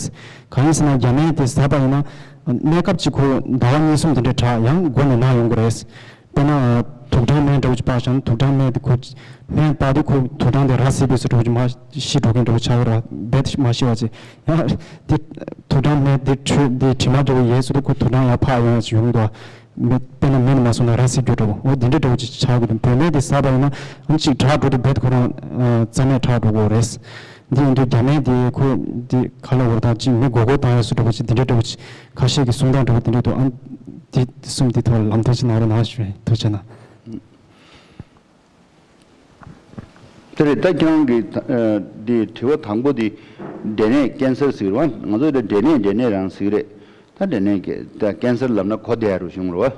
གང་ཡིན་ཟེར་ན་རྒྱ་སྨན་དེ་ཟ་བ་ཡིན་ན། གནས་སྐབས་ཅིག་ཁོ་ཟླ་བ་གཉིས་གསུམ་དེ་འདྲ་དྲག་ཡང་མགོ་ནས་ན་ཡོང་གི་རེད། དཔེར་ན། དུག་སྦྲང་སྨན་འདྲ་བོ་ཅིག་སྤར་བཞག་ན། དུག་སྦྲང་སྨན་དེ་ཁོ། སྨན་སྤར་དུས་ཁོ་དུག་སྦྲང་དེ་ར་བཟི་བའི་བཟོ་འདྲ་བོ་ཅིག་མར་ཤི་འགྲོ་མཁན་འདྲ་བོ་ཆགས་ཀྱི་རེད། རྦད་དེ་མ་ཤི་བ་བྱས། ཡང་དེ་དུག་སྦྲང་སྨན་དེ་འཕྲོད་དེ་དྲི་མ་འདྲ་བོ་ཡལ་སོང་དུས་ཁོ་དུག་སྦྲང་ཡར་འཕར་ཡོང་ཡ་ཅིག་ཡོང་གི་འདུག་དཔེར་ན་མེ་ནས་མ་སོང་ན་ར་བཟི་རྒྱུ་འདྲ་བོ། འོ་དེ་འདྲ་འདྲ་བོ་ཅིག་ཆགས་ཀྱི་འདུག་བོད་སྨན་དེ་ཟ་བ་ཡིན་ན་ཨང་གཅིག་དྲག་འགྲོ་དུས་རྦད་དེ་ཁོ་རང་རྩ་ནས་དྲག་འགྲོ་གི་རེད། འདི་ཡིན་དུས་རྒྱ་སྨན་དེ་ཁོ་འདི་ག་ལ་འོར་དང་ཅིག་མི་མགོ་སྐོར་བཏང་ཡ་བཟོ་འདྲ་བོ་ཅིག་དེ་འདྲ་འདྲ་བོ་ཅིག་ཁ་ཤས་ཀྱི་གསུང་སྟངས་འདྲ་བོ་དེ་འདྲ་འདུག་ཨ། འདི་གསུམ་འདི་ཐོག་ལ་ལམ་སྟོན་ཅིག་གནང་རོགས་གནང་ཞུ། ཐུགས་རྗེ་གནང་། དེ་རེད། ད་ཁྱེད་རང་གི་ད་ཨ་འདི་དྲི་བ་དང་པོ་འདི་འབྲས་ནད་ཀན་སར་ཟེར་བ། ང་ཚོ་ད་འབྲས་ནད་འབྲས་ནད་རང་ཟེར་གི་རེད། ད་འབྲས་ནད་ཀན་ད་ཀན་སར་ལབ་ན་གོ་བདེ་ཡ་རུ་བྱུང་རོ།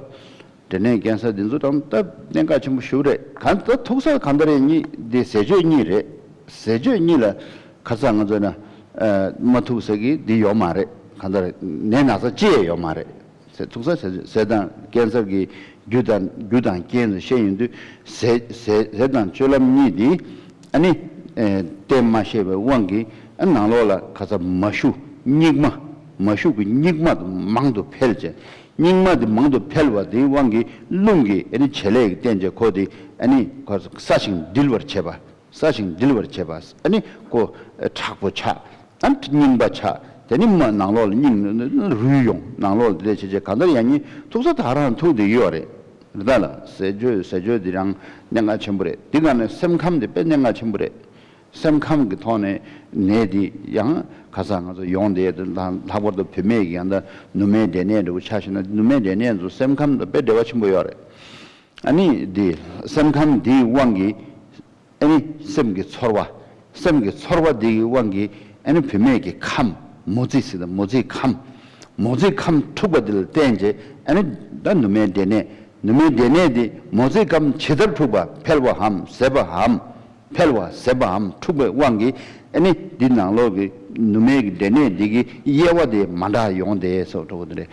འབྲས་ནད་ཀན་སར་འདི་ཚོ་དང་ད་གནད་འགག་ཆེན་པོ་ཞིག་རེད། གང་ད་ཐུག་ས་གང་ལྟར་ཡིན་གཉིས་འདི་ཟས་སྤྱོད་གཉིས་རེད། ཟས་སྤྱོད་གཉིས་ལ་ཁ་ཚ་ང་ཚོ་ན་ཨ་མ་ཐུག་ས་གི་འདི་ཡོད་མ་རེད། གང་ལྟར་ནད་ན་ཚ་ཅི་ཡང་ཡོད་མ་རེད། ཟས་ཐུག་ས་ཟས་ཟས་དང་ཀན་སར་གྱི་རྒྱུ་དང་རྒྱུ་དང་རྐྱེན་ཚོ་བཤད་ཡོང་དུས། ཟས་ཟས་ཟས་དང་སྤྱོད་ལམ་གཉིས་འདི་ཨ་ནི་ཨེ་བསྟེན་མ་ཤེས་པའི་དབང་གིས་ཨ་ནང་ལོགས་ལ་ཁ་ཚ་མ་ཞུ་སྙིགས་མ། མ་ཞུ་གི་སྙིགས་མ་དུ་མང་དུ་འཕེལ་བྱས། སྙིགས་མ་དེ་མང་དུ་འཕེལ་བ་དེའི་དབང་གིས་རླུང་གི་ཨ་ནི་བྱེད་ལས་ཀྱི་རྐྱེན་བྱས་ཁོ་དེ་ཨ་ནི་ཁོ་ས་ཞིང་འདྲིལ་བར་བྱེད་པ། ས་ཞིང་འདྲིལ་བར་བྱེད་པ། ཨ་ནི་ཁོ་མཁྲེགས་པོ་ཆགས། ཨ་ནི་རྙིང་པ་ཆགས། དེ་ནི་མ་ནང་ལོགས་ལ་རྙིང་རུལ་ཡོང་། ནང་ལོགས་ལ་དེ་བྱེད་བྱེད་གང་ལྟར་ཡང་ཉིན་ཐུག་ས་ད་རང་ཐུག་དེ་ཡོད་རེད། རེད་ད་ལ། ཟས་སྤྱོད་ཟས་སྤྱོད་དེ་རང་གནད་འགག་ཆེན་པོ་རེད། དེ་ག་ནས་སེམས་ཁམས་དེ་དཔེ་གནད་འགག་ཆེན་པོ་རེད། སེམས་ཁམས་ཀྱི་ཐོག་ནས་ནད་དེ་ཡང་ཁ་སང་ང་ཚོ་ཡོང་བསྡད་དེ་ལྷག་པར་དུ་བུད་མེད་ཀྱི་ཡང་ད་ནུ་མའི་འབྲས་ནད་འདྲ་བོ་ཆ་བཞག་ན། ནུ་མའི་འབྲས་ནད་ཚོ་སེམས་ཁམས་དང་དཔེ་འབྲེལ་བ་ཆེན་པོ་ཡོད་རེད། ཨ་ནི་དེ་སེམས་ཁམས་དེའི་དབང་གིས་ཨ་ནི་སེམས་ཀྱི་ཚོར་བ། སེམས་ཀྱི་ཚོར་བ་དེ་ཡི་དབང་གིས་ཨ་ནི་བུད་མེད་ཀྱི་ཁམས། མོ་རྩིས་ཟེར་ད། མོ་རྩིས་ཁམས། མོ་རྩིས་ཁམས་འཁྲུགས་པ་དེ་ལ་བརྟེན་བྱས་ཨ་ནི་ད་ནུ་མའི་འབྲས་ནད། ནུ་མའི་འབྲས་ནད་དེ་མོ་རྩིས་ཁམས་ཇི་ལྟར་འཁྲུགས་པ། འཕེལ་བའམ་ཟད་པའམ། འཕེལ་བ་ཟད་པའམ་འཁྲུགས་པའི་དབང་གིས་ཨ་ནི་འདི་ནང་ལོགས་ཀྱི་ནུ་མའི་གི་འབྲས་ནད་འདི་གི་དབྱེ་བ་དེ་མ་འདྲ་ཡོང་དེ་སོགས་འགྲོ་གི་དེ་རེད།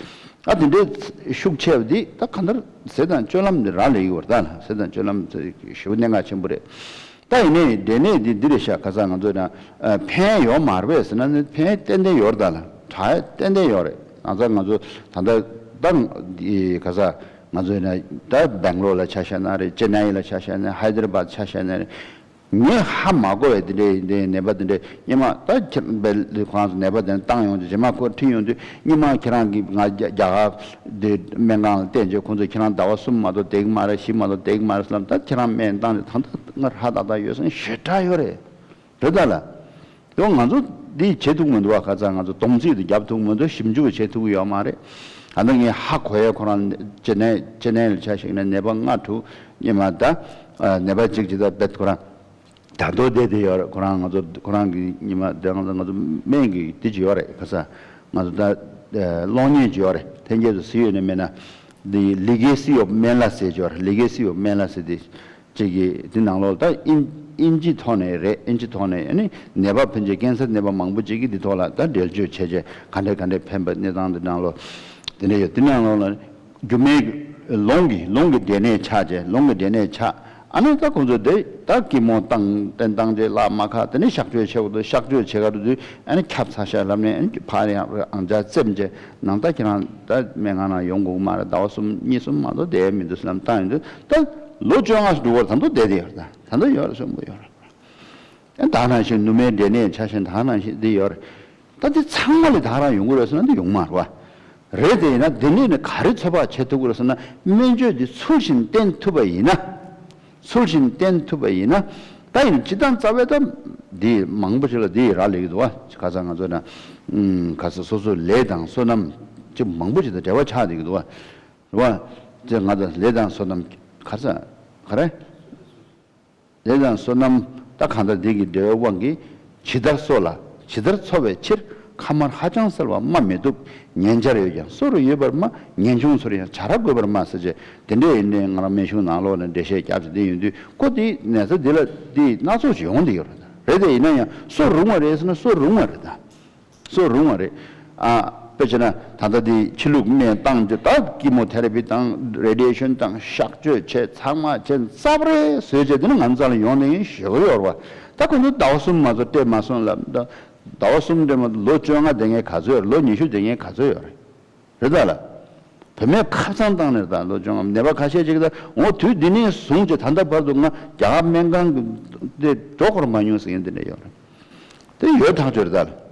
ཨ་དེ་འདྲའི་ཤུགས་ཆེ་བ་འདི་ད་གང་ལྟར་ཟས་དང་སྤྱོད་ལམ་འདི་རག་ལས་ཡོད་རེད། ད་ཟས་དང་སྤྱོད་ལམ་ཞེ་པོ་གནད་འགག་ཆེན་པོ་རེད། ད་ཡིན་ནའི་འབྲས་ནད་འདི་འདི་རེད་ཤག་ཁ་སང་ང་ཚོ་ན་ཨ་ཕན་ཡོད་མ་རེད་པས་ཟེར་ན་ནི་ཕན་ཏན་ཏན་ཡོད་རེད། ད་ལ་དྲག་ཡ་ཏན་ཏན་ཡོད་རེད། ང་ཚོ་ང་ཚོ་ད་ལྟ་ད་ཁ་སང་ང་ཚོ་ན་ད་སྦེང་ལོར་ལ་ཆ་བཞག་ན་རེད། ཅེ་ནའི་ལ་ཆ་བཞག་ན། ཧའི་ད་ར་བཱད་ཆ་བཞག་ན་རེད། ངས་ཧ་མ་གོ་བའི་དེ་འདྲའི་དེ་ནད་པ་དེ་འདྲའི་སྔོན་མ་ད་ཁྱེད་རང་ཁོ་རང་ཚོ་ནད་པ་དེ་འདྲ་བཏང་ཡོང་དུས་རྗེས་མ་ཁོ་ཁྲིད་ཡོང་དུས་སྔོན་མ་ཁྱེད་རང་གིས་ང་རྒྱ་རྒྱ་གར་དེ་སྨན་ཁང་ལ་བསྟན་རྗེས་ཁོང་ཚོས་ཁྱེད་རང་ཟླ་བ་གསུམ་མ་གཏོགས་བསྡད་ཀྱི་མ་རེད། བཞི་མ་གཏོགས་བསྡད་ཀྱི་མ་རེད་ཟེར་ལབ། ད་ཁྱེད་རང་སྨན་བཏང་རྗེས་ད་ལྟ་ང་ཧྲ་ཏག་ཏག་ཡོད་སོང་། ཞེ་དྲག་ཡོད་རེད། རེད་ད་ལ། དེ་ང་ཚོ་འདི་བྱེད་ཐུབ་མི་འདུག་བ། ཁ་ཚ་ང་ཚོ་སྡོམ་རྩིས་དེ་རྒྱབ་ཐུབ་མི་འདུག་ཞིབ་འཇུག་བྱེད་ཐུབ་ཀྱི་ཡོད་མ་རེད། ད་ལྟ་ངས་ཧ་གོ་ཡ་ཁོ་རང་ཅེ་ནའི་ཅེ་ནའི་ལ་ཆ་བཞག་ན་ནད་པ་ལྔ་དྲུག་སྔོན་མ་ད་ནད་པ་གཅིག་ཅིག་ད་རྦད་ཁོ་རང་ད་དུང་བསྡད་དེ་ཡོད་རེད། ཁོ་རང་ང་ཚོ་ཁོ་རང་གི་སྔོན་མ་དེ་ང་ཚོ་ང་ཚོ་སྨན་གྱི་དེ་ཅིག་ཡོད་རེད། ཁ་ཚ་ང་ཚོ་ད་གློག་བརྙན་ཅིག་ཡོད་རེད། ལྷན་རྒྱས་ཚོ་གཟིགས་ཡོད་ན་མེད་ན། འདི་ལི་ཀེ་སི་ཨོབ་སྨན་བླ་ཟེར་ཅིག་ཡོད་རེད། ལི་ཀེ་སི་ཨོབ་སྨན་བླ་ཟེར་དེ། ཅིག་གིས་འདི་ནང་ལོགས་ད་ཨིན་ཨིན་ཇི་ཐོག་ནས་རེད། ཨིན་ཇི་ཐོག་ནས་ཨ་ནི་ནད་པ་ཕན་ཆད་ཀན་སར་ནད་པ་མང་པོ་ཅིག་གིས་འདི་ཐོག་ལ་ད་འགྲེལ་བརྗོད་བྱས་རྗེས་ག་འདྲས་ག་འདྲས་ཕན་པའི་གནས་སྟངས་འདི་ནང་ལོགས་དེ་འདྲས་ཡོད། འདི་ནང་ལོགས་ལ་རྒྱུ་མའི་ལོང་གི་ལོང་གི་འབྲས་ནད་ཆགས་རྗེས། ལོང་གི་འབྲས་ནད་ཆགས་ཨ་ནི་ད་ཁོང་ཚོ་དེ་ད་སྐྱི་མོ་བཏང་བསྟན་བཏང་རྗེས་ལག་མ་ཁ། དེ་ནས་གཤག་བཅོས་བྱེད་དགོས་འདུག་གཤག་བཅོས་བྱེད་ག་འགྲོ་དུས་ཨ་ནི་ཁྱབ་ཚར་ཤག་ལབ་ནས་ཨ་ནི་ཕར་ཡང་ཨང་ཅག་བཙེམས་རྗེས། ནང་ད་ཁྱེད་རང་ད་སྨན་ཁང་ནང་ཡོང་དགོས་ཀྱི་མ་རེད། ཟླ་བ་གསུམ་གཉིས་གསུམ་མ་གཏོགས་བསྡད་མི་འདུག་ཟེར་ལབ་བཏང་ཡོང་དུས་ད་ལོ་བཅོ་ལྔ་འགྲོ་བར་ད་དུང་བསྡད་དེ་ཡོད་རེད། ད་ད་དུང་ཡོད་རེད། གསོན་པོ་ཡོད་རེད། ད་ནང་བཞིན་ནུ་མའི་འབྲས་ནད་ཆ་བཞིན་ད་ནང་བཞིན་འདི་ཡོད་རེད། ད་འདི་ཚང་མ་ལ་ད་རང་ཡོང་གི་རེད་ཟེར་ན་འདི་ཡོང་མ་རེད་བ། རེད་དེ་ཡིན་ན་འདི་ནས་ནི་ག་རེ་ཚོད་དཔག་བྱེད་ཐུབ་ཀྱི་རེད་ཟེར་ན། སྨན་བཅོས་འདི་ཚུལ་བཞིན་བསྟེན་ཐུབ་པ་ཡིན་ན། ཚུལ་བཞིན་བསྟེན་ཐུབ་པ་ཡིན་ན། ད་ཡིན་སྤྱིར་བཏང་རྩ་བའི་ད་འདི་མང་པོ་ཞིག་ལ་འདི་རག་ལས་ཀྱི་འདུག་བ། ཁ་སང་ང་ཚོ་ན་ཁ་སང་སོ་སོའི་ལས་དང་བསོད་ནམས་ཅིག་མང་པོ་ཞིག་དང་འབྲེལ་བ་ཆགས་བསྡད་ཀྱི་འདུག་བ། རེད་བ། དེ་ང་ཚོ་ལས་དང་བསོད་ནམས་ཁ་སང་ག་རེ། ལས་དང་བསོད་ནམས་ད་གང་ལྟར་འདི་གི་འབྲེལ་བའི་དབང་གིས་ཇི་ལྟར་གསོ་ལ་ཇི་ལྟར་འཚོ་བའི་ཕྱིར་ཁ་དམར་ཧ་ཅང་གསལ་བ་སྨྲ་མི་བཏུབ། ཉན་བྱར་ཡོད་ཀྱང་གསོ་རུ་ཡོད་པར་སྨྲ། ཉན་ཆུང་ཚུར་ཡང་བྱ་ར་དགོས་པར་སྨྲ་ཟེར་བྱས་དེ་འདྲས་ཡིན་ནའི་ང་རང་སྨན་གཞུང་ནང་ལོགས་ནས་འགྲེལ་བཤད་བརྒྱབ་བྱས་འདི་ཡོང་དུས་ཁོ་འདི་ནད་ཚ་འདི་ལ་འདི་སྣ་ཚོགས་ཤིག་ཡོང་བསྡད་ཡོད་རེད། རེད་དེ་ཡིན་ན་ཡང་གསོ་རུང་བ་རེད་ཟེར་ན་གསོ་རུང་བ་རེད་ད། གསོ་རུང་བ་རེད། ཨ། དཔེ་བྱས་ན་ད་ལྟ་འདི་ཕྱི་ལུགས་སྨན་བཏང་རྒྱུ་ད་ཀི་མོ་ཐེ་ར་པི་བཏང་རེ་ཌི་ཡེ་ཤན་བཏང་གཤག་བཅོས་བྱས་ཚང་མ་བྱས་ཙབ་རེ་བཟོས་བྱས་དེ་ནི་ང་ཚོ་ལ་ཡོང་ནས་ཡིན་ཞེ་པོ་ཡོད་རེད་བ། ད་ཁོ་ཚོ་ཟླ་བ་གསུམ་མ་གཏོགས་སྤྲད་མ་སོང་ལབ་ད། ཟླ་བ་གསུམ་སྤྲད་མ་གཏོགས་ལོ་བཅོ་ལྔ་བསྡད་མཁན་ག་ཚོད་ཡོད་རེད། ལོ་ཉི་ཤུ་བསྡད་མཁན་ག་ཚོད་ཡོད་རེད། རེད་ད་ལ། བུད་མེད་ཁ་ཚང་བཏང་ནས་ད་ལོ་བཅོ་ལྔ་ནད་པ་ཁ་ཤས་ཅིག་ད་འོ་དུས་འདི་ནས་བཟུང་བྱས་ད་ལྟ་བར་དུ་ང་རྒྱ་གར་སྨན་ཁང་གི་དེ་འགྲོ་དགོས་མ་མྱོང་ཟེར་མཁན་དེ་འདྲ་ཡོད་རེད། དེ་ཡོད་ཐག་ཆོད་རེད་ད།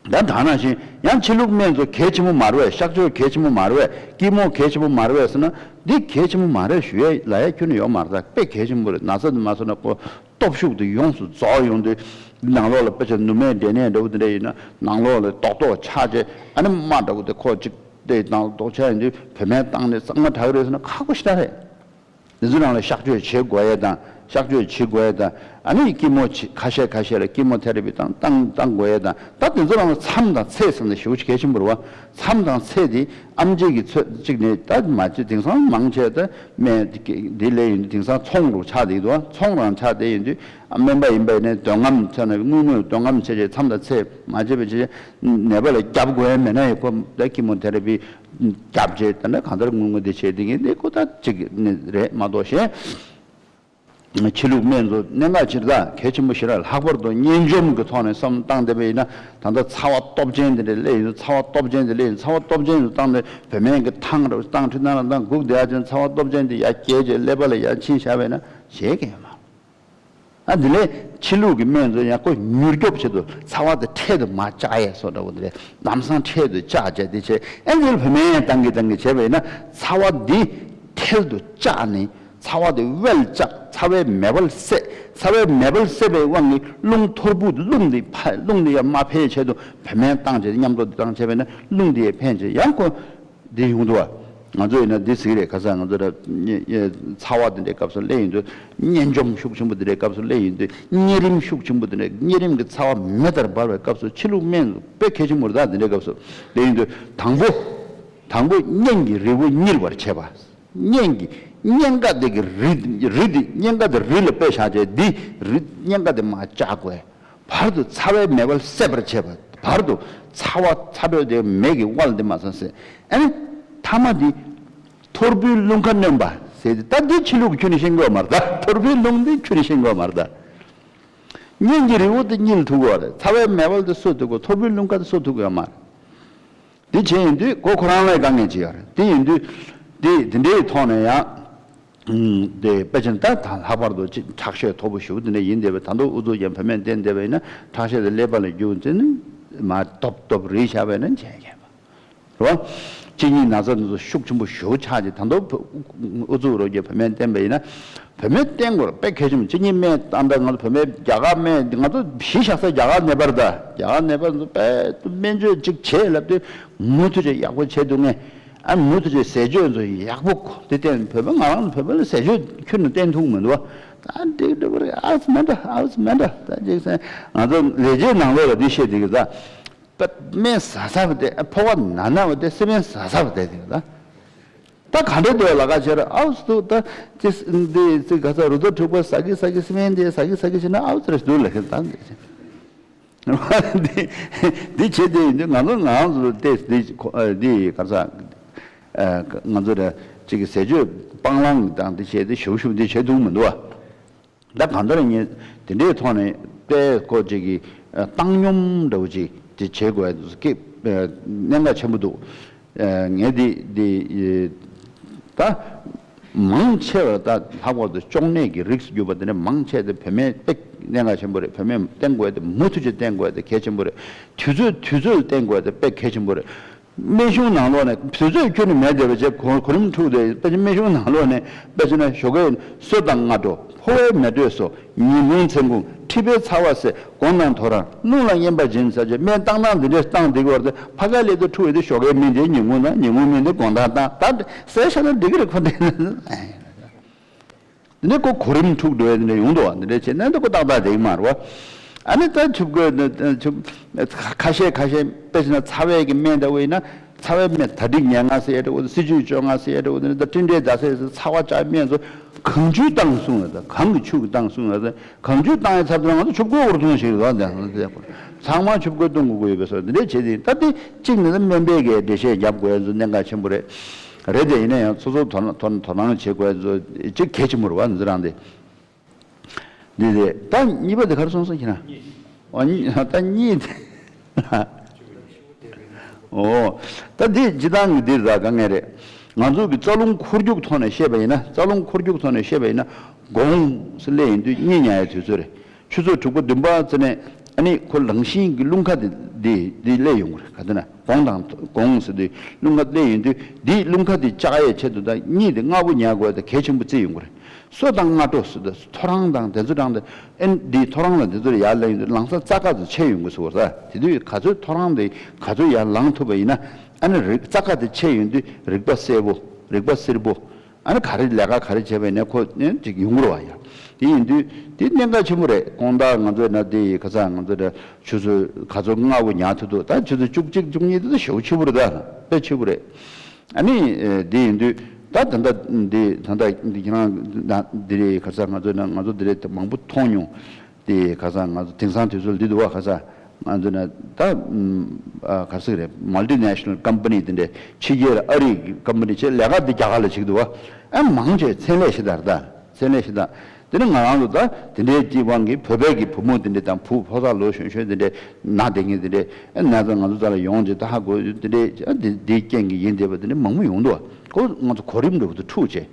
ད་ད་ནང་བཞིན་ཡང་ཕྱི་ལུགས་སྨན་ཚོ་གལ་ཆེན་པོ་མ་རེད་པས། གཤག་བཅོས་གལ་ཆེན་པོ་མ་རེད་པས། ཀི་མོ་གལ་ཆེན་པོ་མ་རེད་པས་ཟེར་ན་འདི་གལ་ཆེན་པོ་མ་རེད་ཞུ་ཡས་ལབ་ཡས་ཁྱོན་ནས་ཡོད་མ་རེད། ད་དཔེ་གལ་ཆེན་པོ་རེད། ན་ཚ་འདི་མ་སོང་ན་ཁོ་སྟོབས་ཤུགས་དེ་ཡོངས་སུ་རྫོགས་ཡོང་དུས་ནང་ལོགས་ལ་དཔེ་ཆ་ནུ་མའི་འབྲས་ནད་འདྲ་བོ་དེ་འདྲ་ཡིན་ན་ནང་ལོགས་ལ་རྡོག་རྡོག་ཆགས་བྱས་ཨ་ནི་རྨ་འདྲ་བོ་དེ་ཁོ་གཅིག་དེ་ནང་ལ་རྡོག་ཆགས་ཡོང་དུས་བུད་མེད་བཏང་ནས་གཙང་མ་དྲག་རེད་ཟེར་ན་ཁག་པོ་ཞེ་དྲག་རེད། འདི་ཚོ་རང་ལ་གཤག་བཅོས་བྱེད་དགོས་ཡས་དང་གཤག་བཅོས་བྱེད་དགོས་ཡས་དང་ཨ་ནི་ཀི་མོ་བྱེད་ཁ་ཤས་ཁ་ཤས་ལ་ཀི་མོ་ཐེ་ར་པི་བཏང་བཏང་བཏང་དགོས་ཡས་དང་ད་དེ་ཚོ་རང་ལ་མཚམས་དང་ཚད་ཟེར་ནས་ཞེ་པོ་གལ་ཆེན་པོ་རེད་བ། མཚམས་དང་ཚད་དེ་ཨེམ་ཆི་གི་ཚོད་གཅིག་ནས་ད་མ་བྱེད་དེང་སང་མང་ཆེ་ད་སྨན་འདི་ལས་ཡིན་དུས་དེང་སང་ཚོང་རུ་ཆགས་བསྡད་འདུག་ཚོང་རང་ཆགས་བསྡད་ཡིན་དུས་སྨན་པ་ཡིན་པ་ཡིན་ནའི་འདོད་རྔམ་ཆགས་ནས་དངུལ་དངོས་འདོད་རྔམ་བྱས་བྱས་མཚམས་དང་ཚད་མ་བྱས་པ་བྱས་ནད་པ་ལ་རྒྱབ་དགོས་ཡ་མེད་ན་ཡང་ཁོ་ད་ཀི་མོ་ཐེ་ར་པི་རྒྱབ་བྱས་ད་ནི་གང་ལྟར་དངུལ་དངོས་འདི་བྱས་བསྡད་མཁན་འདི་ཁོ་ད་གཅིག་ནི་རེད་མ་གཏོགས་གཞན། ཕྱི་ལུགས་སྨན་ཚོ་གནད་འགག་ཆེ་རེད་ད། གལ་ཆེན་པོ་ཞེ་དྲག་ལྷག་པར་དུ་གཉེན་འཇོམས་ཀྱི་ཐོག་ནས་བསམ་བློ་བཏང་བསྡད་པ་ཡིན་ན་ད་ལྟ་ཚ་བ་སྟོབས་ཆེན་དེ་འདྲ་སླེབས་ཡོད། ཚ་བ་སྟོབས་ཆེན་དེ་སླེབས་ཡོད། ཚ་བ་སྟོབས་ཆེན་དུ་བཏང་ནས་བུད་མེད་ཀྱི་ཐང་རེ་བཏང་ཁྲི་ནང་ལ་བཏང་སྒུག་བསྡད་ཡ་ཅན་ཚ་བ་སྟོབས་ཆེན་དེ་ཡར་བསྐྱལ་རྗེས་ཀླད་པ་ལ་ཡར་ཕྱིན་བཞག་པ་ཡིན་ན་བྱེད་མཁན་ཡོད་མ་རེད། ཨ་དེ་ལས་ཕྱི་ལུགས་ཀྱི་སྨན་ཚོ་ཡང་ཁོ་མྱུར་སྐྱོབ་ཆེད་དུ་ཚ་བ་དེ་འཕྲལ་དུ་མར་བཅག་ཡས་བཟོ་འདྲ་བོ་དེ་རེད། ལམ་སང་འཕྲལ་དུ་བཅག་བྱས་དེ་བྱས་ཨེ་འདི་ལ་བུད་མེད་ཡང་བཏང་གི་བཏང་གི་བྱས་པ་ཡིན་ན་ཚ་བ་འདི་འཕྲལ་དུ་བཅག་ནས་ཚ་བ་དེ་བལ་བཅག་ཚ་བའི་མེ་འབར་བསད། ཚ་བའི་མེ་འབར་བསད་པའི་དབང་གིས་རླུང་ཐོར་བུ་རླུང་འདི་ཕ་རླུང་འདི་ཡང་མ་འཕེལ་ཆེད་དུ་བུད་མེད་བཏང་བྱས་མཉམ་དུ་བཏང་བྱས་པ་ཡིན་ན་རླུང་འདི་ཡང་འཕེལ་བྱས་ཡང་ཁོ། འདི་ཡོང་འདུག་བ། ང་ཚོ་ཡིན་ན་འདི་ཟིག་རེད། ཁ་སང་ང་ཚོ་ར་ཚ་བ་འདི་འདྲའི་སྐབས་སུ་སླེབས་ཡོང་དུས་གཉེན་འཇོམས་ཤུགས་ཆེན་པོ་འདི་འདྲའི་སྐབས་སུ་སླེབས་ཡོང་དུས་གཉན་རིམས་ཤུགས་ཆེན་པོ་འདི་འདྲའི་གཉན་རིམས་ཀྱི་ཚ་བ་མེ་ལྟར་འབར་བའི་སྐབས་སུ་ཕྱི་ལུགས་སྨན་དཔེ་གལ་ཆེན་པོ་རེད་ད། འདི་འདྲའི་སྐབས་སུ་སླེབས་ཡོང་དུས་དང་པོ་དང་པོ་གཉན་གྱི་རིལ་བུ་མྱིལ་བར་བྱེད་པ། གཉན་གྱི་གཉན་ཁ་དེ་གི་རིལ་རིལ་དེ་གཉན་ཁ་དེ་རིལ་ལ་དཔེ་བཞག་བྱས་འདི་རིལ་གཉན་ཁ་དེ་མར་བཅག་དགོས། བར་དུ་ཚ་བའི་མེ་འབར་བསད་པར་བྱེད་པ། བར་དུ་ཚ་བ་ཚ་དྲོད་དེ་མེ་གི་དབལ་འདི་མ་སོང་ཟེར། ཨ་ནི་ཐ་མ་འདི་ཐོར་བུའི་རླུང་ཁ་སྣོན་པ་ཟེར་ཏེ་ད་འདི་ཕྱི་ལུགས་ཁྱོན་ནས་ཤེས་དགོས་མ་རེད་ད། ཐོར་བུའི་རླུང་འདི་ཁྱོན་ནས་ཤེས་དགོས་མ་རེད་ད། གཉན་གྱི་རིལ་བུ་དེ་མྱིལ་ཐུབ་ཀྱི་ཡོད་རེད། ཚ་བའི་མེ་འབར་དེ་གསོ་ཐུབ་ཀྱི་ཡོད། ཐོར་བུའི་རླུང་ཁ་དེ་གསོ་ཐུབ་ཀྱི་ཡོད་མ་རེད། འདི་བྱས་ཡིན་དུས་ཁོ་ཁོ་རང་ལ་དཀའ་ངལ་ཅིག་ཡོད་རེད། དེ་ཡིན་དུས་དེ་དེ་འདྲའི་ཐོག་ནས་ཡང་། དེ་དཔེ་ཅན་ད་ད་ལྷག་པར་དུ་ཅིག་ཁྲག་ཤེད་མཐོ་པོ་ཞེ་པོ་དེ་འདྲ་ཡིན་བསྡད་པའི་ད་དུང་ཨུ་ཚུགས་ཀྱང་བུད་མེད་བསྟེན་བསྡད་པ་ཡིན་ན་ཁྲག་ཤེད་དེ་ཀླད་པ་ལ་རྒྱུག་ཚེ་ནི་མ་སྟོབས་སྟོབས་རིལ་བཞག་པས་ན་བྱས་མཁན་པ་རེད་བ། གཅིན་སྙི་ན་ཚ་དེ་ཚོ་ཤུགས་ཆེན་པོ་ཞེ་པོ་ཆགས་ཀྱི་ད་དུང་ཨུ་ཚུགས་རོགས་ཀྱིས་བུད་མེད་བསྟེན་པ་ཡིན་ན་བུད་མེད་བསྟེན་དགོས་རེད། དཔེ་གལ་ཆེན་པོ་གཅིན་སྙི་སྨན་ད་ལྟ་ང་ཚོ་བུད་མེད་རྒྱ་གར་སྨན་ང་ཚོ་གཞིས་ཆགས་ས་རྒྱ་གར་ནད་པ་རེད་ད། རྒྱ་གར་ནད་པ་ཚོ་དཔེ་སྨན་བཅོས་གཅིག་བྱེད་ལབ་དུས་མུ་མཐུད་ཅིག་ཡག་པོ་བྱེད་ཐུབ་མཁན། ཨ་མུ་མཐུད་ཀྱི་ཟས་སྤྱོད་ཚོ་ཡག་པོ་གོ་དེ་བསྟེན། བོད་པ་ང་རང་ཚོ་བོད་པ་ལ་ཟས་སྤྱོད་ཁྱོན་ནས་བསྟེན་ཐུབ་མི་འདུག་བ། ད་འགྲིག་འགྲིག་པ་རེད། ཨའུ་ཙི་མེད་འདྲ་ཨའུ་ཙི་མེད་འདྲ། ད་ཅིག་སེ་ང་ཚོ་ལས་བྱེད་ནང་ལོགས་ལ་འདི་བཤད་དེ་གི་ད་ད་སྨན་ཟ་ཟ་བ་དེ་ཨ་ཕོ་བ་ན་ན་བ་དེ་སི་སྨན་ཟ་ཟ་བ་དེ་དེ་གི་ད་ད་ག་འདྲས་འདུག་ལ་ཁ་ཆེར་ཨའུ་ཙི་འདུག་ད་ཅི་འདི་ཅི་ག་ས་རུ་ཏོ་འཁྲུག་པ་ཟ་གི་ཟ་གི་སི་སྨན་དེ་ཟ་གི་ཟ་གི་བྱས་ན་ཨའུ་ཙི་རེ་འདུག་ལ་ཁེ་ད་འདི་ཅི། འདི་འདི་བྱེད་དེ་ཡིན་དུས་ང་ཚོ་ང་རང་ཚོ་ལ་བལྟས་འདི་ཁོ་ཨ་འདི་ག་ས་ཨ་ང་ཚོ་ར་གཅིག་གི་ཟས་སྤྱོད་སྤང་བླང་དང་འདི་བྱས་ཏེ་ཞུ་ཞུ་འདི་བྱེད་ཐུབ་མི་འདུག་བ། ད་གང་ལྟར་ངས་དེ་འདྲའི་ཐོག་ནས་དཔེ་ཁོ་གཅིག་གི་ཨ་བཏང་སྙོམས་འདྲ་བོ་ཅིག་དེ་བྱེད་དགོས་ཀྱི་གནད་འགག་ཆེན་པོ་འདུག་ཨ་ངས་འདི་འདི་ད། མང་ཆེ་བ་ད་ལྷག་པར་དུ་གཅོང་ནད་ཀྱི་རིགས་སུ་གྱུར་པ་དེ་འདྲ་མང་ཆེ་དེ་བུད་མེད་དཔེ་གནད་འགག་ཆེན་པོ་རེད། བུད་མེད་བསྟེན་དགོས་དེ་མུ་མཐུད་ཀྱིས་བསྟེན་དགོས་དེ་གལ་ཆེན་པོ་རེད། དུས་ཚོད་དུས་ཚོད་བསྟེན་དགོས་དེ་དཔེ་གལ་ཆེན་པོ་རེད། སྨན་གཞུང་ནང་ལོགས་ནས་དུས་ཚོད་ཁྱོན་ནས་མེད་བསྡད་པ་བྱས་གོ་གོ་རིམ་འཁྲུག་དེ་དཔེ་ཆ་སྨན་གཞུང་ནང་ལོགས་ནས་དཔེ་ཆ་ན་ཞོགས་ཀས་གསོལ་དང་སྔ་དྲོ་ ཕོ་བའི་མེ་དྲོད་གསོ། ཉིན་གུང་མཚན་གུང་མཁྲིས་པའི་ཚ་བ་སེལ། དགོང་དང་ཐོ་རངས་རླུང་ལ་བསྙེན་པ་སྦྱིན་ཟེར་བྱས་སྨན་བཏང་སྟངས་འདི་འདྲས་བཏང་བསྡད་ཀྱི་ཡོད་རེད་དེ། ཕ་ག་ལས་དུ་འཁྲུག་ཡོད་དེ་ཞོགས་ཀའི་སྨན་དེ་ཉིན་གུང་དང་ཉིན་གུང་སྨན་དེ་དགོང་དག་བཏང་། ད་ཟས་བཞག་ན་འགྲིག་གི་རེད། ཁོ་འདི་འདི་ནས་ཁོ་གོ་རིམ་འཁྲུག་འགྲོ་ཡ་འདི་འདྲ་ཡོང་འདུག་བ། འདི་འདྲ་བྱས་ན་འདི་ཁོ་ཏག་ཏག་བསྡད་ཀྱི་མ་རེད་བ། ཨ་ནི་ད་ཆུ་བསྐོལ་ཆུ་ཁ་ཤས་ཁ་ཤས་དཔེ་བྱས་ན་ཚ་བའི་གི་སྨན་འདྲ་བོ་ཡིན་ན། ཚ་བའི་སྨན་ད་དྲིག་ཉེར་ལྔ་ཟེར་ཡ་འདྲ་བོ་དང་། སྲི་ཅུ་བཅོ་ལྔ་ཟེར་ཡ་འདྲ་བོ་དང་། ད་སྤྲིན་བྲལ་ཟླ་ཟེར་ཚ་བ་བཅག་སྨན་ཚོ་གང་བྱུང་བཏང་གསུངས་ཡོད། ད་གང་གི་ཆུ་གིས་བཏང་གསུངས་ཡོད། ད་གང་བྱུང་བཏང་ཡ་ཚར་དུས་ང་ཚོ་ཆུ་བསྐོལ་འུར་འཐུང་ཞིག་རེད་བ། ཚང་མ་ཆུ་བསྐོལ་བཏུང་དགོས་ཀྱི་ཡོད་པའི་བཟོ་འདི་འདྲས་བྱེད་དེ། ད་དེ་གཅིག་ནི་ད་སྨན་པའི་གི་འགྲེལ་བཤད་རྒྱབ་དགོས་ཡ་ཚོ་གནད་འགག་ཆེན་པོ་རེད། རེད་དེ། ཡིན་ན་ཡང་སོ་སོ་དོ་སྣང་དོ་དོ་སྣང་བྱེད་དགོས་ཚོ་གཅིག་གལ་ཆེན་པོ་རེད་བ། འཛི་རང་དེ་འདི་རེད། ད་གཉིས་པ་དེ་ག་རེ་སོང་སོང་ཁྱེད་རང་། ཨོ་གཉིས་ད་གཉིས་དེ། ཨོ་ད་འདི་སྤྱི་བཏང་གི་འདི་ར་དཀའ་ངལ་རེད། ང་ཚོ་གི་རྩ་རླུང་འཁོར་རྒྱུག་ཐོག་ནས་བཤད་པ་ཡིན་ན། རྩ་རླུང་འཁོར་རྒྱུག་ཐོག་ནས་བཤད་པ་ཡིན་ན། དགོང་ཟེར་སླེབས་ཡིན་དུས་གཉིད་ཉལ་ཡའི་དུས་ཚོད་རེད། ཆུ་ཚོད་དྲུག་པ་བདུན་པ་ཙམ་ནས་ཨ་ནི་ཁོ་རང་བཞིན་གྱི་རླུང་ཁ་དེ་དེ་དེ་སླེབས་ཡོང་གི་རེད། ག་དུས་ན་དགོང་དང་དགོང་ཟེར་དུས་རླུང་ཁ་སླེབས་ཡོང་དུས། དེའི་རླུང་ཁ་དེ་བཅག་ཡའི་ཆེད་དུ་ད་གཉིད་དེ་སྔ་པོ་ཉལ་དགོས་དེ་གལ་ཆེན་པོ་བརྩི་ཡོང་གི་རེད། སོ་དང་སྔ་དྲོ་ཟེར་དུས་ཐོ་རངས་དང་དེ་ཚོ་དང་དེ་ཨེ་འདི་ཐོ་རངས་ལ་དེ་ཚོ་ལ་ཡར་སླེབས་ཡོང་དུས་ལང་ཚོ་རྩ་ཁ་ཚོ་ཆད་ཡོང་གི་ཟེར་བ་རེད། དེ་དུས་ག་ཚོད་ཐོ་རངས་དེ་ག་ཚོད་ཡར་ལངས་ཐུབ་པ་ཡིན་ན། ཨ་ནི་རིག་རྩ་ཁ་དེ་ཆད་ཡོང་དུས་རིག་པ་གསལ་པོ། རིག་པ་གསལ་པོ། ཨ་ནི་ག་རེ་ལས་ཀ་ག་རེ་བྱས་པ་ཡིན་ན་ཁོ་ནི་ཅིག་ཡོང་གི་རེད་བ་ཡ། དེ་ཡིན་དུས་དེ་གནད་འགག་ཆེན་པོ་རེད། དགོང་དག་ང་ཚོ་ན་དེ་ཡི་ཁ་སང་ང་ཚོ་ད་ཆུ་ཚོད་ག་ཚོད་སྔ་པོ་ཉལ་ཐུབ་འདུག་ད་ཆུ་ཚོད་བཅུ་གཅིག་བཅུ་གཉིས་དེ་ཚོ་ཞེ་པོ་ཕྱི་པོ་རེད། ད་དཔེ་ཕྱི་པོ་རེད། ཨ་ནི་ཨེ་དེ་ཡིན་དུས་ད་ད་ལྟ་འདི་ད་ལྟ་འདི་ཁྱེད་རང་ན་འདི་རེད། ཁ་སང་ང་ཚོ་ན་ང་ཚོ་འདི་རེད་མང་པོ་མཐོང་མྱོང་། དེ་ཁ་སང་ང་ཚོ་དེང་སང་དུས་ཚོད་འདི་འདུག་བ། ཁ་སང་ང་ཚོ་ན་ད་ཨམ་ཨ་ག་ཟེར་རེད། མལ་ཏི་ནེ་ཤ་ནལ་ཀམ་པ་ནི་དེ་འདྲའི་ཕྱི་རྒྱལ་ཨ་རིའི་ཀམ་པ་ནི་བྱས་ལས་ཀ་འདི་རྒྱ་གར་ལ་བྱེད་ཀྱི་འདུག་བ། ཨ་མང་ཆེ་མཚན་ལས་ཤི་ད་རེད། ད་མཚན་ལས་ཤི་ད། དེ་ནི་ང་རང་ཚོ་ད་དེ་འདྲའི་སྤྱི་དབང་གི་བོད་པའི་གི་བུ་མོ་དེ་འདྲ་དང་བུ་ཕོ་གསར་ལོ་གཞོན་གཞོན་དེ་འདྲའི་ན་དེ་ངེས་དེ་འདྲའི་ཨ་ན་ཚ་ང་ཚོ་རྩ་ལ་ཡོང་རྗེས་ད་ཧ་གོ་དེ་འདྲའི་ཨ་དེ་དེའི་རྐྱེན་གྱིས་ཡིན་བསྡད་པ་དེ་འདྲ་མང་པོ་ཡོང་འདུག་བ། ཁོ་ང་ཚོ་གོ་རིམ་འདྲ་བོ་དུ་འཁྲུག་བྱས།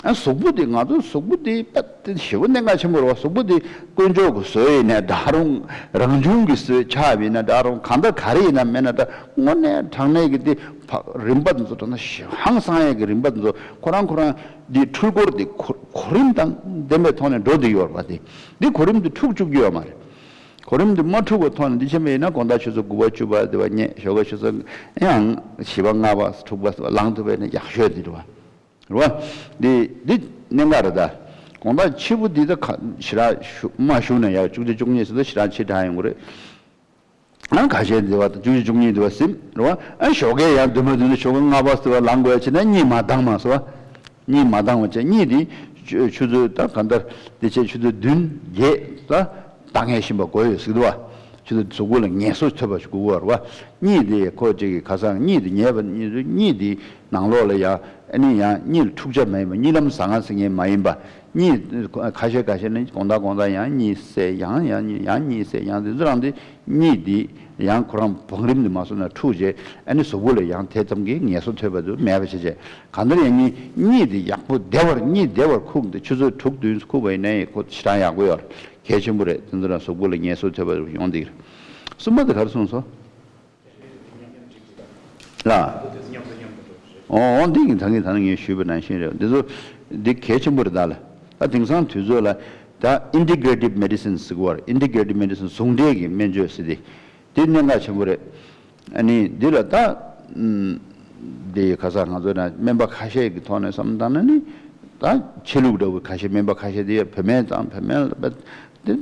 ཨ་གཟུགས་པོ་དེ་ང་ཚོ་གཟུགས་པོ་དེ་དཔེ་དེ་ཞེ་པོ་གནད་འགག་ཆེན་པོ་རེད་བ། གཟུགས་པོ་དེ་དཀོན་མཆོག་གི་བཟོས་ཡིན་ནའི་འདྲ་རུང་། རང་བྱུང་གི་བཟོས་ཆགས་ཡིན་ན་འདྲ་རུང་། གང་ལྟར་ག་རེ་ཡིན་ན་མིན་ན་འདྲ། དངོས་གནས་དྲང་གནས་ཀྱི་དེ་ཕ་རིམ་པ་དེ་ཚོ་དྲང་གནས་ཧང་སང་ཡས་ཀྱི་རིམ་པ་དེ་ཚོ་ཁོ་རང་ཁོ་རང་དེ་འཕྲུལ་འཁོར་དེ་གོ་གོ་རིམ་དང་ལྡན་པའི་ཐོག་ནས་འགྲོ་བསྡད་ཡོད་རེད་བ། དེ་འདི་གོ་རིམ་དེ་འཁྲུག་བཅུག་རྒྱུ་ཡོད་མ་རེད། གོ་རིམ་དེ་མ་འཁྲུག་པའི་ཐོག་ནས་འདི་ཕྱིན་པ་ཡིན་ན་དགོང་དག་ཆུ་ཚོད་དགུ་པ་བཅུ་པ་དེ་བ་ཉལ། ཞོགས་ཀ་ཆུ་ཚོད་ཡང་བཞི་པ་ལྔ་པ་དྲུག་པ་ལངས་ཐུབ་པ་ཡིན་ན་ཡག་ཤོས་དེ་རེད་བ། རེད་བ། འདི་འདི་གནད་འགག་རེད་ད། དགོང་དག་ཕྱི་པོ་འདི་ད་ག་ཞེ་དྲག་ཞུ་མ་ཞུགས་ན་ཡག་བཅུ་གཅིག་བཅུ་གཉིས་ཟེར་ད་ཞེ་དྲག་ཕྱི་དྲགས་ཡོང་གི་རེད། ཨ་ཁ་ཤས་འདི་བ་ད་བཅུ་གཅིག་བཅུ་གཉིས་འདི་བ་ཟིན་རེད་བ། ཨ་ཞོགས་ཀས་ཡང་འདུན་མ་འདུན་ན་ཞོགས་ཀ་ལྔ་པ་ཟེར་བ་ལངས་དགོས་ཡ་བྱས་ན་གཉིད་མ་འདང་མ་ཟེར་བ། གཉིད་མ་འདང་བ་བྱས་གཉིད་འདི་ཆུ་ཆུ་ཚོད་ད་གང་ལྟར་དེ་བྱས་ཆུ་ཚོད་བདུན་བརྒྱད་ད་ད་ངས་ཤིན་པ་དགོས་ཡོད་ཟེར་གི་འདུག་བ། ཆུ་ཚོད་གཟུགས་པོ་ལ་ངལ་གསོ་ཐོབ་པ་ཞིག་དགོས་ཀྱི་ཡོད་རེད་བ། གཉིད་དེ་ཁོ་ཅིག་གི་ཁ་སང་གཉིད་དེ་ཉལ་བ་གཉིད་དེ་གཉིད་དེ་ནང་ལོགས་ལ་ཡང་ཨ་ནི་ཡང་གཉིད་ལ་འཁྲུག་ཆ་མ་ཡིན་པ། གཉིད་ལམ་བཟང་ང་ཟེར་མཁན་མ་ཡིན་པ། གཉིད་ཁ་ཤས་ཁ་ཤས་ནི་དགོང་དག་དགོང་དག་ཡང་གཉིད་སད་ཡང་ཡང་གཉིད་ཡང་གཉིད་སད་ཡང་དེ་ཚོ་རང་དེ་གཉིད་དེ་ཡང་ཁོ་རང་བང་རིམ་དེ་མ་སོང་ན་འཁྲུག་རྗེས་ཨ་ནི་གཟུགས་པོ་ལ་ཡང་དེ་ཙམ་གྱི་ངལ་གསོ་ཐོབ་པ་དེ་མེད་པ་བྱས་བྱས། གང་ལྟར་ཡང་གཉིད་གཉིད་དེ་ཡག་པོ་བདེ་བར་གཉིད་བདེ་བར་ཁུག་དེ་ཆུ་ཚོད་དྲུག་བདུན་ཁུག་པ་ཡིན་ན་ཁོ་ཞེ་དྲག་ཡག་པོ་ཡོད་རེད། གལ་ཆེན་པོ་རེད། དེ་ཚོ་རང་གཟུགས་པོ་ལ་ངལ་གསོ་ཐེབས་པ་ཡོང་འདི་རེད། གསུམ་པ་དེ་ག་རེ་གསུངས་སོང་། ལ། འོ་འོ་འདི་གི་ད་གིན་ད་ནི་ངས་ཞུས་པ་ནང་བཞིན་རེད། འདི་ཚོ་འདི་གལ་ཆེན་པོ་རེད་ད་ལ། ད་དེང་སང་དུས་ཚོད་ལ་ད་ཨིན་ཊི་གྷི་རེ་ཊིབ་མེ་ཌི་སིན་ཟེར་གི་ཡོད་རེད། ཨིན་ཊི་གྷི་རེ་ཊིབ་མེ་ཌི་སིན་ཟུང་འབྲེལ་གྱི་སྨན་བཅོས་ཟེར་དེ། དེ་གནད་འགག་ཆེན་པོ་རེད། ཨ་ནི་འདི་ལ་ད་ཨམ་འདི་ཁ་སང་ང་ཚོ་ན་སྨན་པ་ཁ་ཤས་ཀྱི་ཐོག་ནས་བསམ་བློ་བཏང་ན་ནི་ད་ཆོས་ལུགས་འདྲ་བོ་ཁ་ཤས་སྨན་པ་ཁ་ཤས་དེ་བུད་མེད་དང་བུད་མེད་ལ་དེ་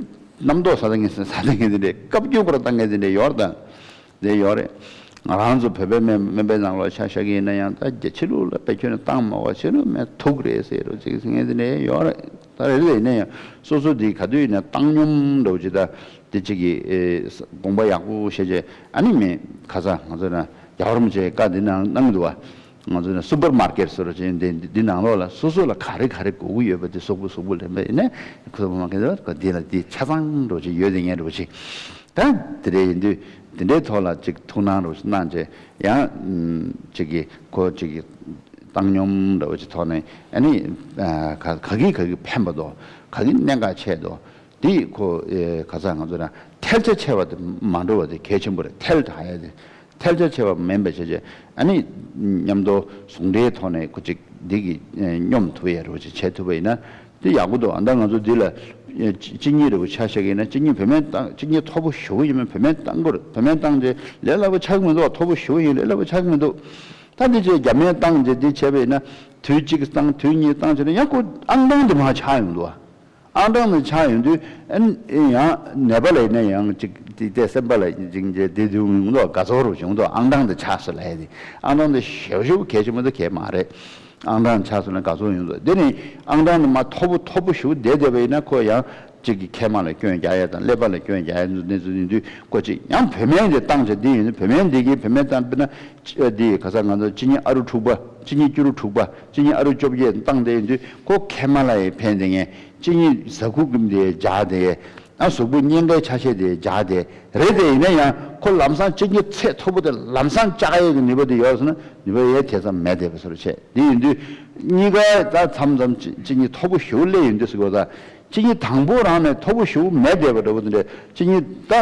རྣམ་རྟོག་ཟ་ད་མཁན་ཟ་ད་མཁན་དེ་འདྲས་བཀའ་བཀྱོན་པོ་བཏང་མཁན་དེ་འདྲས་ཡོད་རེད་ད། དེ་ཡོད་རེད། ང་རང་ཚོ་བོད་པའི་སྨན་སྨན་པའི་ནང་ལོགས་ཆ་བཞག་གི་ཡིན་ན་ཡང་ད་རྒྱ་ཆོས་ལུགས་ལ་དཔེ་ཁྱོན་ནས་བཏང་མ་བ། ཆོས་ལུགས་མེད་ཐུག་རེད་ཟེར་རོ་ཅིག་ཟེར་མཁན་དེ་འདྲས་ཡོད་རེད། ད་རེ་རེ་ཡིན་ན་ཡང་སོ་སོ་དེ་ག་དུས་ཡིན་ན་བཏང་སྙོམས་འདྲ་བོ་ཅིག་ད། དེ་གཅིག་གིས་ཨེ་དགོངས་པ་ཡག་པོ་བཞེས་བྱས། ཨ་ནི་མི་ཁ་སང་ང་ཚོ་ན་རྒྱལ་བ་རིན་པོ་ཆེའི་བཀའ་འདི་ནང་གནང་གི་འདུག་བ། ང་ཚོ་ན་སུ་པར་མར་ཀེཊ་ཟེར་བ་ཅན་འདི་འདི་ནང་ལོགས་ལ་སོ་སོ་ལ་ག་རེ་ག་རེ་དགོས་ཀྱི་ཡོད་པ་དེ་གཟུགས་པོ་གཟུགས་པོ་ལེན་པ་ཡིན་ན་ཁོ་མ་ཁེ་ཟེར་བ་འདི་ལ་འདི་ཆ་ཚང་འདྲ་བོ་ཅིག་ཡོད་དེ་ངན་འདྲ་བོ་ཅིག་ད་དེ་འདྲ་ཡིན་དུས་དེ་འདྲའི་ཐོག་ལ་ཅིག་ཐུགས་སྣང་འདྲ་བོ་ཅིག་གནང་བྱས། ཡང་ཅིག་གིས་ཁོ་ཅིག་གིས་བཏང་སྙོམས་འདྲ་བོ་ཅིག་ཐོག་ནས་ཨ་ནི་ག་ག་གི་ག་གི་ཕན་པ་དོ། ག་གི་གནད་འགག་ཆེ་དོ། དེ་ཁོ་ཨེ་ག་ས་ང་ཚོ་ན་ཐལ་ཆ་ཆེ་བ་དེ་མ་འགྲོ་བ་དེ་གལ་ཆེན་པོ་རེད། ཐལ་དྲག་ཡ་དེ་ཐལ་ཆ་ཆེ་བ་མིན་པ་བྱས་བྱས། ཨ་ནི་མཉམ་དུ་ཟུང་འབྲེལ་ཐོག་ནས་ཁོ་ཅིག་འདི་གི་ཨེ་སྙོམས་ཐུབ་ཡ་རོ་ཅིག་བྱེད་ཐུབ་པ་ཡིན་ན། འདི་ཡག་པོ་འདུག་ཨ། ད་ང་ཚོ་འདི་ལ་ཨེ་གཅི་གཉིས་རེ་བོ་ཆ་བཞག་གི་ཡིན་ན། གཅི་གཉིས་བེད་སྨན་བཏང་། གཅི་གཉིས་མཐོ་པོ་ཞེ་པོ་ཡིན་མིན་བེད་སྨན་བཏང་དགོས་རེད། བེད་སྨན་བཏང་རྗེས་ལས་སླ་པོ་ཆགས་ཀྱི་མི་འདུག་མཐོ་པོ་ཞེ་པོ་ཡིན། ལས་སླ་པོ་ཆགས་ཀྱི་མི་འདུག་ད་འདི་ཅིག་རྒྱ་སྨན་བཏང་རྗེས་འདི་བྱས་པ་ཡིན་ན། དུས་གཅིག་བཏང་། དུས་གཉིས་བཏང་བྱས་ན་ཡང་ཁོ་ཨང་གྲངས་འདི་མར་ཆག་ཡོང་འདུག་ཨང་གྲངས་འདི་ཆག་ཡོང་དུས་ཨ་ནི་ཡང་ནད་པ་ལ་ཡིན་ན་ཡང་ཅིག་དེ་སེམས་པ་ལ་ཅིག་འདི་དུས་ཡོང་འདུག་དགའ་ཚོར་བྱུང་འདུག་ཨང་གྲངས་འདི་ཆག་སོང་ལབ་ཡ་དེ། ཨང་གྲངས་འདི་ཞེ་པོ་ཞེ་པོ་གལ་ཆེན་པོ་འདི་གལ་མ་རེད། ཨང་གྲངས་ཆག་སོང་ན་དགའ་ཚོར་ཡོང་འདུག་དེ་ནི་ཨང་གྲངས་ནི་མ་མཐོ་པོ་མཐོ་པོ་ཞེ་པོ་བསྡད་བསྡད་པ་ཡིན་ན། ཁོ་ཡང་གཅིག་གི་མཁལ་མ་ལ་སྐྱོན་རྒྱག་ཡ་དང་ཀླད་པ་ལ་སྐྱོན་རྒྱག་ཡ་ཚོ་གནས་ཚུལ་ཡིན་དུས། ཁོ་གཅིག་ཡང་བེད་སྨན་དེ་བཏང་བྱས། དེ་ཡིན་ན་བེད་སྨན་དེ་གིས་བེད་སྨན་བཏང་། དཔེར་ན་འདི་ག་ས་ང་ཚོ་གཅིན་སྙི་ཨ་རུ་དྲུག་པ། གཅིན་སྙི་བཅུ་དྲུག་དྲུག་པ། གཅིན་སྙི་ཨ་རུ་བཅོ་བརྒྱད་བཏང་བསྡད་ཡིན་དུས། ཁོ་མཁལ་མ་ལ་ཡང་ཕན་བསྡད་མཁན། གཅིན་སྙི་ཟ་ཁུ་གི་དེ་འཇགས་བསྡད། ཨ། གཟུགས་པོ་གཉན་ཁའི་ཆ་ཤས་དེ་འཇགས་བསྡད་རེད། དེ་ཡིན་ན་ཡང་ཁོ་ལམ་སང་གཅིན་སྙི་ཚད་མཐོ་པོ་དེ་ལམ་སང་བཅག་ཡས་ཀྱི་ནུས་པ་དེ་ཡོད་སོང་ན། ནུས་པ་ཡས་དེ་ཙམ་མེད་བསྡད་པ་བཟོ་འདྲ་བྱས། དེ་ཡིན་དུས་གཉིས་ཀ་ད་མཚམས་མཚམས་གཅིན་གཅིན་སྙི་མཐོ་པོ་ཞེ་པོ་སླེབས་ཡོང་དུས་ཟེར་དགོས་ད། གཅིན་སྙི་དང་པོ་རང་ནས་མཐོ་པོ་ཞེ་པོ་མེད་བསྡད་པ་འདྲ་བོ་དེ་འདྲ། གཅིན་སྙི་ད་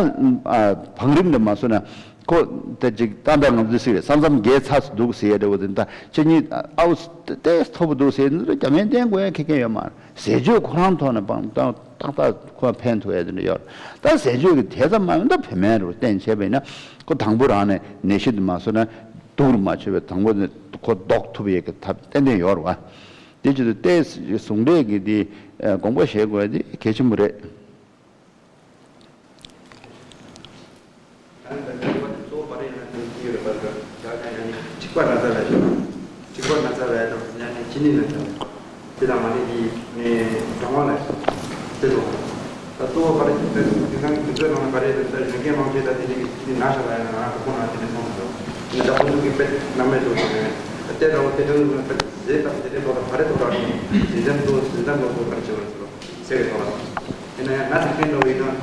ཨ་བང་རིམ་འདྲ་མ་བཟོས་ན། ཁོ་ད་ཅིག་ཏག་ཏག་ང་ཚོས་ཟེར་བས་ས་མཚམས་བརྒལ་ཚར་སོང་འདུག་ཟེར་ཡ་འདྲ་བོ་དེ། ད་གཅིན་སྙི་ཨའུ་ཏེ་མཐོ་པོ་འདུག་ཟེར་ན་རྒྱ་སྨན་བསྟེན་དགོས་ཡ་ཁེ་ཁེ་ཡོད་མ་རེད། ཟས་སྤྱོད་ཁོ་རང་ཐོག་ནས་སྤང་ཏག་ཏག་ཏག་ཏག་ཁོ་ཕན་ཐོགས་ཡ་དེ་འདྲ་ཡོད་རེད། ད་ཟས་སྤྱོད་ཀྱི་དེ་ཙམ་མ་ཡིན་ད་བེད་སྨན་རུ་བསྟེན་བྱས་པ་ཡིན་ན། ཁོ་དང་པོ་རང་ནས་ནད་གཞི་དེ་མ་བཟོས་ན། སྡུག་རུ་མ་ཆུད་པའི་དང་པོ་ནས་ཁོ་ཟློག་ཐུབ་ཡས་ཀྱི་ཐབས་ཏན་ཏན་ཡོད་རེད་བ། དེ་བྱེད་དུས་ཏེ་ཟུང་འབྲེལ་གྱི་དེ་དགོངས་པ་བཞེས་དགོས་ཡ་དེ་གལ་ཆེན་པོ་རེད། ད་ནི་ད་ལྟ་དེ་གཙོ་བོ་བར་ཡིན་ན་དེ་ཡོད་རེད་པ། ད་ད་ཡང་ནི་འཁྲིག་པ་ན་ཚ་ལ་ཞོག་འཁྲིག་པ་ན་ཚ་ལ་དང་ཡང་ནི་གཅིན་སྙི་ན་ཚ། དེ་དང་མ་ནི་དེ་ནི་གྲང་བ་ལ་དེ་ཚོ། ད་གཙོ་བོ་བར་དེ་དེང་སང་དུས་ཚོད་ནང་ལ་ག་རེ་རེད། ད་གཞོན་སྐྱེས་མང་ཆེ་ད་དེ་འདྲ་གི་གཅིན་སྙི་ན་ཤ་ལ་ཡང་ང་རང་གྲོད་ཁོག་ན་དེ་འདྲ་སོང་འདུག་ནི་ད་ཁོ་ཚོ་གི་དཔེ་སྣང་མེད་དུ་སོང་ནས། ད་ལྟའི་དགྲ་བོ་དེ་འདྲ་ལ་ད་ཟས་དང་དེ་འདྲའི་ཐོག་ལ་ག་རེ་ཐོག་ལ་ནི་ཟས་ལྡན་ཚོ་ཟས་ལྡན་ཚོ་ཚོ་ག་རེ་བྱེད་པ་རེད་ཟེར་བ། ཟས་ཀྱི་ཐོག་ལ། དེ་ན་ཡང་ན་ཟེར་མཁན་འདྲ་བོ་ཡིན་ན་ཡང་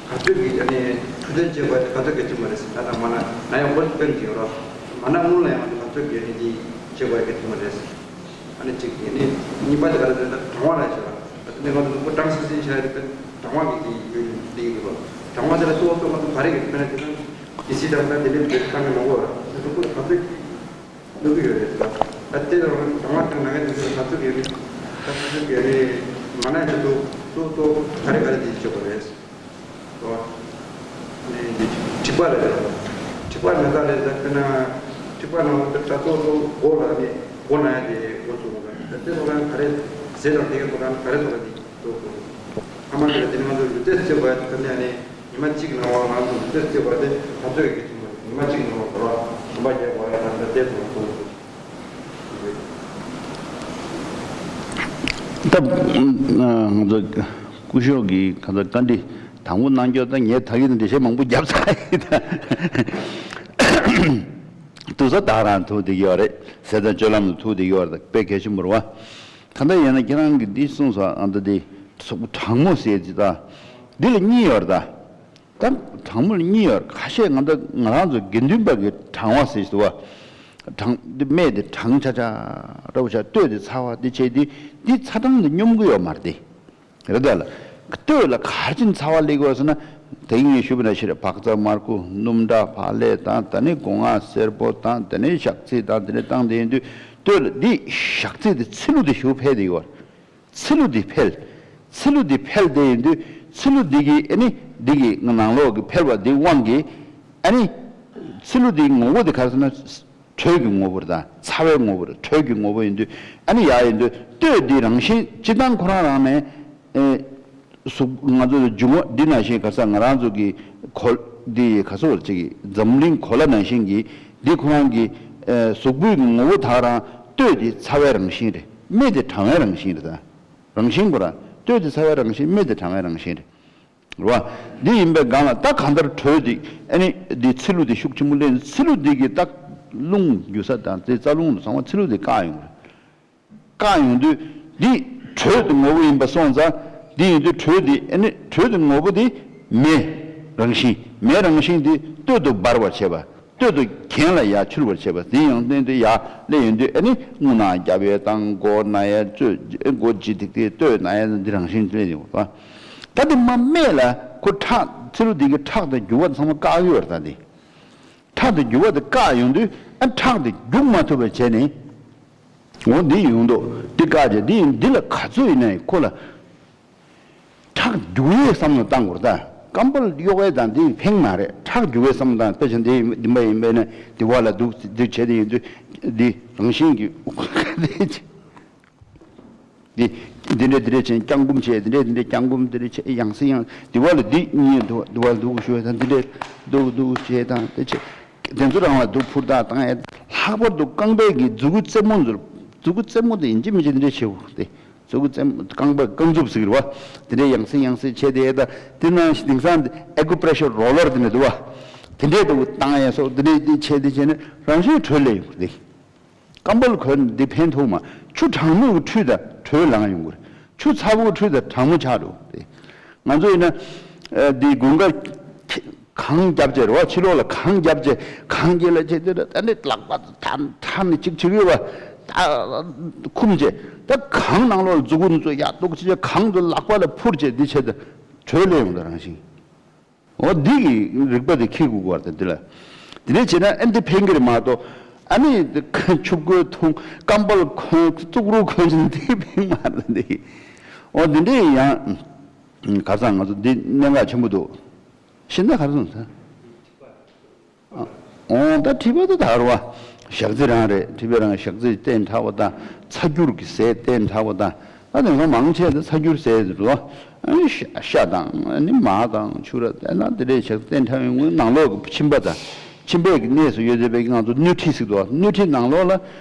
ག་ཚོད་ཀྱི་ཨ་ནི་འཕྲོད་བསྟེན་བྱེད་དགོས་དེ་ག་ཚོད་གལ་ཆེན་པོ་རེད་ཟེར། ན་དང་མ་ན་ན་ཡང་ཁོ་ཚོ་སྟོན་གྱི་ཡོད་རོགས། མ་ན་སྔོན་ལ་ཡང་ག་ཚོད་ཀྱི་ཨ་ནི་དེ་བྱེད་དགོས་གལ་ཆེན་པོ་རེད་ཟེར། ཨ་ནི་གཅིག་ཨ་ནི་གཉིས་པ་དེ་ག་རེ་ཟེར་ན་གྲང་བ་ལ་བྱེད་རོགས། ཨ་ནི་ང་ཚོ་ཁོ་གྲང་སིང་སིང་བྱས་རེད་པས། གྲང་བ་གི་དེ་ཡོད་དེ་ཡོད་རོགས། གྲང་བ་དེ་ལ་གཙོ་བོ་གཙོ་བོ་ང་ཚོ་ག་རེ་གི་དཔེར་ན་དེ་ན་དེ་སི་དང་ད་དེ་འདྲའི་བེད་སྟངས་ཀྱི་མང་པོ་ཡོད་རོགས། ང་ཚོ་ཁོ་ག་ཚོད་ཀྱི་ལུག་ཡོད་རེད། ད་ལྟའི་རང་རང་དང་ང་ཚོ་གི་ནི་ད་ཚོད་ཀྱི་ནི་ད་ཚོད་ཀྱི་ནི་མ་ན་ཆེད་དུ་གཙོ་གཙོ་ག་རེ་ག་རེ་དེ་བྱེད་དགོས་རེད། ཨོ། ནི་འདི་འཁྲིག་པ་རེད། འཁྲིག་པ་ནི་ད་རེད། ད་དཔེར་ན་འཁྲིག་པ་ནང་ལ་ད་གཙོ་གཙོ་མགོ་ལ་ནི་མགོ་ན་ཡ་དེ་མགོ་ཚུགས་དགོས་རེད། ད་ལྟའི་ཐོག་ལ་ག་རེ་ཟས་དང་དེ་གའི་ཐོག་ལ་ག་རེ་ཐོག་ལ་དེ་གཙོ་གཙོ། ཨ་མ་དེ་ལ་དེ་ནི་ང་ཚོ་ལུས་རྩལ་རྩེད་དགོས་ཡ་དེ་ད་ནི་ཨ་ནི། ཉི་མ་གཅིག་ནང་ལ་ང་ཚོ་ལུས་རྩལ་རྩེད་པ་དེ་ད་ཚོད་ཀྱི་ཐུན་མོང་ཉི་མ་གཅིག་ནང་ལ་གོ་ལ་གོམ་པ་རྒྱག་དགོས་ཡ་དང་འདྲ་དེ་ཚོ་ལ་གསུངས་འདུག་ད་ང་ཚོ་སྐུ་ཞབས་ཀྱིས་ག་ཚོད་བཀའ་འདྲི་དང་པོ་གནང་རྒྱུ་ད་ངས་ད་གིན་འགྲེལ་བཤད་མང་པོ་བརྒྱབ་ཚར་ཡིན། ད་དུས་ཚོད་ད་རང་ཐུག་བསྡད་ཀྱི་ཡོད་རེད། ཟས་དང་སྤྱོད་ལམ་ལ་ཐུག་བསྡད་ཀྱི་ཡོད་རེད། ད་དཔེ་གལ་ཆེན་པོ་རེད་བ། ད་ལྟ་ཡིན་ན་ཁྱེད་རང་གིས་འདི་གསུངས་སོང་། ཨ་ད་འདི་གྲང་མོ་ཟེར་གྱི་ད་འདི་ལ་གཉིས་ཡོད་རེད་ད། ད་གྲང་མོ་ལ་གཉིས་ཡོད། ཁ་ཤས་ང་ད་ང་རང་ཚོ་དགེ་འདུན་པ་གི་གྲང་བ་ཟེར་ཞིག་འདུག་བ། གྲང་འདི་སྨད་དེ་གྲང་ཆ་ཆ་འདྲ་བོ་ཆགས། སྟོད་དེ་ཚ་བ་འདི་བྱས་དུས་འདི་ཚ་གྲང་དེ་སྙོམས་གི་ཡོད་མ་རེད་དེ། རེད་ད་ལ། སྟོད་ལ་ག་རེ་བྱས་ནས་ཚ་བ་སླེབས་ཀྱི་ཡོད་ཟེར་ན། དེ་ངས་ཞུས་པ་ནང་བཞིན་རེད། བག་ཚ་མར་ཁུ་སྣུམ་འདྲ་བག་ལེབ་དང་། དེ་ནས་སྒོ་ང་སེར་པོ་དང་། དེ་ནས་ཞག་ཚི་དང་དེ་འདྲ་བཏང་བསྡད་ཡོང་དུས། སྟོད་ལ་འདི་ཞག་ཚི་དེ་ཚི་ལུ་དེ་ཞུ་འཕེལ་བསྡད་ཡོད་རེད། ཚི་ལུ་འདི་འཕེལ། ཚི་ལུ་འདི་འཕེལ་བསྡད་ཡོང་དུས་ཚི་ལུ་འདི་གི་ཨ་ནི་འདི་གི་ནང་ལོགས་ཀྱི་འཕེལ་བ་འདི་དབང་གིས་ཨ་ནི་ཚི་ལུ་འདིའི་ངོ་བོ་འདི་ག་རེ་ཟེར་ན། དྲོད་ཀྱི་ངོ་བོ་རེད་ད། ཚ་བའི་ངོ་བོ་རེད། དྲོད་ཀྱི་ངོ་བོ་ཡིན་དུས་ཨ་ནི་ཡག་ཡིན་དུས། སྟོད་འདི་རང་བཞིན་སྤྱིར་བཏང་ཁོ་རང་རང་ནས་ཨེ། གཟུགས་ང་ཚོ་འབྱུང་བ་འདི་ནང་བཞིན་ག་ས་ང་རང་ཚོ་གི་གོ་འདི་ག་ས་བར་ཅིག་གི་འཛམ་གླིང་གོ་ལ་ནང་བཞིན་གྱི་འདི་ཁོ་རང་གི་ཨེ་གཟུགས་པོའི་གི་ངོ་བོ་དག་རང་། སྟོད་འདི་ཚ་བའི་རང་བཞིན་རེད། སྨད་འདི་གྲང་བའི་རང་བཞིན་རེད་ད། རང་བཞིན་ཁོ་རང་སྟོད་འདི་ཚ་བའི་རང་བཞིན། སྨད་འདི་གྲང་བའི་རང་བཞིན་རེད། རེད་བ། འདི་ཡིན་པའི་སྒང་ལ་ད་གང་ལྟར་དྲོད་འདི་ཨ་ནི་འདི་ཚི་ལུ་འདི་ཤུགས་ཆེན་པོ་སླེབས་ནས་ཚི་ལུ་འདི་གི་ད་རླུང་རྒྱུ་ས་དང་དེ་རྩ་རླུང་དུ་ཚང་མ་ཚི་ལུ་འདི་བཀག་ཡོང་གི་རེད། བཀག་ཡོང་དུས་འདི་དྲོད་དུ་ངོ་བོ་ཡིན་པ་སོང་ཙང་། འདི་ཡིན་དུས་དྲོད་འདི་ཨ་ནི་དྲོད་དུ་ངོ་བོ་འདི་མེ་རང་བཞིན། མེ་རང་བཞིན་འདི་སྟོད་དུ་འབར་བར་བྱེད་པ། སྟོད་དུ་གྱེན་ལ་ཡར་འཕྱུར་བར་བྱེད་པ། དེ་ཡང་སྟོད་དུ་ཡར་སླེབས་ཡོང་དུས་ཨ་ནི་རྔུལ་ནག་རྒྱབ་ཡས་དང་། མགོ་ན་ཡས་ཚོས། མགོ་ལྗིད་ཏིག་ཏིག་སྟོད་ན་ཡས་འདི་རང་བཞིན་སླེབས་ཡོང་བ། ད་དེ་མ་སྨད་ལ་ཁོ་ཁྲག་ཚི་ལུ་འདི་གི་ཁྲག་དང་རྒྱུ་བ་ཚང་མ་བཀག་ཡོད་རེད་ད་འདི། ཁྲག་དང་རྒྱུ་བ་དེ་བཀག་ཡོང་དུས་ཨ་ཁྲག་དེ་རྒྱུག་མ་ཐུབ་པ་བྱས་ནས། འོ་འདི་ཡོང་འདུག་འདི་བཀག་བྱས་འདི་ཡིན། འདི་ལ་ག་ཚོད་ཡིན་ན་ཁོ་ལ་ཁྲག་རྒྱུག་ཡས་བསམ་བློ་བཏང་དགོས་རེད་ད། སྐམ་པོ་གཡོག་ཡས་དང་འདི་ཕན་མ་རེད། ཁྲག་རྒྱུག་ཡས་བསམ་བློ་བཏང་། དཔེ་ཆ་འདི་ཡིན་འདི་མ་ཡིན་པས་ན་འདི་བ་ལ་འདུག་འདི་བྱས་དེ་ཡིན་དུས་འདི་རང་བཞིན་གྱི་འདི་འདི་འདྲས་འདི་འདྲས་བྱས་བརྐྱང་བསྐུམ་བྱས། འདི་འདྲས་འདི་འདྲས་བརྐྱང་བསྐུམ་འདི་འདྲས་བྱས་ཡང་སེ་ཡང་འདི་བ་ལ་འདི་གཉིས་འདུག་འདི་བ་ལ་འདུག་ཞུ་ཡས་དང་འདི་འདྲས་འདུག་འདུག་བྱས་དང་དེ་བྱས། དེ་ཚོ་རང་ལ་སྡུག་ཕུར་དང་བཏང་ཡས། ལྷག་པར་དུ་རྐང་པའི་གི་མཛུ་གུ་རྩེ་མོ་ཚོར། མཛུ་གུ་རྩེ་མོ་དེ་ཡིན་གཅིག་མིན་གཅིག་འདི་འདྲས་བྱེད་དགོས་ཏེ། མཛུ་གུ་རྩེ་མོ་རྐང་པ་རྐང་མཛུབ་ཟེར་གི་རེད་བ། དེ་འདྲས་ཡང་སེ་ཡང་སེ་བྱས་དེ་ད་དེ་ནང་དེང་སང་ཨེ་ཀུ་པྲེ་ཤར་རོ་ལར་དེ་འདྲས་འདུག་བ། དེ་འདྲས་དུ་བཏང་ཡས་སོགས་དེ་འདྲས་དེ་བྱས་དེ་བྱས་ནས་རང་བཞིན་དྲོད་ལས་ཡོང་གི་རེད། སྐམ་པོ་ལ་གོན་འདི་ཕན་ཐོགས་མ། ཆུ་གྲང་མོས་འཁྲུད་ད་དྲོད་ལངས་ཡོང་གི་རེད། ཆུ་ཚ་པོས་འཁྲུད་ད་གྲང་མོ་ཆགས་འགྲོ་གི་རེད། ང་ཚོ་ཡིན་ན་ཨ་འདི་དགུན་ཁ་གངས་རྒྱབ་བྱས་རེད་བ། ཕྱི་ལོགས་ལ་གངས་རྒྱབ་བྱས་གངས་རྒྱབ་ལ་བྱས་དུས་ད་ནི་ལག་པ་ཐ་ཐ་ནི་གཅིག་བྱེད་ཀྱི་ཡོད་པ། ད་འཁུམ་བྱས་ད་གངས་ནང་ལོགས་ལ་མཛུ་གུ་ཚོ་ཡག་ཏོག་ཅིག་བྱས་གངས་དུ་ལག་པ་ལ་འཕུར་བྱས་འདི་བྱས་ད་དྲོད་ལས་ཡོང་ད་རང་བཞིན། འོ་འདི་གི་རིག་པ་དེ་ཁྱེར་དགོས་ཀྱི་རེད་དེ་འདི་ལ། དེ་འདྲས་བྱས་ན་ཨ་འདི་ཕན་གྱི་རེད་མ་གཏོགས། ཨ་ནི་ཆུ་བསྐོལ་འཐུང་སྐམ་པོ་ལ་གོན་ཙུག་རུ་གོན་ཅིག་འདི་ཕན་མ་རེད་འདི། འོ་འདི་འདྲས་ཡང་གར་སང་ང་ཚོ་འདི་གནད་འགག་ཆེན་པོ་འདུག་ཤེས་ན་གར་སོང་ས། འོ་ད་མཁྲིས་པ་དེ་ད་རུ་བ། ཞག་རྩི་རང་རེད། མཁྲིས་པ་རང་ཞག་རྩི་བསྟེན་དྲག་པ་དང་ཚ་སྐྱུར་གྱི་ཟས་བསྟེན་དྲག་པ་དང་། ད་དེང་སང་མང་ཆེ་ད་ཚ་སྐྱུར་ཟས་རེད་བ། ཨ་ནི་ཤ་ཤ་དང་ཨ་ནི་མར་དང་ཕྱུར་ར་དེ་ན་དེ་འདྲས་ཞག་བསྟེན་དྲག་ཡོང་གི། ནང་ལོགས་ཀྱི་མཆིན་པ་དང་མཆིན་པའི་གི་གནས་སུ་ཡོད་བསྡད་པའི་ང་ཚོ་སྣོད་མཁྲིས་ཟེར་གི་འདུག་སྣོད་མཁྲིས་ནང་ལོགས་ལ།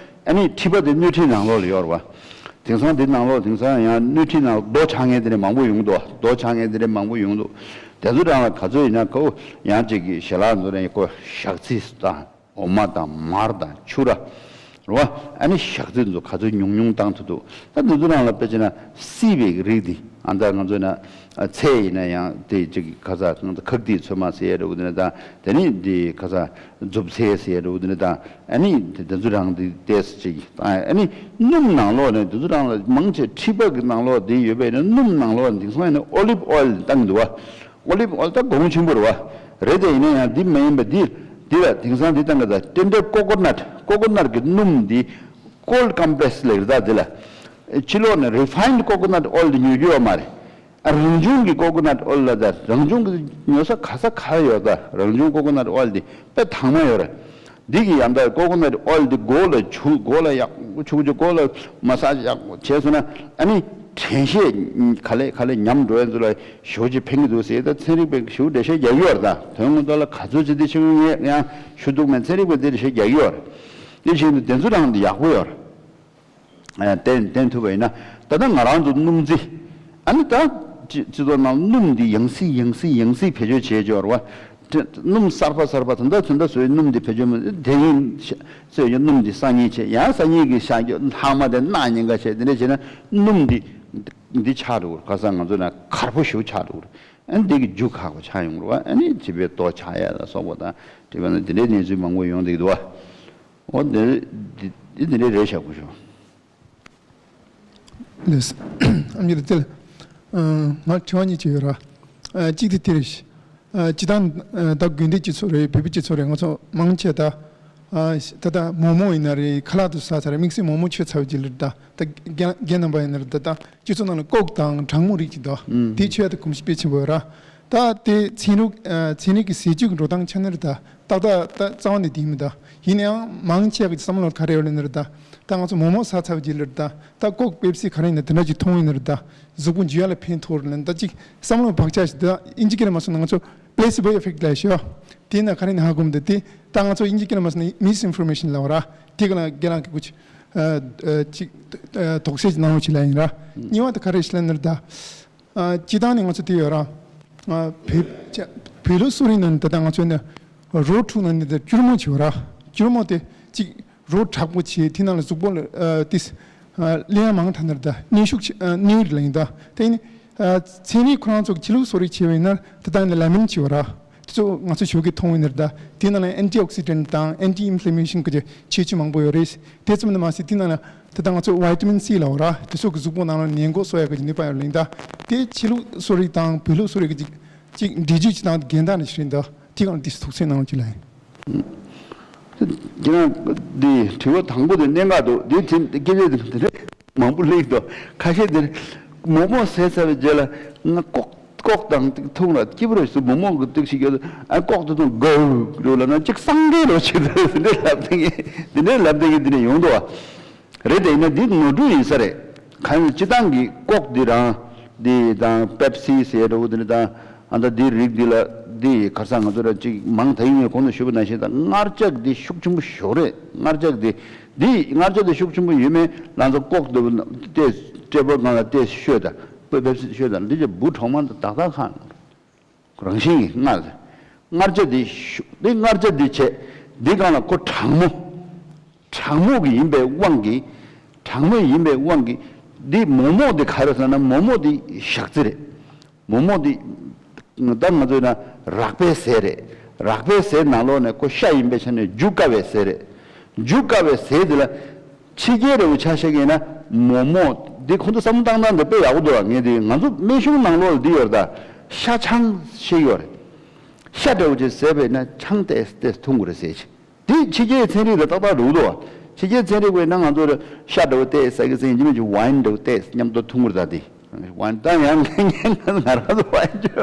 ཨ་ནི་མཁྲིས་པ་དེ་སྣོད་མཁྲིས་ནང་ལོགས་ལ་ཡོད་རེད་བ། དེང་སང་དེ་ནང་ལོགས་དེང་སང་ཡང་སྣོད་མཁྲིས་ནང་རྡོ་ཆགས་མཁན་དེ་འདྲས་མང་པོ་ཡོང་གི་འདུག་རྡོ་ཆགས་མཁན་དེ་འདྲས་མང་པོ་ཡོང་གི་འདུག་དེ་ཚོ་རང་ལ་ག་ཚོད་ཡིན་ན་ཁོ་ཡང་ཅིག་གི་ཞལ་ལག་ཚོ་རེ་ཁོ་ཞག་རྩི་དང་འོ་མ་དང་མར་དང་ཕྱུར་ར་རེད་བ། ཨ་ནི་ཞག་རྩི་ཚོ་ག་ཚོད་ཉུང་ཉུང་བཏང་ཐུབ་འདུག་ད་དེ་ཚོ་རང་ལ་དཔེ་བྱས་ན་བསིལ་བའི་རིགས་འདི་ཨ་ད་ང་ཚོ་ན་ཚལ་ཡིན་ན་ཡང་དེ་ཅིག་ག་ས་ང་ཚོ་ཁག་ཏིའི་ཚོད་མ་ཟེར་ཡ་རེད་བ། དེ་ནས་ད་དེ་ནས་འདི་ག་ས་མཛུབ་ཚལ་ཟེར་ཡ་རེད་བ། དེ་ནས་ད། ཨ་ནི་དེ་དེ་ཚོ་རང་དེ་ཏོག་ཙམ་ཅིག་ཨ་ནི་སྣུམ་ནང་ལོགས་ནས་དེ་ཚོ་རང་ལ་མང་ཆེ་མཁྲིས་པ་གི་ནང་ལོགས་དེ་ཡོད་པས་ན་སྣུམ་ནང་ལོགས་ནས་དེང་སང་ཡིན་ན་ཨོ་ལིབ་ཨོ་ཡལ་བཏང་གི་འདུག་བ། ཨོ་ལིབ་ཨོ་ཡལ་ད་གོང་ཆེན་པོ་རེད་བ། རེད་དེ་ཡིན་ན་ཡང་འདི་མ་ཡིན་པ་འདི་འདི་ལ་དེང་སང་འདི་བཏང་གི་ད་ཏན་ཏན་ཀོ་ཀོ་ནཊ་ཀོ་ཀོ་ནཊ་གི་སྣུམ་འདི་ཀོལ་ཀམ་པྲེས་ལབ་ཀྱི་རེད་ད། འདི་ལ་ཕྱི་ལོགས་ནས་རི་ཕ་ཡིན་ཌི་ཀོ་ཀོ་ནཊ་ཨོ་ཡལ་འདི་ཉོ་རྒྱུ་ཡོད་མ་རེད། རང་བྱུང་གི་ཀོ་ཀོ་ནཊ་ཨོ་ཡལ་ལ་ད་རང་བྱུང་གི་ཉོ་ས་ག་ས་ག་ཡོད་ད། རང་བྱུང་ཀོ་ཀོ་ནཊ་ཨོ་ཡལ་འདི་དཔེ་དྭངས་མ་ཡོད་རེད། འདི་གི་ཡང་ད་ཀོ་ཀོ་ནཊ་ཨོ་ཡལ་འདི་མགོ་ལ་བྱུག་མགོ་ལ་ཡག་པོ་བྱུག་བྱུག་མགོ་ལ་མ་སཱ་ཇི་ཡག་པོ་བྱས་སོང་ན་ཨ་ནི་དྲན་ཤེས་ག་ལེ་ག་ལེ་ཉམས་འགྲོ་ཡ་ཚོ་ལ་ཞེ་པོ་ཅིག་ཕན་གྱི་འདུག་ཟེར། ད་ཚན་རིག་པས་ཞེ་པོ་འགྲེལ་བཤད་རྒྱག་གི་ཡོད་རེད། ད་དོན་དངོས་ཐོག་ལ་ག་ཚོད་ཅིག་འདི་ཤེས་ཀྱི་ཡོད་ཡང་ཞུ་ཐུབ་མེད། ཚན་རིག་པས་འདི་འགྲེལ་བཤད་རྒྱག་གི་ཡོད་རེད། འདི་བཞིན་དུ་དེ་ཚོ་རང་འདི་ཡག་པོ་ཡོད་རེད། བསྟེན་བསྟེན་ཐུབ་པ་ཡིན་ན། ད་ལྟ་ང་རང་ཚོ་སྣུམ་རྩི། ཨ་ནི་ད་སྤྱི་སྤྱི་ཚོགས་ནང་སྣུམ་འདི་ཡང་སེ་ཡང་སེ་ཡང་སེ་བེད་སྤྱོད་བྱེད་ཀྱི་ཡོད་རེད་བ། སྣུམ་གསར་པ་གསར་པ་ད་ལྟ་ད་ལྟ་བཟོས་སྣུམ་འདི་བེད་སྤྱོད་མ་དེ་ཡིན་བཟོས་ཀྱི་སྣུམ་འདི་སང་ཉིན་བྱས་ཡང་སང་ཉིན་གྱི་ཤ་ལྷག་མ་དེ་གནངས་ཉིན་ཀ་བྱས་དེ་འདྲ་བྱས་ན་སྣུམ་འདི་འདི་ཆགས་འགྲོ་གི་རེད། ཁ་སང་ང་ཚོ་ན་གར་པོ་ཞེ་པོ་ཆགས་འགྲོ་གི་རེད། ཨ་ནི་འདི་གི་རྒྱུ་ཁག་པོ་ཆགས་ཡོང་གི་རེད་བ། ཨ་ནི་མཁྲིས་པའི་རྡོ་ཆགས་ཡ་ལ་སོགས་པ་དང་མཁྲིས་པ་ན་དེ་འདྲའི་གནས་ཚུལ་མང་པོ་ཡོང་བསྡད་ཀྱི་འདུག་བ། འོ་དེ་འདི་འདི་འདི་འདྲའི་རེད་བཞག་དགོས་ཤོག་ལགས། ཨ་མྱེས་དེ་ལ་ང་དྲི་བ་གཉིས་ཅིག་ཡོད་ར། ཨ་གཅིག་དེ་དེ་རེད། ཨ་སྤྱི་བཏང་ཨ་ད་དགོན་སྡེ་སྤྱི་ཚོགས་རེད། བོད་པའི་སྤྱི་ཚོགས་རེད། ང་ཚོ་མང་ཆེ་ད་ཨ་ད་ད་མོག་མོག་ཡིན་ན་རེད། ཁ་ལག་དུ་ཟ་ཚར་རེད། དམིགས་བསལ་མོག་མོག་མཆོད་ཚར་བའི་རྗེས་ལ་ད་ད་རྒན་རྒན་རྣམ་པ་ཡིན་ན་རེད། ད་ད་སྤྱི་ཚོགས་ནང་ལ་ཀོག་དང་གྲང་མོག་རིགས་ཅིག་འདུག་དེ་མཆོད་ཡ་ད་གོམས་གཤིས་དཔེ་ཆེན་པོ་ཡོད་ར། ད་དེ་ཚན་རིག་ཨ་ཚན་རིག་གི་ཟས་བཅུད་ཀྱི་འགྲོ་སྟངས་ཆ་ནས་རེད། ད་ཏག་ཏག་ད་རྩ་བ་ནས་བསྡད་མི་འདུག་ཡིན་ནའང་མང་ཆེ་བ་གི་བསམ་བློ་ག་རེ་ཡོད་ལབ་ན་རེད། ད་ད་ང་ཚོ་མོག་མོག་ཟ་ཚར་བའི་རྗེས་ལ་རེད། ད་ད་ཀོག་པེབ་སི་ག་རེ་ཡིན་ན་དེ་འདྲ་ཅིག་འཐུང་ཡིན་ན་རེད། ད་གཟུགས་པོ་འཇུ་ཡ་ལ་ཕན་ཐོགས་རེད་ལབ་ན། ད་ཅིག་བསམ་བློ་བག་ཆགས་ཤིག་ད་ཨིན་ཇི་སྐད་ལ་མ་སོང་ན་ང་ཚོ་placebo effect ལབ་ཤག་དེ་ན་ག་རེ་ཡིན་ཧ་གོ་མི་འདུག་དེ་ད་ང་ཚོ་ཨིན་ཇི་སྐད་ལ་མ་སོང་ན་མིས་ཨིན་ཕོར་མེ་ཤན་ལབ་ར། དེ་ག་ལ་རྒན་ལགས་ཀྱིས་ཀུ་ཅི་ཨ་ཨ་ཅིག་ཨ་དོགས་སེལ་གྱི་གནང་རོགས་བྱེད་ལབ་ཡིན་ར། གཉིས་པ་དེ་ག་རེ་ཞིག་ལབ་ན་རེད། ད་ཨ་སྤྱིར་བཏང་ནས་ང་ཚོ་དེ་ཡོད་ར། ཨ་བོད་ཅ་བོད་ལུགས་གསོ་རིག་ནང་ནས་ད་ལྟ་ང་ཚོ་ནས་རོ་དྲུག་ནང་ནས་ད་སྐྱུར་མོ་བྱེད་ར། སྐྱུར་མོ་དེ་གཅིག་རོ་དྲག་པོ་བྱེད། དེ་ནང་ལ་གཟུགས་པོ་ལ་ཨ་ཏིས་ཨ་གླེང་ཡ་མང་དྲགས་ན་རེད། ད་གནོན་ཤུགས་ཆེ་ཨ་གནོན་རེད་ལབ་ཡིན། ད་དེ་ནི་ཨ་ཚན་རིག་ཁོ་རང་ཚོ་གི་ཕྱི་ལུགས་གསོ་རིག་བྱེད་པ་ཡིན་ན་ད་ལྟ་ནས་ལེ་མོན་བྱེད་ར། དེ་ཚོ་ང་ཚོ་ཞོགས་ཀས་འཐུང་བ་ཡིན་ན་རེད། ད་དེ་ནང་ལ་ཨན་ཊི་ཨོག་སི་ཌེན་ཊི་དང་ཨན་ཊི་ཨིན་ཕི་ལེ་མེ་ཤན་གྱི་ཁྱད་ཆོས་མང་པོ་ཡོད་རེད། དེ་ཙམ་དུ་མ་ཟད་དེ་ནང་ལ་ད་ལྟ་ང་ཚོ་ཝི་ཊ་མིན་སི་ལབ་ར། དེ་ཚོ་གི་གཟུགས་པོ་ནང་ལ་ནད་འགོག་གསོ་ཡ་གི་ནུས་པ་ཡོད་ལབ་ཡིན། ད་དེ་ཕྱི་ལུགས་གསོ་རིག་དང་བོད་ལུགས་གསོ་རིག་གི་ཅིག་ཅིག་འབྲེལ་བརྗོད་ཅིག་དང་འགལ་ཟླ་ནི་ཞིག་རེད། ད་དེ་གང་ལ་དེ་ཐུགས་སེམས་ནང་ཅིག་ལ་ཡིན། ཡང་འདི་དྲི་བ་དང་པོ་དེ་གནད་འགག་འདུག་འདི་དེ་སྐད་ཆ་དེ་དེ་མང་པོ་སླེབས་འདུག་ཁ་ཤས་དེ་མོག་མོག་ཟས་ཚར་བའི་རྗེས་ལ་ང་ལྐོག་ལྐོག་དང་འཐུང་ར་སྐྱིད་པོ་རེད་ཟེར། མོག་མོག་གི་ཏིག་ཞིག་ཡོད། ཨ་ལྐོག་ཏུ་འཐུང་གོ་རུ་ལ་ན་གཅིག་སངས་རྒྱས་རོ་ཆེ་དེ་འདྲ་ལབ་དེ་གི་དེ་འདྲ་ལབ་དེ་གི་དེ་འདྲ་ཡོང་འདུག་བ། རེད་དེ་ཡིན་ན་འདི་ནོར་འཁྲུལ་ཡིན་ས་རེད། གང་ཡིན་སྤྱི་བཏང་གི་ལྐོག་འདི་རང་འདི་དང་པེབ་སི་ཟེར་འདྲ་བོ་དེ་འདྲ་དང་ཨ་ད་འདི་རིགས་འདི་ལ་འདི་གར་ས་ང་ཚོ་ར་གཅིག་མང་ད་ཡིན་ངས་གོང་དུ་ཞུས་པ་ནང་བཞིན་དང་མངར་ལྕགས་འདི་ཤུགས་ཆེན་པོ་ཞིག་རེད། མངར་ལྕགས་འདི་འདི་མངར་ལྕགས་འདི་ཤུགས་ཆེན་པོ་ཡོད་མེད་ལང་ཚོ་ལྐོག་འདི་བལྟས་ཀྲེ་པོ་སྒང་ལ་བལྟས་ཤོད་དང་པེབ་སི་ཤོད་དང་འདི་ཅི་འབུ་གྲོག་མ་འདི་ཏག་ཏག་ཁང་རང་བཞིན་གྱི་མངར། མངར་ཆ་འདི་ཤུ་འདི་མངར་ཆ་འདི་བྱས་འདི་སྒང་ལ་ཁོ་གྲང་མོ། གྲང་མོ་གི་ཡིན་པའི་དབང་གིས། གྲང་མོ་ཡིན་པའི་དབང་གིས་འདི་མོག་མོག་འདི་ག་རེ་ཟེར་ན་མོག་མོག་འདི་ཞག་རྩི་རེད། མོག་མོག་འདི་ད་ང་ཚོས་ན་རགས་པའི་ཟས་རེད། རགས་པའི་ཟས་ནང་ལོགས་ནས་ཁོ་ཤ་ཡིན་པའི་ཆ་ནས་རྒྱུ་དཀའ་བའི་ཟས་རེད། རྒྱུ་དཀའ་བའི་ཟས་འདི་ལ། ཕྱི་རྒྱལ་རེ་བོ་ཆ་བཞག་ཡིན་ན་མོག་མོག་འདི་ཁོང་ཚོ་བསམ་བློ་བཏང་སྟངས་འདི་དཔེ་ཡག་པོ་འདུག་ངས་འདི་ང་ཚོ་སྨན་གཞུང་ནང་ལོགས་ལ་འདི་ཡོད་རེད་ད། ཤ་ཆང་ཞིག་ཡོད་རེད། ཤ་འདྲ་བོ་ཅིག་བཟས་པས་ན་ཆང་ཏོག་ཙམ་འཐུང་དགོས་རེད་ཟེར་གྱི། འདི་ཕྱི་རྒྱལ་ཚན་རིག་དང་ཏག་ཏག་འགྲོ་གི་འདུག་ཕྱི་རྒྱལ་ཚན་རིག་པས་ན་ང་ཚོར་ཤ་འདྲ་བོ་ཏོག་ཙམ་ཟ་གི་ཟེར་ཡིན་གཅིག་མིན་གཅིག་ཝའིན་འདྲ་བོ་ཏོག་ཙམ་མཉམ་དུ་འཐུང་དགོས་རེད་ད་འདི། ཝའིན་ད་ཡང་ངས་ང་རང་ཚོ་ཝའིན་ཅོ་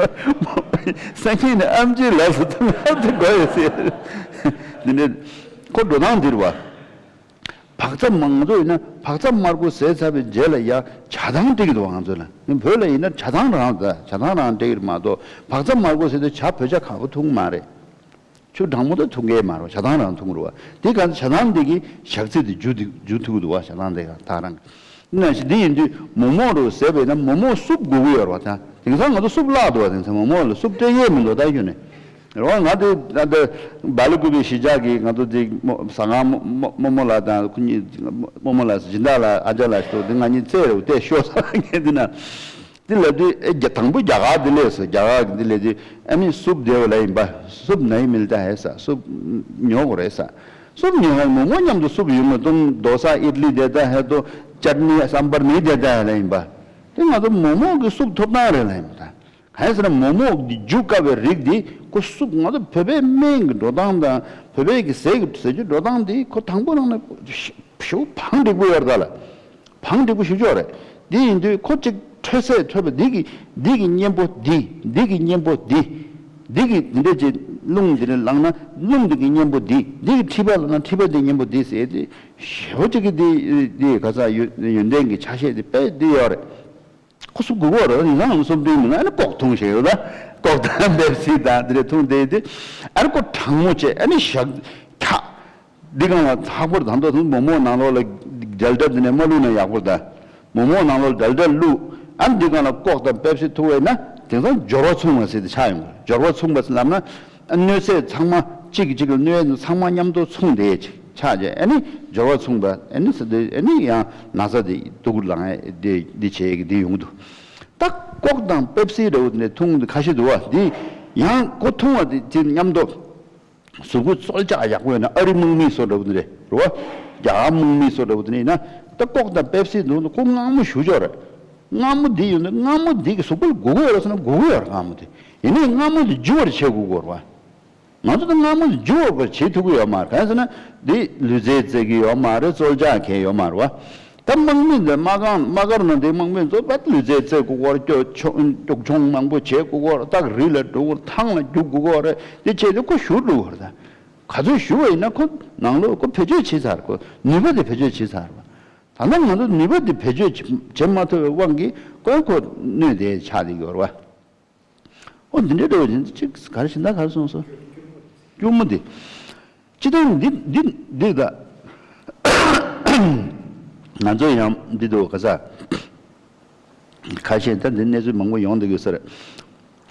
སང་ཉིན་ནས་ཨམ་ཆི་ལབ་སུ་ཐུག་ང་ཚོ་དགོས་ཡོད་ཟེར། འདི་ནས་ཁོ་འགྲོ་སྟངས་འདིར་བ། བག་ཚ་མ་ང་ཚོ་ཡིན་ན་བག་ཚ་མར་ཁུ་ཟས་ཚར་བའི་རྗེས་ལ་ཡང་ཇ་ཐང་སྤྲད་ཀྱི་འདུག་ང་ཚོ་ལ་བོད་ལ་ཡིན་ན་ཇ་ཐང་རང་ད་ཇ་ཐང་རང་སྤྲད་ཀྱི་མ་གཏོགས་བག་ཚ་མར་ཁུ་ཟས་དུས་ཇ་བོད་ཇ་ཁ་པོ་འཐུང་མ་རེད། ཆུ་གྲང་མོ་དེ་འཐུང་གི་མ་རེད། ཇ་ཐང་རང་འཐུང་རུ་བ། དེ་ག་ཇ་ཐང་དེ་གི་ཞག་ཚི་དེ་རྒྱུ་དེ་རྒྱུ་ཐུག་འདུག་བ། ཇ་ཐང་དེ་ག་ཐག་རང་ན་ཞིག་དེ་ཡིན་དུས་མོག་མོག་རུ་ཟས་པས་ན་མོག་མོག་སུབ་དགོས་ཀྱི་ཡོད་རེད་བ། ད་དེང་སང་ང་ཚོ་སུབ་བརླག་འདུག་བ། དེང་སང་མོག་མོག་ལ་སུབ་སྤྲད་ཡས་མི་འདུག་ད་ཡོད་ནས་རེད་བ། ང་དེ་ད་ལྟ་སྦ་ལ་ཀུ་པའི་གཞིས་ཆགས་ཀྱི་ང་ཚོ་དེ་ཟ་ཁང་རྨོ་རྨོ་རྨོ་མོ་ལགས་དང་ཁོ་གཉིས་རྨོ་མོ་ལགས་སྦྱིན་བདག་ལགས་ཨ་ཅག་ལགས་ཞིག་འདུག་དེ་ང་གཉིས་རྩེད་རེ་བལྟས་ཤོག་ཟེར་ངས་འདི་ན། འདི་ལབ་དུས་ཨེ་རྒྱ་དང་པོ་རྒྱ་གར་འདི་ལས་སོ། རྒྱ་གར་འདི་ལས་དུས་ཨ་ནི་སུབ་བདེ་བ་ལ་ཡིན་པ། སུབ་ནའི་མིལ་ད་ཧེ་ས། སུབ་ཉོ་དགོས་རེད་ས། སུབ་ཉོ་ཧེ་མོག་མོག་མཉམ་དུ་སུབ་ཡོང་མ་གཏོང་། དོ་ས་ཨིད་ལི་དེ་ད་ཧེ་ཏོ། ཅར་ནི་སམ་བར་ནི་དེ་ད་ཧེ་ལ་ཡིན་པ། དེ་ང་ཚོ་མོག་མོག་གི་སུབ་ཐོབ་ཐང་རེད་ལ་ཡིན་པ། ད་གང་ཡིན་ཟེར་ན་མོག་མོག་འདི་རྒྱུ་དཀའ་བའི་རིགས་འདི་ཁོ་སུབ་ང་ཚོ་བོད་པའི་སྨན་གྱི་འགྲོ་སྟངས་དང་བོད་པའི་གི་ཟས་ཀྱི་ཟས་བཅུད་འགྲོ་སྟངས་འདི་ཁོ་དང་པོ་རང་ནས་ཞུ་བང་འགྲིག་པོ་ཡོད་རེད་ད་ལ། བང་འགྲིག་པོ་ཞུ་ཆོག་རེད། འདི་ཡིན་དུས་ཁོ་གཅིག་འཕྲོད་ཚད་འཕྲོད་པ་འདི་གི་འདི་གི་གཉེན་པོ་འདི་འདི་གི་གཉེན་པོ་འདི་འདི་གི་འདི་འདྲ་ཅིག་རླུང་འདི་ནས་ལངས་ན་རླུང་འདི་གི་གཉེན་པོ་འདི་འདི་གི་མཁྲིས་པ་ལངས་ན་མཁྲིས་པ་འདི་གཉེན་པོ་འདི་ཟེར་ཏེ་ཞེ་པོ་ཅིག་གི་འདི་འདི་ག་ས་ཡོན་ཡོན་ཏན་གྱི་ཆ་ཤས་འདི་དཔེ་འདི་ཡོད་རེད། ཁོ་སུབ་དགོས་ཀྱི་རེད། ཡིན་ནའང་སུབ་འདི་མིན་ན་ཨ་ནི་ལྐོག་འཐུང་ཤེས་ཡོད་ད། ལྐོག་དང་པེབ་སི་དང་འདི་འདྲ་འཐུང་བསྡད་དེ་ཨ་ནི་ཁོ་གྲང་མོ་བྱས་ཨ་ནི་ཞག་ཁ། འདི་སྒང་ལ་ལྷག་པར་ད་དུང་མོག་མོག་ནང་ལོགས་ལ་ཌེལ་ཊ་འདི་ནས་མ་བླུགས་ན་ཡག་པོ་རེད་ད། མོག་མོག་ནང་ལོགས་ཌེལ་ཊ་བླུགས། ཨ་ནི་འདི་སྒང་ལ་ཀོག་དང་པེབ་སི་འཐུང་བས་ན་དེང་སང་སྦྱོར་བ་མཚུངས་པ་ཟེར་ཏེ་ཆགས་ཡོང་གི་རེད། སྦྱོར་བ་མཚུངས་པ་ཟེར་ལབ་ན་ཨ་གནོད་འཚེ་ཚང་མ་གཅིག་གིས་གཅིག་ལ་གནོད་ཡས་ཚང་མ་མཉམ་དུ་མཚུངས་བསྡད་ཆགས་རྗེས་ཨ་ནི་སྦྱོར་བ་མཚུངས་པ་ཨ་ནི་ཟེར་དུས་ཨ་ནི་ཡང་ན་ཚ་དེ་སྡུག་ལངས་ཡས་དེ་འདི་བྱེད་ཀྱི་འདི་ཡོང་གི་འདུག་ད་ཀོག་དང་པེབ་སི་འདྲ་བོ་དེ་ནས་འཐུང་ཁ་ཤས་འདུག་བ། འདི་ཡང་ཁོ་འཐུང་བ་དེ་དེ་མཉམ་དུ། གཟུགས་པོ་རྩོལ་བཅག་ཡག་པོ་ཡོད་ན་ཨ་རི་དམག་མི་སོགས་འདྲ་བོ་དེ་རེད་རོ། རྒྱ་གར་དམག་མི་སོགས་འདྲ་བོ་དེ་ནི་ཡིན་ན་ད་ལྐོག་དང་པེབ་སི་འདུག་ན་ཁོ་མངར་མོ་ཞུ་ཆོག་རེད། མངར་མོ་འདི་ཡོད་ན་མངར་མོ་འདི་གི་གཟུགས་པོ་ལ་དགོས་ཀྱི་ཡོད་རེད་ཟེར་ན་དགོས་ཀྱི་ཡོད་རེད་མངར་མོ་དེ། ཡིན་ནའི་མངར་མོ་དེ་འཇུ་བར་བྱེད་དགོས་ཀྱི་ཡོད་རེད་བ། ང་ཚོ་ད་མངར་མོ་དེ་འཇུ་བར་བྱེད་ཐུབ་ཀྱི་ཡོད་མ་རེད། གང་ཟེར་ན་འདི་ལུས་རྩལ་རྩེད་ཀྱི་ཡོད་མ་རེད། རྩོལ་བཅག་གས་ཡོད་མ་རེད་བ། ད་དམག་མི་འདི་དམག་ཁང་དམག་སྒར་ནང་དེ་དམག་མི་ཚོ་ད་ལུས་རྩལ་རྩེད་དགོས་ཀྱི་རེད། སྐྱོ་མཆོང་སྐྱོ་མཆོང་མང་པོ་བྱེད་དགོས་ཀྱི་རེད། སྟག་རི་ལ་འགྲོ་དགོས་རེད། ཐང་ལ་རྒྱུག་དགོས་ཀྱི་རེད། དེ་བྱས་ཏེ་ཁོ་ཞུ་འགྲོ་གི་རེད། ད་ག་ཚོད་ཞུ་བ་ཡིན་ན་ཁོ་ནང་ལོགས་ཁོ་བེད་སྤྱོད་བྱེད་ཚར། ཁོ་ནུས་པ་དེ་བེད་སྤྱོད་བྱེད་ཚར་བ། ད་ནང་ང་ཚོ་ནུས་པ་དེ་བེད་སྤྱོད་བྱེད་མ་ཐུབ་པའི་དབང་གིས་ཁོ་ཁོ་གནོད་དེ་ཆགས་བསྡད་ཀྱི་ཡོད་རེད་བ། ཨོ་འདི་འདྲའི་འདྲ་བོ་ཅིག་ག་རེ་བྱེད་ན་ག་རེ་གསུངས་སོ། སྐྱུར་མོ་འདི། སྤྱི་བཏང་འདི་འདི་འདི་ད། ང་ཚོ་ཡང་འདི་འདུག་ག་ས། ཁ་ཤས་ད་འདི་གནས་ཚུལ་མང་པོ་ཡོང་འདུག་ཡོད་ས་རེད།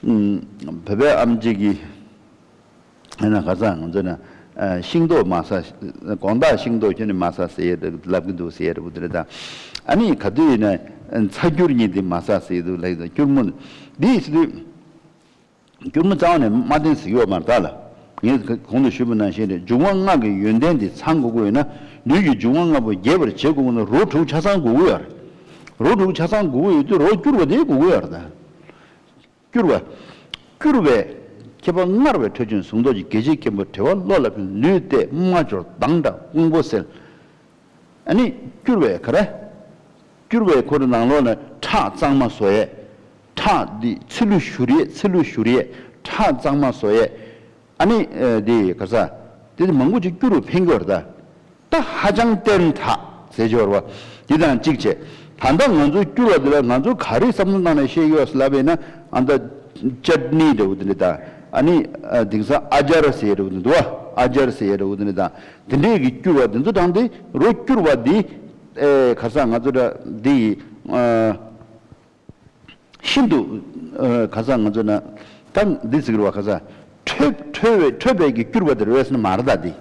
ཨུམ། བོད་པའི་ཨམ་ཆི་གིས། ཨ་ན་ག་ས་ང་ཚོ་ན། ཨ་ཤིང་ཏོག་མ་ཟ། དགོང་དག་ཤིང་ཏོག་ཁྱོད་ནི་མ་ཟ་ཟེར་ཡས་ལབ་ཀྱི་འདུག་ཟེར་ཡས་རེད་བུ་དེ་རེད་ད། ཨ་ནི་ག་དུས་ཡིན་ན་ཚ་སྐྱུར་གཉིས་དེ་མ་ཟ་ཟེར་གྱི་འདུག་ལབ་ཀྱི་འདུག་སྐྱུར་མོ་འདི་ཟེར་དུས། སྐྱུར་མོ་རྩ་བ་ནས་མ་བསྟེན་ཟེར་གྱི་ཡོད་མ་རེད་ད་ལ། ངས་གོང་དུ་ཞུས་པ་ནང་བཞིན་རེད། འབྱུང་བ་ལྔ་གི་ཡོན་ཏན་དེ་ཚང་དགོས་ཀྱི་ཡོད་ན་ལུས་ཀྱི་འབྱུང་བ་ལྔ་པོ་རྒྱས་པར་བྱེད་དགོས་ཀྱི་ན་རོ་དྲུག་ཆ་ཚང་དགོས་ཀྱི་ཡོད་རེད། རོ་དྲུག་ཆ་ཚང་དགོས་ཀྱི་ཡོད་དུས་རོ་སྐྱུར་བ་དེ་དགོས་ཀྱི་ཡོད་རེད་ད། སྐྱུར་བ། སྐྱུར་བས། ཁྱད་པར་མངར་བའི་ཁྲོ་ཆུན་ཟུང་འདོགས་ཀྱི། དགེ་བྱེད་མཁན་པོ་བྲེལ་བ་བློ་ལ་ཕན། ལུས་བརྟས་རྨ་སྦྱོར་མདངས་བཀྲ་དབང་པོ་གསལ། ཨ་ནི་སྐྱུར་བའི་ག་རེ། སྐྱུར་བའི་ཁོ་ར་ནང་ལོགས་ནས་ཁྲག་གཙང་མ་བཟོ་ཡས། ཁྲག་འདི་ཚི་ལུ་བཞུར་ཡས། ཚི་ལུ་བཞུར་ཡས། ཁྲག་གཙང་མ་བཟོ་ཡས། ཨ་ནི་ཨ་འདི་ག་ས། དེ་འདི་མང་པོ་ཅིག་སྐྱུར་བ་ཕན་གྱི་ཡོད་རེད་ད། ད་ཧ་ཅང་བརྟན་དྲགས་ཟེར་གྱི་ཡོད་རེད་བ། འདི་དང་གཅིག་བྱས། ད་ལྟ་ང་ཚོའི་སྐྱུར་བ་འདི་ལ་ང་ཚོ་ག་རེ་བསམ་བློ་བཏང་ནས་བཤད་ཀྱི་ཡོད་ཟེར་ལབ་པ་ཡིན་ན། ཨ་ད་ཅཊ་ནི་འདྲ་བོ་འདི་འདྲ་དང་། ཨ་ནི་ཨ་དེང་སང་ཨ་ཅར་ཟེར་འདྲ་བོ་འདི་འདུག་བ། ཨ་ཅར་ཟེར་འདྲ་བོ་འདི་འདྲ་དང་། དེ་འདྲས་ཀྱི་སྐྱུར་བ་འདི་ཚོ་དྲངས་ཏེ། རོ་སྐྱུར་བ་འདི་ཨེ་ག་ས་ང་ཚོ་འདྲ་འདི་ཡི་ཨ། ཤིན་ཏུ་ཨ་ག་ས་ང་ཚོ་ན་ད་འདི་ཟེར་གི་རེད་བ། ག་ས་ཁྲོས་ཁྲོས་པའི་ཁྲོས་པའི་གི་སྐྱུར་བ་དེ་རེད་ཟེར་ན་མ་རེད་ད། འདི་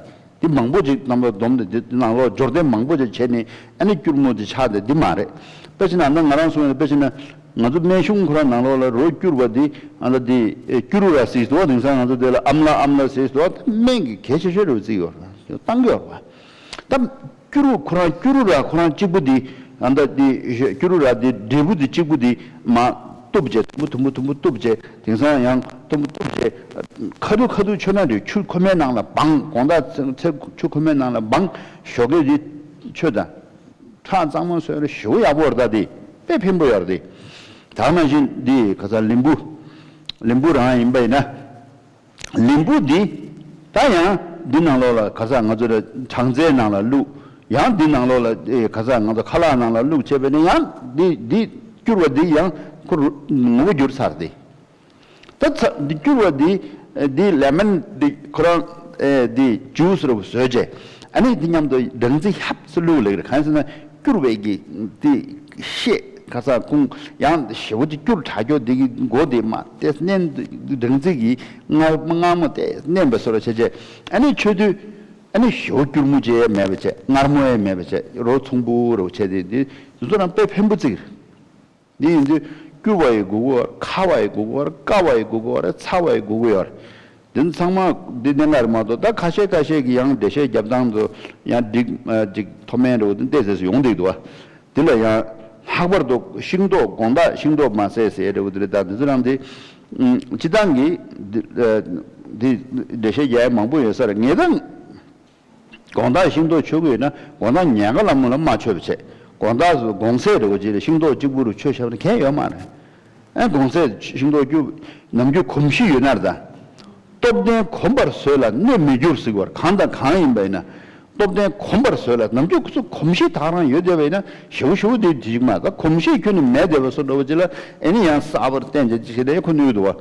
འདི་མང་པོ་ཅིག་རྣམ་པ་བསྡོམས་ཏེ་འདི་ནང་ལོགས་སྦྱོར་ལྡན་མང་པོ་ཅིག་བྱས་ནས། ཨ་ནི་སྐྱུར་མོ་འདི་ཆགས་ཏེ་འདི་མ་རེད། དཔེ་བྱས་ན་ད་ང་རང་གསུངས་ཡོད། དཔེ་བྱས་ན་ང་ཚོ་སྨན་གཞུང་ཁོ་རང་ནང་ལོགས་ལ་རོ་སྐྱུར་བ་འདི་ཨ་ད་འདི་ཨེ་སྐྱུ་རུ་ར་ཟེར་འདུག་དེང་སང་ང་ཚོ་དེ་ལ་ཨམ་ལ་ཨམ་ལ་ཟེར་འདུག་ད་སྨན་གྱི་གལ་ཆེ་ཤོས་རེད་བརྩི་ཡོད་རེད། བཏང་གི་ཡོད་རེད་བ། ད་སྐྱུ་རུ་ཁོ་རང་སྐྱུ་རུ་ར་ཁོ་རང་གཅིག་པུ་འདི། ཨ་ད་འདི་སྐྱུ་རུ་ར་འདི་འབྲས་བུ་འདི་གཅིག་པུ་འདི་མར་གཏུབ་བྱས། དུམ་བུ་དུམ་བུ་དུམ་བུ་གཏུབ་བྱས། དེང་སང་ཡང་དུམ་བུ་གཏུབ་བྱས། ཁ་ཐུག་ཁ་ཐུག་མཆོད་ན་འདྲ། ཆུ་ཁོལ་མའི་ནང་ལ་སྦངས། དགོང་དག་ཚེ་ཆུ་ཁོལ་མའི་ནང་ལ་སྦངས། ཞོགས་ཀས་འདི་མཆོད་དང་། ཁྲག་གཙང་མ་བཟོས་རེད། ཞེ་པོ་ཡག་པོ་རེད་ད། འདི་དཔེ་ཕན་པོ་ཡོད་རེད་འདི། ད་ནང་བཞིན་འདི་ག་ས་ལིམ་བུ། ལིམ་བུ་རང་ཡིན་པ་ཡིན་ན། ལིམ་བུ་འདི་ད་ཡང་འདི་ནང་ལོགས་ལ་ག་ས་ང་ཚོ་ལ་སྦྲང་རྩིའི་ནང་ལ་བླུགས། ཡང་འདི་ནང་ལོགས་ལ་ཨེ་ག་ས་ང་ཚོ་ཁ་ལག་ནང་ལ་བླུགས་བྱས་པས་ན། ཡང་འདི་འདི་སྐྱུར་བ་འདི་ཡང་ཁོ་རུ་ངོ་བོ་འགྱུར་ཚར་ཏེ། ད་ཚ་འདི་སྐྱུར་བ་འདི་འདི་ལེ་མོན་འདི་ཁོ་རང་ཨེ་འདི་ཇུས་རུ་བཟོས་བྱས། ཨ་ནི་འདི་མཉམ་དུ་སྦྲང་རྩི་ཧབ་ཙམ་བླུགས་ལེགས་རེད། གང་ཟེར་ན་སྐྱུར་བའི་གི་འདི་ཤེད་ག་ས་ཁུང་ཡང་ཞེ་པོ་ཅིག་སྐྱུར་དྲགས་ཀྱོག་འདི་གི་མགོ་འདི་མ་ཏེ་མནན། སྦྲང་རྩི་གི་མངར་མངར་མོ་ཏེ་མནན་པ་བཟོ་འདྲ་བྱས་བྱས། ཨ་ནི་མཆོད་དུས་ཨ་ནི་ཞེ་པོ་སྐྱུར་མོ་ཅིག་མེད་པ་བྱས། མངར་མོ་ཡང་མེད་པ་བྱས། རོ་ཚོམ་བུ་རུ་བྱས་ཏེ། འདི་འདི་ཚོ་རང་དཔེ་ཕན་པོ་བརྩི་གི་རེད། འདི་ཡིན་དུས་སྐྱུར་བ་ཡི་དགོས་ཀྱི་ཡོད་རེད། ཁ་བ་ཡི་དགོས་ཀྱི་ཡོད་རེད། བསྐ་བ་ཡི་དགོས་ཀྱི་ཡོད་རེད། ཚ་བ་ཡི་དགོས་ཀྱི་ཡོད་རེད། འདི་ཚང་མ་འདི་གནད་འགག་རེད་མ་གཏོགས། ད་ཁ་ཤས་ཁ་ཤས་ཀྱིས་ཡང་འགྲེལ་བཤད་རྒྱབ་སྟངས་དུ་ཡང་འགྲིག་ཨ་ཅིག་མཐོ་དམན་འདྲ་བོ་འདི་ཏོག་ཙམ་ཡོང་བསྡད་འདུག་བ། འདི་ལ་ཡང་ལྷག་པར་དུ་ཤིང་ཏོག་དགོང་དག་ཤིང་ཏོག་མ་ཟས་ཟེར་འདྲ་བོ་འདི་རེད། ད་འདི་ཚོ་རང་འདི་ཨུམ་སྤྱིར་བཏང་གི་འདི་ཨ་འདི་འགྲེལ་བཤད་རྒྱག་ཡ་མང་པོ་ཡོད་ས་རེད། ངས་ད་དགོང་དག་ཤིང་ཏོག་མཆོད་ཀྱི་ཡོད་ན་དགོང་དག་ཉལ་ཁ་ལ་མོ་ལ་མ་མཆོད་པ་བྱས། དགོང་དག་གུང་ཚིགས་རེ་བ་ཅིག་ལ་ཤིང་ཏོག་གཅིག་པུ་རུ་མཆོད་བཞག་ན་གལ་ཡོད་མ་རེད། ཨེ་གུང་ཚིགས་ཤིང་ཏོག་སྐྱུར་ནམ་རྒྱུན་གོམས་གཤིས་ཡོད་ན་རེད་ད། སྟོབས་ལྡན་གོམས་པར་བཟོད་ལ་གནོད་མི་འགྱུར་ཟེར་བར། གང་དང་གང་ཡིན་པ་ཡིན་ན་སྟོབས་ལྡན་གོམས་པར་བཟོད་ལ། ནམ་རྒྱུན་ཁོ་ཚོ་གོམས་གཤིས་དག་རང་ཡོད་བསྡད་པ་ཡིན་ན་ཞེ་པོ་ཞེ་པོ་དེ་དེ་ཞིག་མ་ད་གོམས་གཤིས་ཁྱོན་ནས་མེད་བསྡད་པ་བཟོ་འདྲ་བོ་ཅིག་ལ་ཨེ་ནི་ཡང་གསར་པར་བསྟན་བྱས་ཅིག་བྱས་ཏེ་ཁོ་གནོད་ཀྱི་འདུག་བ།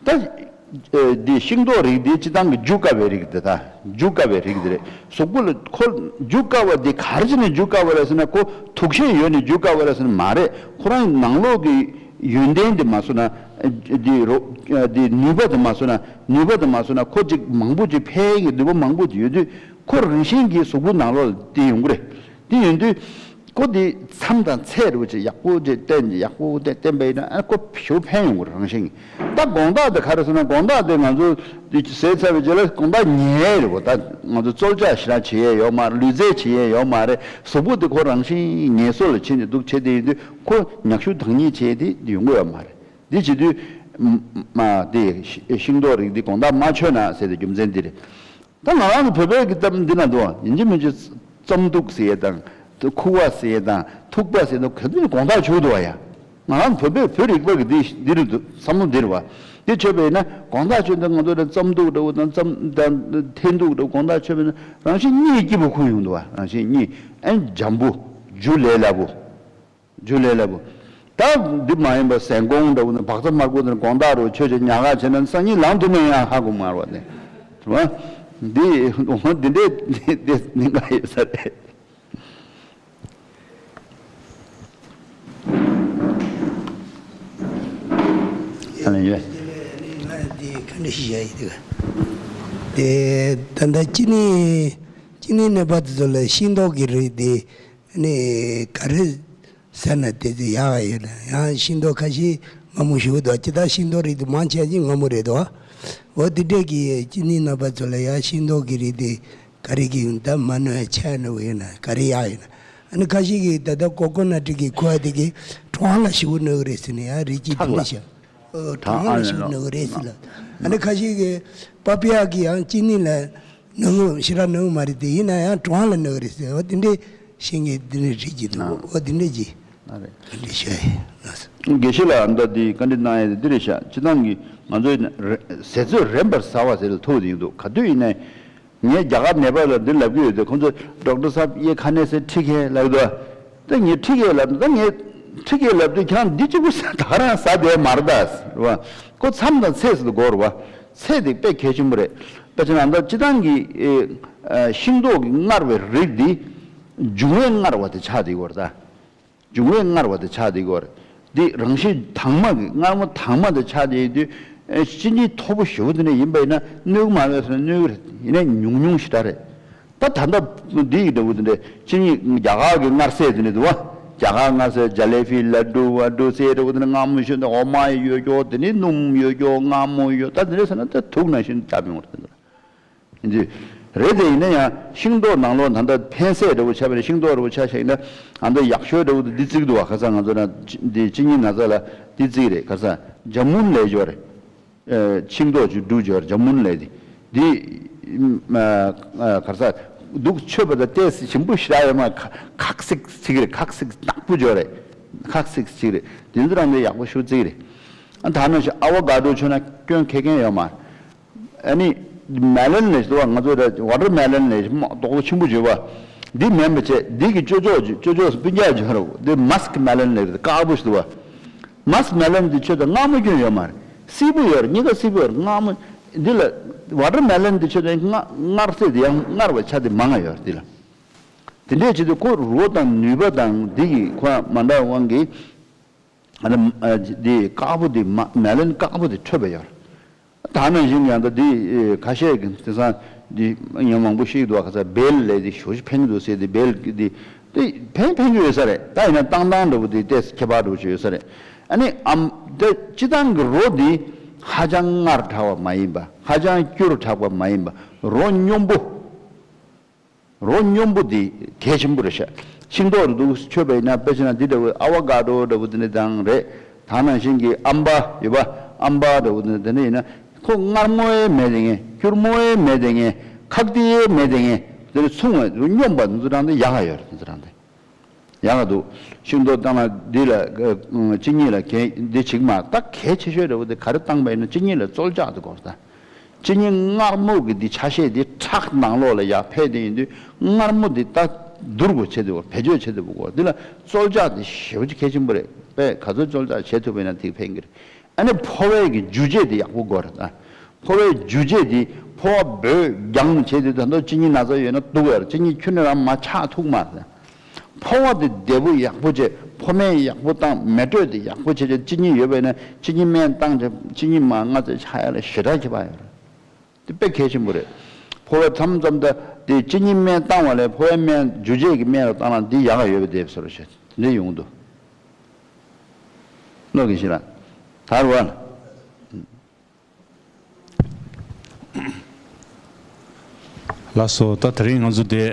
ད། ཨེ་འདི་ཤིང་ཏོག་རིགས་འདི་སྤྱིར་བཏང་གི་འཇུ་དཀའ་བའི་རིགས་འདི་ད། འཇུ་དཀའ་བའི་རིགས་འདི་རེད། གཟུགས་པོ་ལ་ཁོ་འཇུ་དཀའ་བ་འདི་ག་རེ་བྱས་ནས་འཇུ་དཀའ་བ་རེད་ཟེར་ན། ཁོ་དུག་ཤེད་ཡོད་ནས་འཇུ་དཀའ་བ་རེད་ཟེར་ན་མ་རེད། ཁོ་རང་ནང་ལོགས་ཀྱི་ཡོན་ཏན་འདི་མ་བཟོ་ན། ཨེ་འདི་རོ་ཨེ་འདི་ནུས་པ་འདི་མ་བཟོ་ན། ནུས་པ་འདི་མ་བཟོ་ན་ཁོ་ཅིག་མང་པོ་ཅིག་ཕན་གྱི་ནུས་པ་མང་པོ་ཅིག་ཡོད་དུས། ཁོ་རང་བཞིན་གྱིས་གཟུགས་པོ་ནང་ལོགས་ལ་དེ་ཡོང་གི་རེད། དེ་ཡིན་དུས་ཁོ་དེ་མཚམས་དང་ཚད་རུ་ཅིག་ཡག་པོ་ཅིག་བསྟན། ཡག་པོ་དེ་བསྟན་པ་ཡིན་ན་ཨ་ཁོ་ཞེ་པོ་ཕན་ཡོང་གི་རེད་རང་བཞིན་གྱིས། ད་དགོང་དག་དེ་ག་རེ་ཟེར་ན། དགོང་དག་དེ་ང་ཚོ་དེ་ཟས་ཚར་བའི་རྗེས་ལ་དགོང་དག་ཉལ་རེད་གོ། ད་ང་ཚོ་རྩོལ་བཅག་ཞེ་དྲག་བྱེད་ཡས་ཡོད་མ་རེད། ལུས་རྩལ་བྱེད་ཡས་ཡོད་མ་རེད། གཟུགས་པོ་དེ་ཁོ་རང་བཞིན་ངལ་གསོ་ལ་ཕྱིན་ནས་འདུག་བྱས། དེ་ཡིན་དུས་ཁོ་མྱག་ཤུ་དྭངས་སྙིགས་བྱས་དེ་ཡོང་གི་ཡོད་མ་རེད། འདི་བྱེད་དུས་མ་དེ་ཤིང་ཏོག་རིགས་འདི་དགོང་དག་མ་མཆོད་ན་ཟེར་དེ་རྒྱུ་མཚན་འདི་རེད། ད་ང་རང་ཚོ་བོད་པའི་གི་གཏམ་འདི་ན་འདུག་ཡིན་གཅིག་མིན་གཅིག་རྩམ་ཐུག་ཟེར་ཡས་དང་། ཁུ་བ་ཟེར་ཡས་དང་། ཐུག་པ་ཟེར་ཡས་དང་། ག་དུས་དགོང་དག་མཆོད་འདུག་བ་ཡ། ང་རང་བོད་པའི་བོད་རིག་པ་གི་འདི་འདི་རུ་འདུག་བསམ་བློ་འདི་རུ་བ། འདི་མཆོད་པ་ཡིན་ན་དགོང་དག་མཆོད་འདི་ང་ཚོ་ལ་རྩམ་ཐུག་འདྲ་བོ་དང་། རྩམ་དང་ཐན་ཐུག་འདྲ་བོ་དགོང་དག་མཆོད་པ་ཡིན་ན་རང་བཞིན་གཉིད་སྐྱིད་པོ་ཁུག་ཡོང་འདུག་བ། རང་བཞིན་གཉིད། ཨེ་འཇམ་པོ། རྒྱུ་ལས་སླ་པོ། རྒྱུ་ལས་སླ་པོ། ད་འདི་མ་ཡིན་པ་ཟན་ཀོང་འདྲ་བོ་ནི་བག་ཚ་མར་ཁུ་དང་དགོང་དག་རུ་མཆོད་བྱས་ཉལ་ཁ་བྱས་ན་སང་ཉིན་ལངས་ཐུབ་ན་ཡང་ཧ་གོ་མ་རེད་བ། དེ་རེད་བ། འདི་འོ་འདི་འདྲའི་འདི་འདི་གནད་འགག་ཡོད་ས་རེད། ཡང་ཡོད། ང་འདི་ག་འདྲ་ཞིག་བྱ་ཡི་དེ་ག། དེ་ད་ལྟ་ཅི་ནི་ཅི་ནི་ནད་པ་དེ་ཚོ་ལ་ཤིང་ཏོག་གི་རིགས་དེ་ནི་ག་རེ་ཟ་ན་དེ་ཚོ་ཡག་ཡོད་ལ། ཡང་ཤིང་ཏོག་ཁ་ཤས་མང་མོ་ཞིག་འདུག་ཅི་ད་ཤིང་ཏོག་རིགས་དེ་མང་ཆེ་ཅིག་མང་མོ་རེད་དོ། འོ་དེ་འདྲས་ཀྱི་ཅི་ནི་ནད་པ་ཚོ་ལ་ཡང་ཤིང་ཏོག་གི་རིགས་དེ་ག་རེ་གི་ད་མ་ནོ་ཡ་ཆ་ནོ་ཡོད་ན་ག་རེ་ཡག་ཡོད་ན། ཨ་ནི་ཁ་ཤས་ཀྱིས་ད་ལྟ་ཀོ་ཀོ་ནཊ་གི་ཁུ་བ་དེ་གི་གྲང་ལ་ཞིག་ནོ་གི་རེད་ཟེར་ནས་ཡང་རིགས་ཅིག་དེ་འདྲས་ཤག་ཨོ་གྲང་ལ་ཞིག་ནོ་གི་རེད་ཟེར་ལ། ཨ་ནི་ཁ་ཤས་ཀྱིས་པ་པི་ཡ་གི་ཡང་གཅིན་སྙི་ལ་ནུ་ཞེ་དྲག་ནུ་མ་རེད་དེ། ཡིན་ན་ཡང་གྲང་ལ་ནུ་རེད་ཟེར། འོ་དེ་འདྲས་ཤེས་མཁན་དེ་འདྲས་རིགས་ཀྱི་འདུག་ཨ། འོ་དེ་འདྲས་ཀྱི་ཨ་རེད། དེ་འདྲས་ཤོད་ཡིན། དགེ་བཤེས་ལགས། ཨ་མདའ་འདི་བཀའ་འདྲི་གནང་ཡས་དེ་འདི་རེད་ཤག་སྤྱིར་བཏང་གི་ང་ཚོའི་ཟས་ཚོད་རན་པར་ཟ་བ་ཟེར་ལ་ཐུག་དེ་ཡིན་འདུག་ག་དུས་ཡིན་ནའི་ངས་རྒྱ་གར་ནེ་པཱལ་ལ་འདི་ལབ་ཀྱི་ཡོད་དེ། ཁོང་ཚོས་ཌོག་ཊར་སཱབ་ཡེ་ཁ་ནེ་སེ་ཐིག་ཧེ་ལབ་འདུག་ད་ངས་ཐིག་ཧེ་ལབ་འདུག་ད་ངས་ཐིག་ཧེ་ལབ་དུས་ཁྱང་འདི་གཅིག་པུ་ཟ་ད་ག་རང་ཟ་བསྡད་མ་རེད་ད་ཟེར་བ། ཁོ་མཚམས་དང་ཚེས་སུ་དགོས་རེད་བ། ཚེས་དེ་དཔེ་གལ་ཆེན་པོ་རེད། དཔེ་ཆ་ནང་ད་སྤྱིར་བཏང་གི་ཨེ་ཨ་ཤིང་ཏོག་གི་མངར་བའི་རིགས་འདི་འབྱུང་བས་མངར་བ་དེ་ཆགས་བསྡད་ཡོད་རེད་ད། འབྱུང་བས་མངར་བ་དེ་ཆགས་བསྡད་ཡོད་རེད། འདི་རང་བཞིན་དྭངས་མ་གི་མངར་མོ་དྭངས་མ་དེ་ཆགས་བསྡད་ཡོད་དུས་ཨེ་གཅིན་སྙི་མཐོ་པོ་ཞེ་པོ་དེ་འདྲ་ཡིན་པ་ཡིན་ན་གནོད་ཀྱི་མ་རེད་ཟེར་ན་གནོད་ཀྱི་རེད། ཡིན་ནའི་ཉུང་ཉུང་ཞེ་དྲག་རེད། ད་ད་ལྟ་འདི་ཡི་འདྲ་བོ་དེ་འདྲ་གཅིན་སྙི་རྒྱ་གར་གྱི་མངར་ཟས་དེ་འདྲ་འདུག་བ། རྒྱ་གར་མངར་ཟས་ཇ་ལེ་བི་ལ་ཌུ་བ་ཌུ་ཟེར་འདྲ་བོ་དེ་འདྲ་མངར་མོ་ཞིག་འདུག་འོ་མ་ཡོད་ཀྱོག་དེ་ནི་སྣུམ་ཡོད་ཀྱོག་མངར་མོ་ཡོད། ད་དེ་འདྲ་ཟེར་ན་ད་དུག་ནང་བཞིན་བཏབ་ཡོང་བ་དེ་འདྲ་ཡིན་དུས་རེད། དེ་ཡིན་ན་ཡང་ཤིང་ཏོག་ནང་ལོགས་ད་ལྟ་ཕན་ཟས་འདྲ་བོ་ཆགས་པ་རེད། ཤིང་ཏོག་འདྲ་བོ་ཆ་བཞག་ན་ཨ་མདའ་ཡག་ཤོས་འདྲ་བོ་དེ་འདི་བརྩིགས་འདུག་བ། ཁ་སང་ང་ཚོ་ན་འདི་གཅིན་སྙི་ན་ཚ་ལ་འདི་བརྩིགས་རེད། ཁ་སང་ཇ་མུན་ལབ་ཡོད་རེད། ཤིང་ཏོག་ཅིག་འབྲུ་སྦྱོར་ཇ་མུན་ལབ་དེ། འདི་ག་རེ་ཟ་འདུག་མཆོད་པ་དང་ཏོག་ཙམ་ཞིམ་པོ་ཞེ་དྲག་ཡོད་མ། ཁག་ཁག་ཚིག་ཚིག་རེད། ཁག་ཚིག་ནག་པོ་སྦྱོར་རེད། ཁག་ཚིག་ཚིག་རེད། དེ་ཚོ་རང་འདི་ཡག་པོ་ཞེ་པོ་བརྩིགས་རེད། ཨ་ད་ནང་བཞིན་ཨ་བོ་ག་ཌོ་མཆོད་ན་སྐྱོན་ཁེ་མཁན་ཡོད་མ། ཨ་ནི་མེ་ལོན་ལབ་ཞིག་འདུག་བ། ང་ཚོ་ད་ཝ་ཊར་མེ་ལོན་ལབ་ཞིག་མ་རྡོག་པོ་ཆེན་པོ་བརྗོད་པ། འདི་མིན་པ་བྱས། འདི་གི་ཅོ་ཅོག་ཅིག་ཅོ་ཅོག་སྤུན་ཀྱག་བརྗོད་རོགས། འདི་མ་སི་ཀི་མེ་ལོན་ལབ་རེད། དཀར་པོ་ཞིག་འདུག་བ། མ་སི་ཀི་མེ་ལོན་འདི་ཆོས་ད་མངར་མོ་སྐྱོན་ཡོད་མ་རེད། སིལ་པོ་ཡོད་རེད། གཉིས་ཀ་སིལ་པོ་ཡོད་རེད། མངར་མོ། འདི་ལ་ཝ་ཊར་མེ་ལོན་འདི་ཆོས་ད་མངར་མངར་ཟས་དེ་ཡང་མངར་བ་ཆ་དེ་མང་ང་ཡོད་རེད། འདི་ལ་དེ་འདྲས་བྱེད་དུས་ཁོ་རོ་དང་ནུས་པ་དང་འདི་གི་ཁོ་མ་འདྲ་བའི་དབང་གིས་ཨ་ནི་ཨ་འདི་དཀར་པོ་དེ་མ་མེ་ལོན་དཀར་པོ་དེ་འཕྲོད་པ་ཡོད་རེད། ད་ནང་བཞིན་ཡང་ད་འདི་ཁ་ཤས་ཀྱིས་དེང་སང་འདི་ཉོན་མང་པོ་ཤེས་འདུག་ག་ས་བེལ་ལས་འདི་ཞོ་ཞིག་ཕན་གྱི་འདུག་ཟེར། འདི་བེལ་འདི་དེ་ཕན་ཕན་གྱི་ཡོད་ས་རེད། ད་ཡིན་ན་བཏང་སྟངས་འདྲ་བོ་དེ་ཏོག་ཙམ་ཁྱད་པར་འདྲ་བོ་ཞིག་ཡོད་ས་རེད། ཨ་ནི་ཨམ་ད་སྤྱིར་བཏང་གི་རོ་འདི་ཧ་ཅང་མངར་དྲགས་པ་མ་ཡིན་པ། ཧ་ཅང་སྐྱུར་དྲགས་པ་མ་ཡིན་པ། རོ་སྙོམས་པོ། རོ་སྙོམས་པོ་འདི་གལ་ཆེན་པོ་རེད་ཤག་ཤིང་ཏོག་རེད་འདུག་མཆོད་པ་ཡིན་ན་དཔེ་བྱས་ན་འདི་འདྲ་བོ་ཨ་བོ་ག་ཌོ་འདྲ་བོ་འདི་འདྲ་དང་རེད། ད་ནང་བཞིན་གྱི་ཨམ་པ་ཡོད་པ། ཨམ་པ་འདྲ་བོ་འདི་འདི་འདྲ་ཡིན་ན་ཁོ་མངར་མོ་ཡང་མེད་དེ་ངས། སྐྱུར་མོ་ཡང་མེད་དེ་ངས། ཁག་ཏི་ཡང་མེད་དེ་ངས། འདི་འདྲ་ཚུང་བ་སྙོམས་པ་འདི་ཚོ་རང་འདི་ཡག་ག་ཡོད་རེད། འདི་ཚོ་རང་འདི། ཡག་ག་འདུག་ཤིང་ཏོག་བཏང་ན་འདི་ལ་ཨ་གཅིན་སྙི་ལ་གལ་འདི་བྱེད་ཀྱི་མ། ད་གལ་ཆེ་ཤོས་འདྲ་བོ་དེ་ག་རེ་བཏང་པ་ཡིན་ན་གཅིན་སྙི་ལ་བཙོལ་ཆགས་དེ་དགོས་ད། གཅིན་སྙི་མངར་མོ་གི་འདི་ཆ་ཤས་འདི་ཁྲག་ནང་ལོགས་ལ་ཡར་འཕེལ་དེ་ཡིན་དུས་མངར་མོ་འདི་ད་བསྡུར་དགོས་བྱེད་དེ་བོ་བེད་སྤྱོད་བྱེད་དེ་བོ་དགོས། འདི་ལ་བཙོལ་ཆགས་འདི་ཞེ་པོ་ཅིག་གལ་ཆེན་པོ་རེད། དཔེ་ག་ཚོད་བཙོལ་ཆགས་བྱེད་ཐུབ་པ་ཡིན་ན་དེ་ཕན་གི་རེད། ཨ་ནི་ཕོ་བའི་གི་འཇུ་བྱེད་དེ་ཡག་པོ་དགོས་རེད་ད། ཕོ་བའི་འཇུ་བྱེད་དེ་ཕོ་བ་འབོད་རྒྱང་བྱེད་དེ་ད་དུང་གཅིན་སྙི་ན་ཚ་ཡོད་ན་སྡུག་ཡོད་རེད། གཅིན་སྙི་ཁྱོན་ནས་རང་མ་ཆགས་ཐུབ་མ་རེད། ཕོ་བ་དེ་བདེ་པོ་ཡག་པོ་བྱས། ཕོ་སྨན་ཡག་པོ་བཏང་། མེ་དྲོད་དེ་ཡག་པོ་བྱས་བྱས། གཅིན་སྙི་ཡོད་པ་ཡིན་ན་གཅིན་སྙི་སྨན་བཏང་བྱས་གཅིན་སྙི་མ་སྔ་ཚོད་ཆགས་ཡ་ལ་ཞེ་དྲག་ཁྱད་པར་ཡོད་རེད། དེ་དཔེ་གལ་ཆེན་པོ་རེད། ཕོ་བ་མཚམས་མཚམས་ད་དེ་གཅིན་སྙི་སྨན་བཏང་བ་ལས་ཕོ་བའི་སྨན་འཇུ་བྱེད་ཀྱི་སྨན་རུ་བཏང་ན་འདི་ཡག་ག་ཡོད་པ་དེ་བཟོ་རུ་བྱས་དེ་འདྲ་ཡོང་གི་འདུག་བློ་གི་ཞིག་ལ་དར་བ། ལགས་སོ། ད་དེ་རིང་ང་ཚོ་དེ་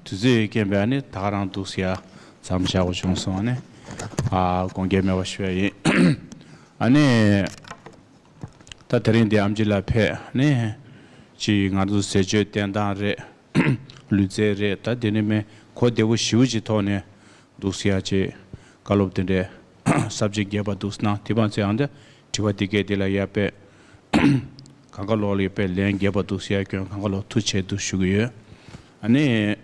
དུས་ཚོད་རྐྱེན་པས་ནི་ད་ག་རང་འདུག་ཟེར་ཡ་མཚམས་བཞག་དགོས་བྱུང་སོང་ནས། ཨ་དགོངས་འགལ་མེད་པ་ཞུ་ཡ་ཡིན། ཨ་ནི་ད་དེ་རིང་འདི་ཨེམ་ཆི་ལགས་ཕེབས་ནས་ཅིག་ང་ཚོ་ཟས་སྤྱོད་བསྟེན་སྟངས་རེད། ལུས་རྩལ་རེད། ད་དེ་ནི་མེད་གོ་བདེ་པོ་ཞེ་པོ་ཅིག་ཐོག་ནས་འདུག་ཟེར་ཡ་ཅིག་བཀའ་སློབ་དེ་འདྲའི་ས་བཅད་རྒྱས་པ་འདུག་གནང་། དེ་བ་ཚེ་ཨང་དེ་དྲི་བ་དེ་གས་དེ་ལ་ཡ་དཔེ་གང་ག་ལོག་ལ་ཡ་དཔེ་ལན་རྒྱས་པ་འདུག་ཟེར་ཡ་སྐྱོན་གང་ག་ལོག་ཐུགས་རྗེ་ཆེ་འདུག་ཞུ་གི་ཡོད། ཨ་ནི་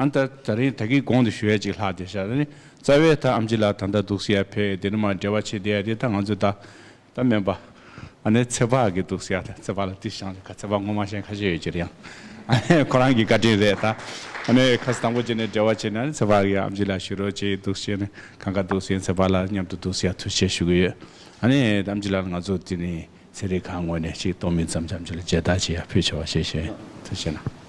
ཨ་ད་ད་རིང་ད་གིན་གོང་དུ་ཞུ་ཡ་ཅིག་ལྷག་བསྡད་ཤག་ཨ་ནི་རྩ་བའི་ད་ཨེམ་ཆི་ལགས་ད་ལྟ་འདུག་ཟེར་ཡ་ཕེབས་དེ་ནི་མ་འབྲེལ་བ་བྱེད་བསྡད་ཡ་དེ་ད་ང་ཚོ་ད། ད་སྨན་པ། ཨ་ནི་ཚེ་དཔག་གི་འདུག་ཟེར་ཡ་དེ་ཚེ་དཔག་ལ་ཏི་ཤང་ལ་ཁ་ཚེ་དཔག་ངོ་མ་ཤེས་ཁ་ཤས་ཡོད་ཀྱི་རེད་ཡང་། ཨ་ནི་ཁོ་རང་གི་བཀའ་དྲིན་རེད་ད། ཨ་ནི་ཁ་ས་དང་པོ་བྱས་ནས་འབྲེལ་བ་བྱས་ནས་ཨ་ནི་ཚེ་དཔག་གི་ཨེམ་ཆི་ལགས་ཞུ་རོགས་བྱེད་འདུག་བྱས་ནས་གང་ག་འདུག་ཟེར་ཚེ་དཔག་ལ་མཉམ་དུ་འདུག་ཟེར་ཡ་ཐུགས་རྗེ་ཆེ་ཞུ་གི་ཡོད། ཨ་ནི་ཨེམ་ཆི་ལགས་ང་ཚོ་དེ་ནི་ཚེ་རིང་གང་ངོས་ནས་ཅིག་གཏོང་མིན་ཙམ་ཙམ་ཅིག་ལ་མཇལ་དར་བྱེད་ཡ་ཕུལ་ཆོག་པ་ཞེས་ཞུ་ཡ་ཐུགས་རྗེ་ཆེ་གནང་།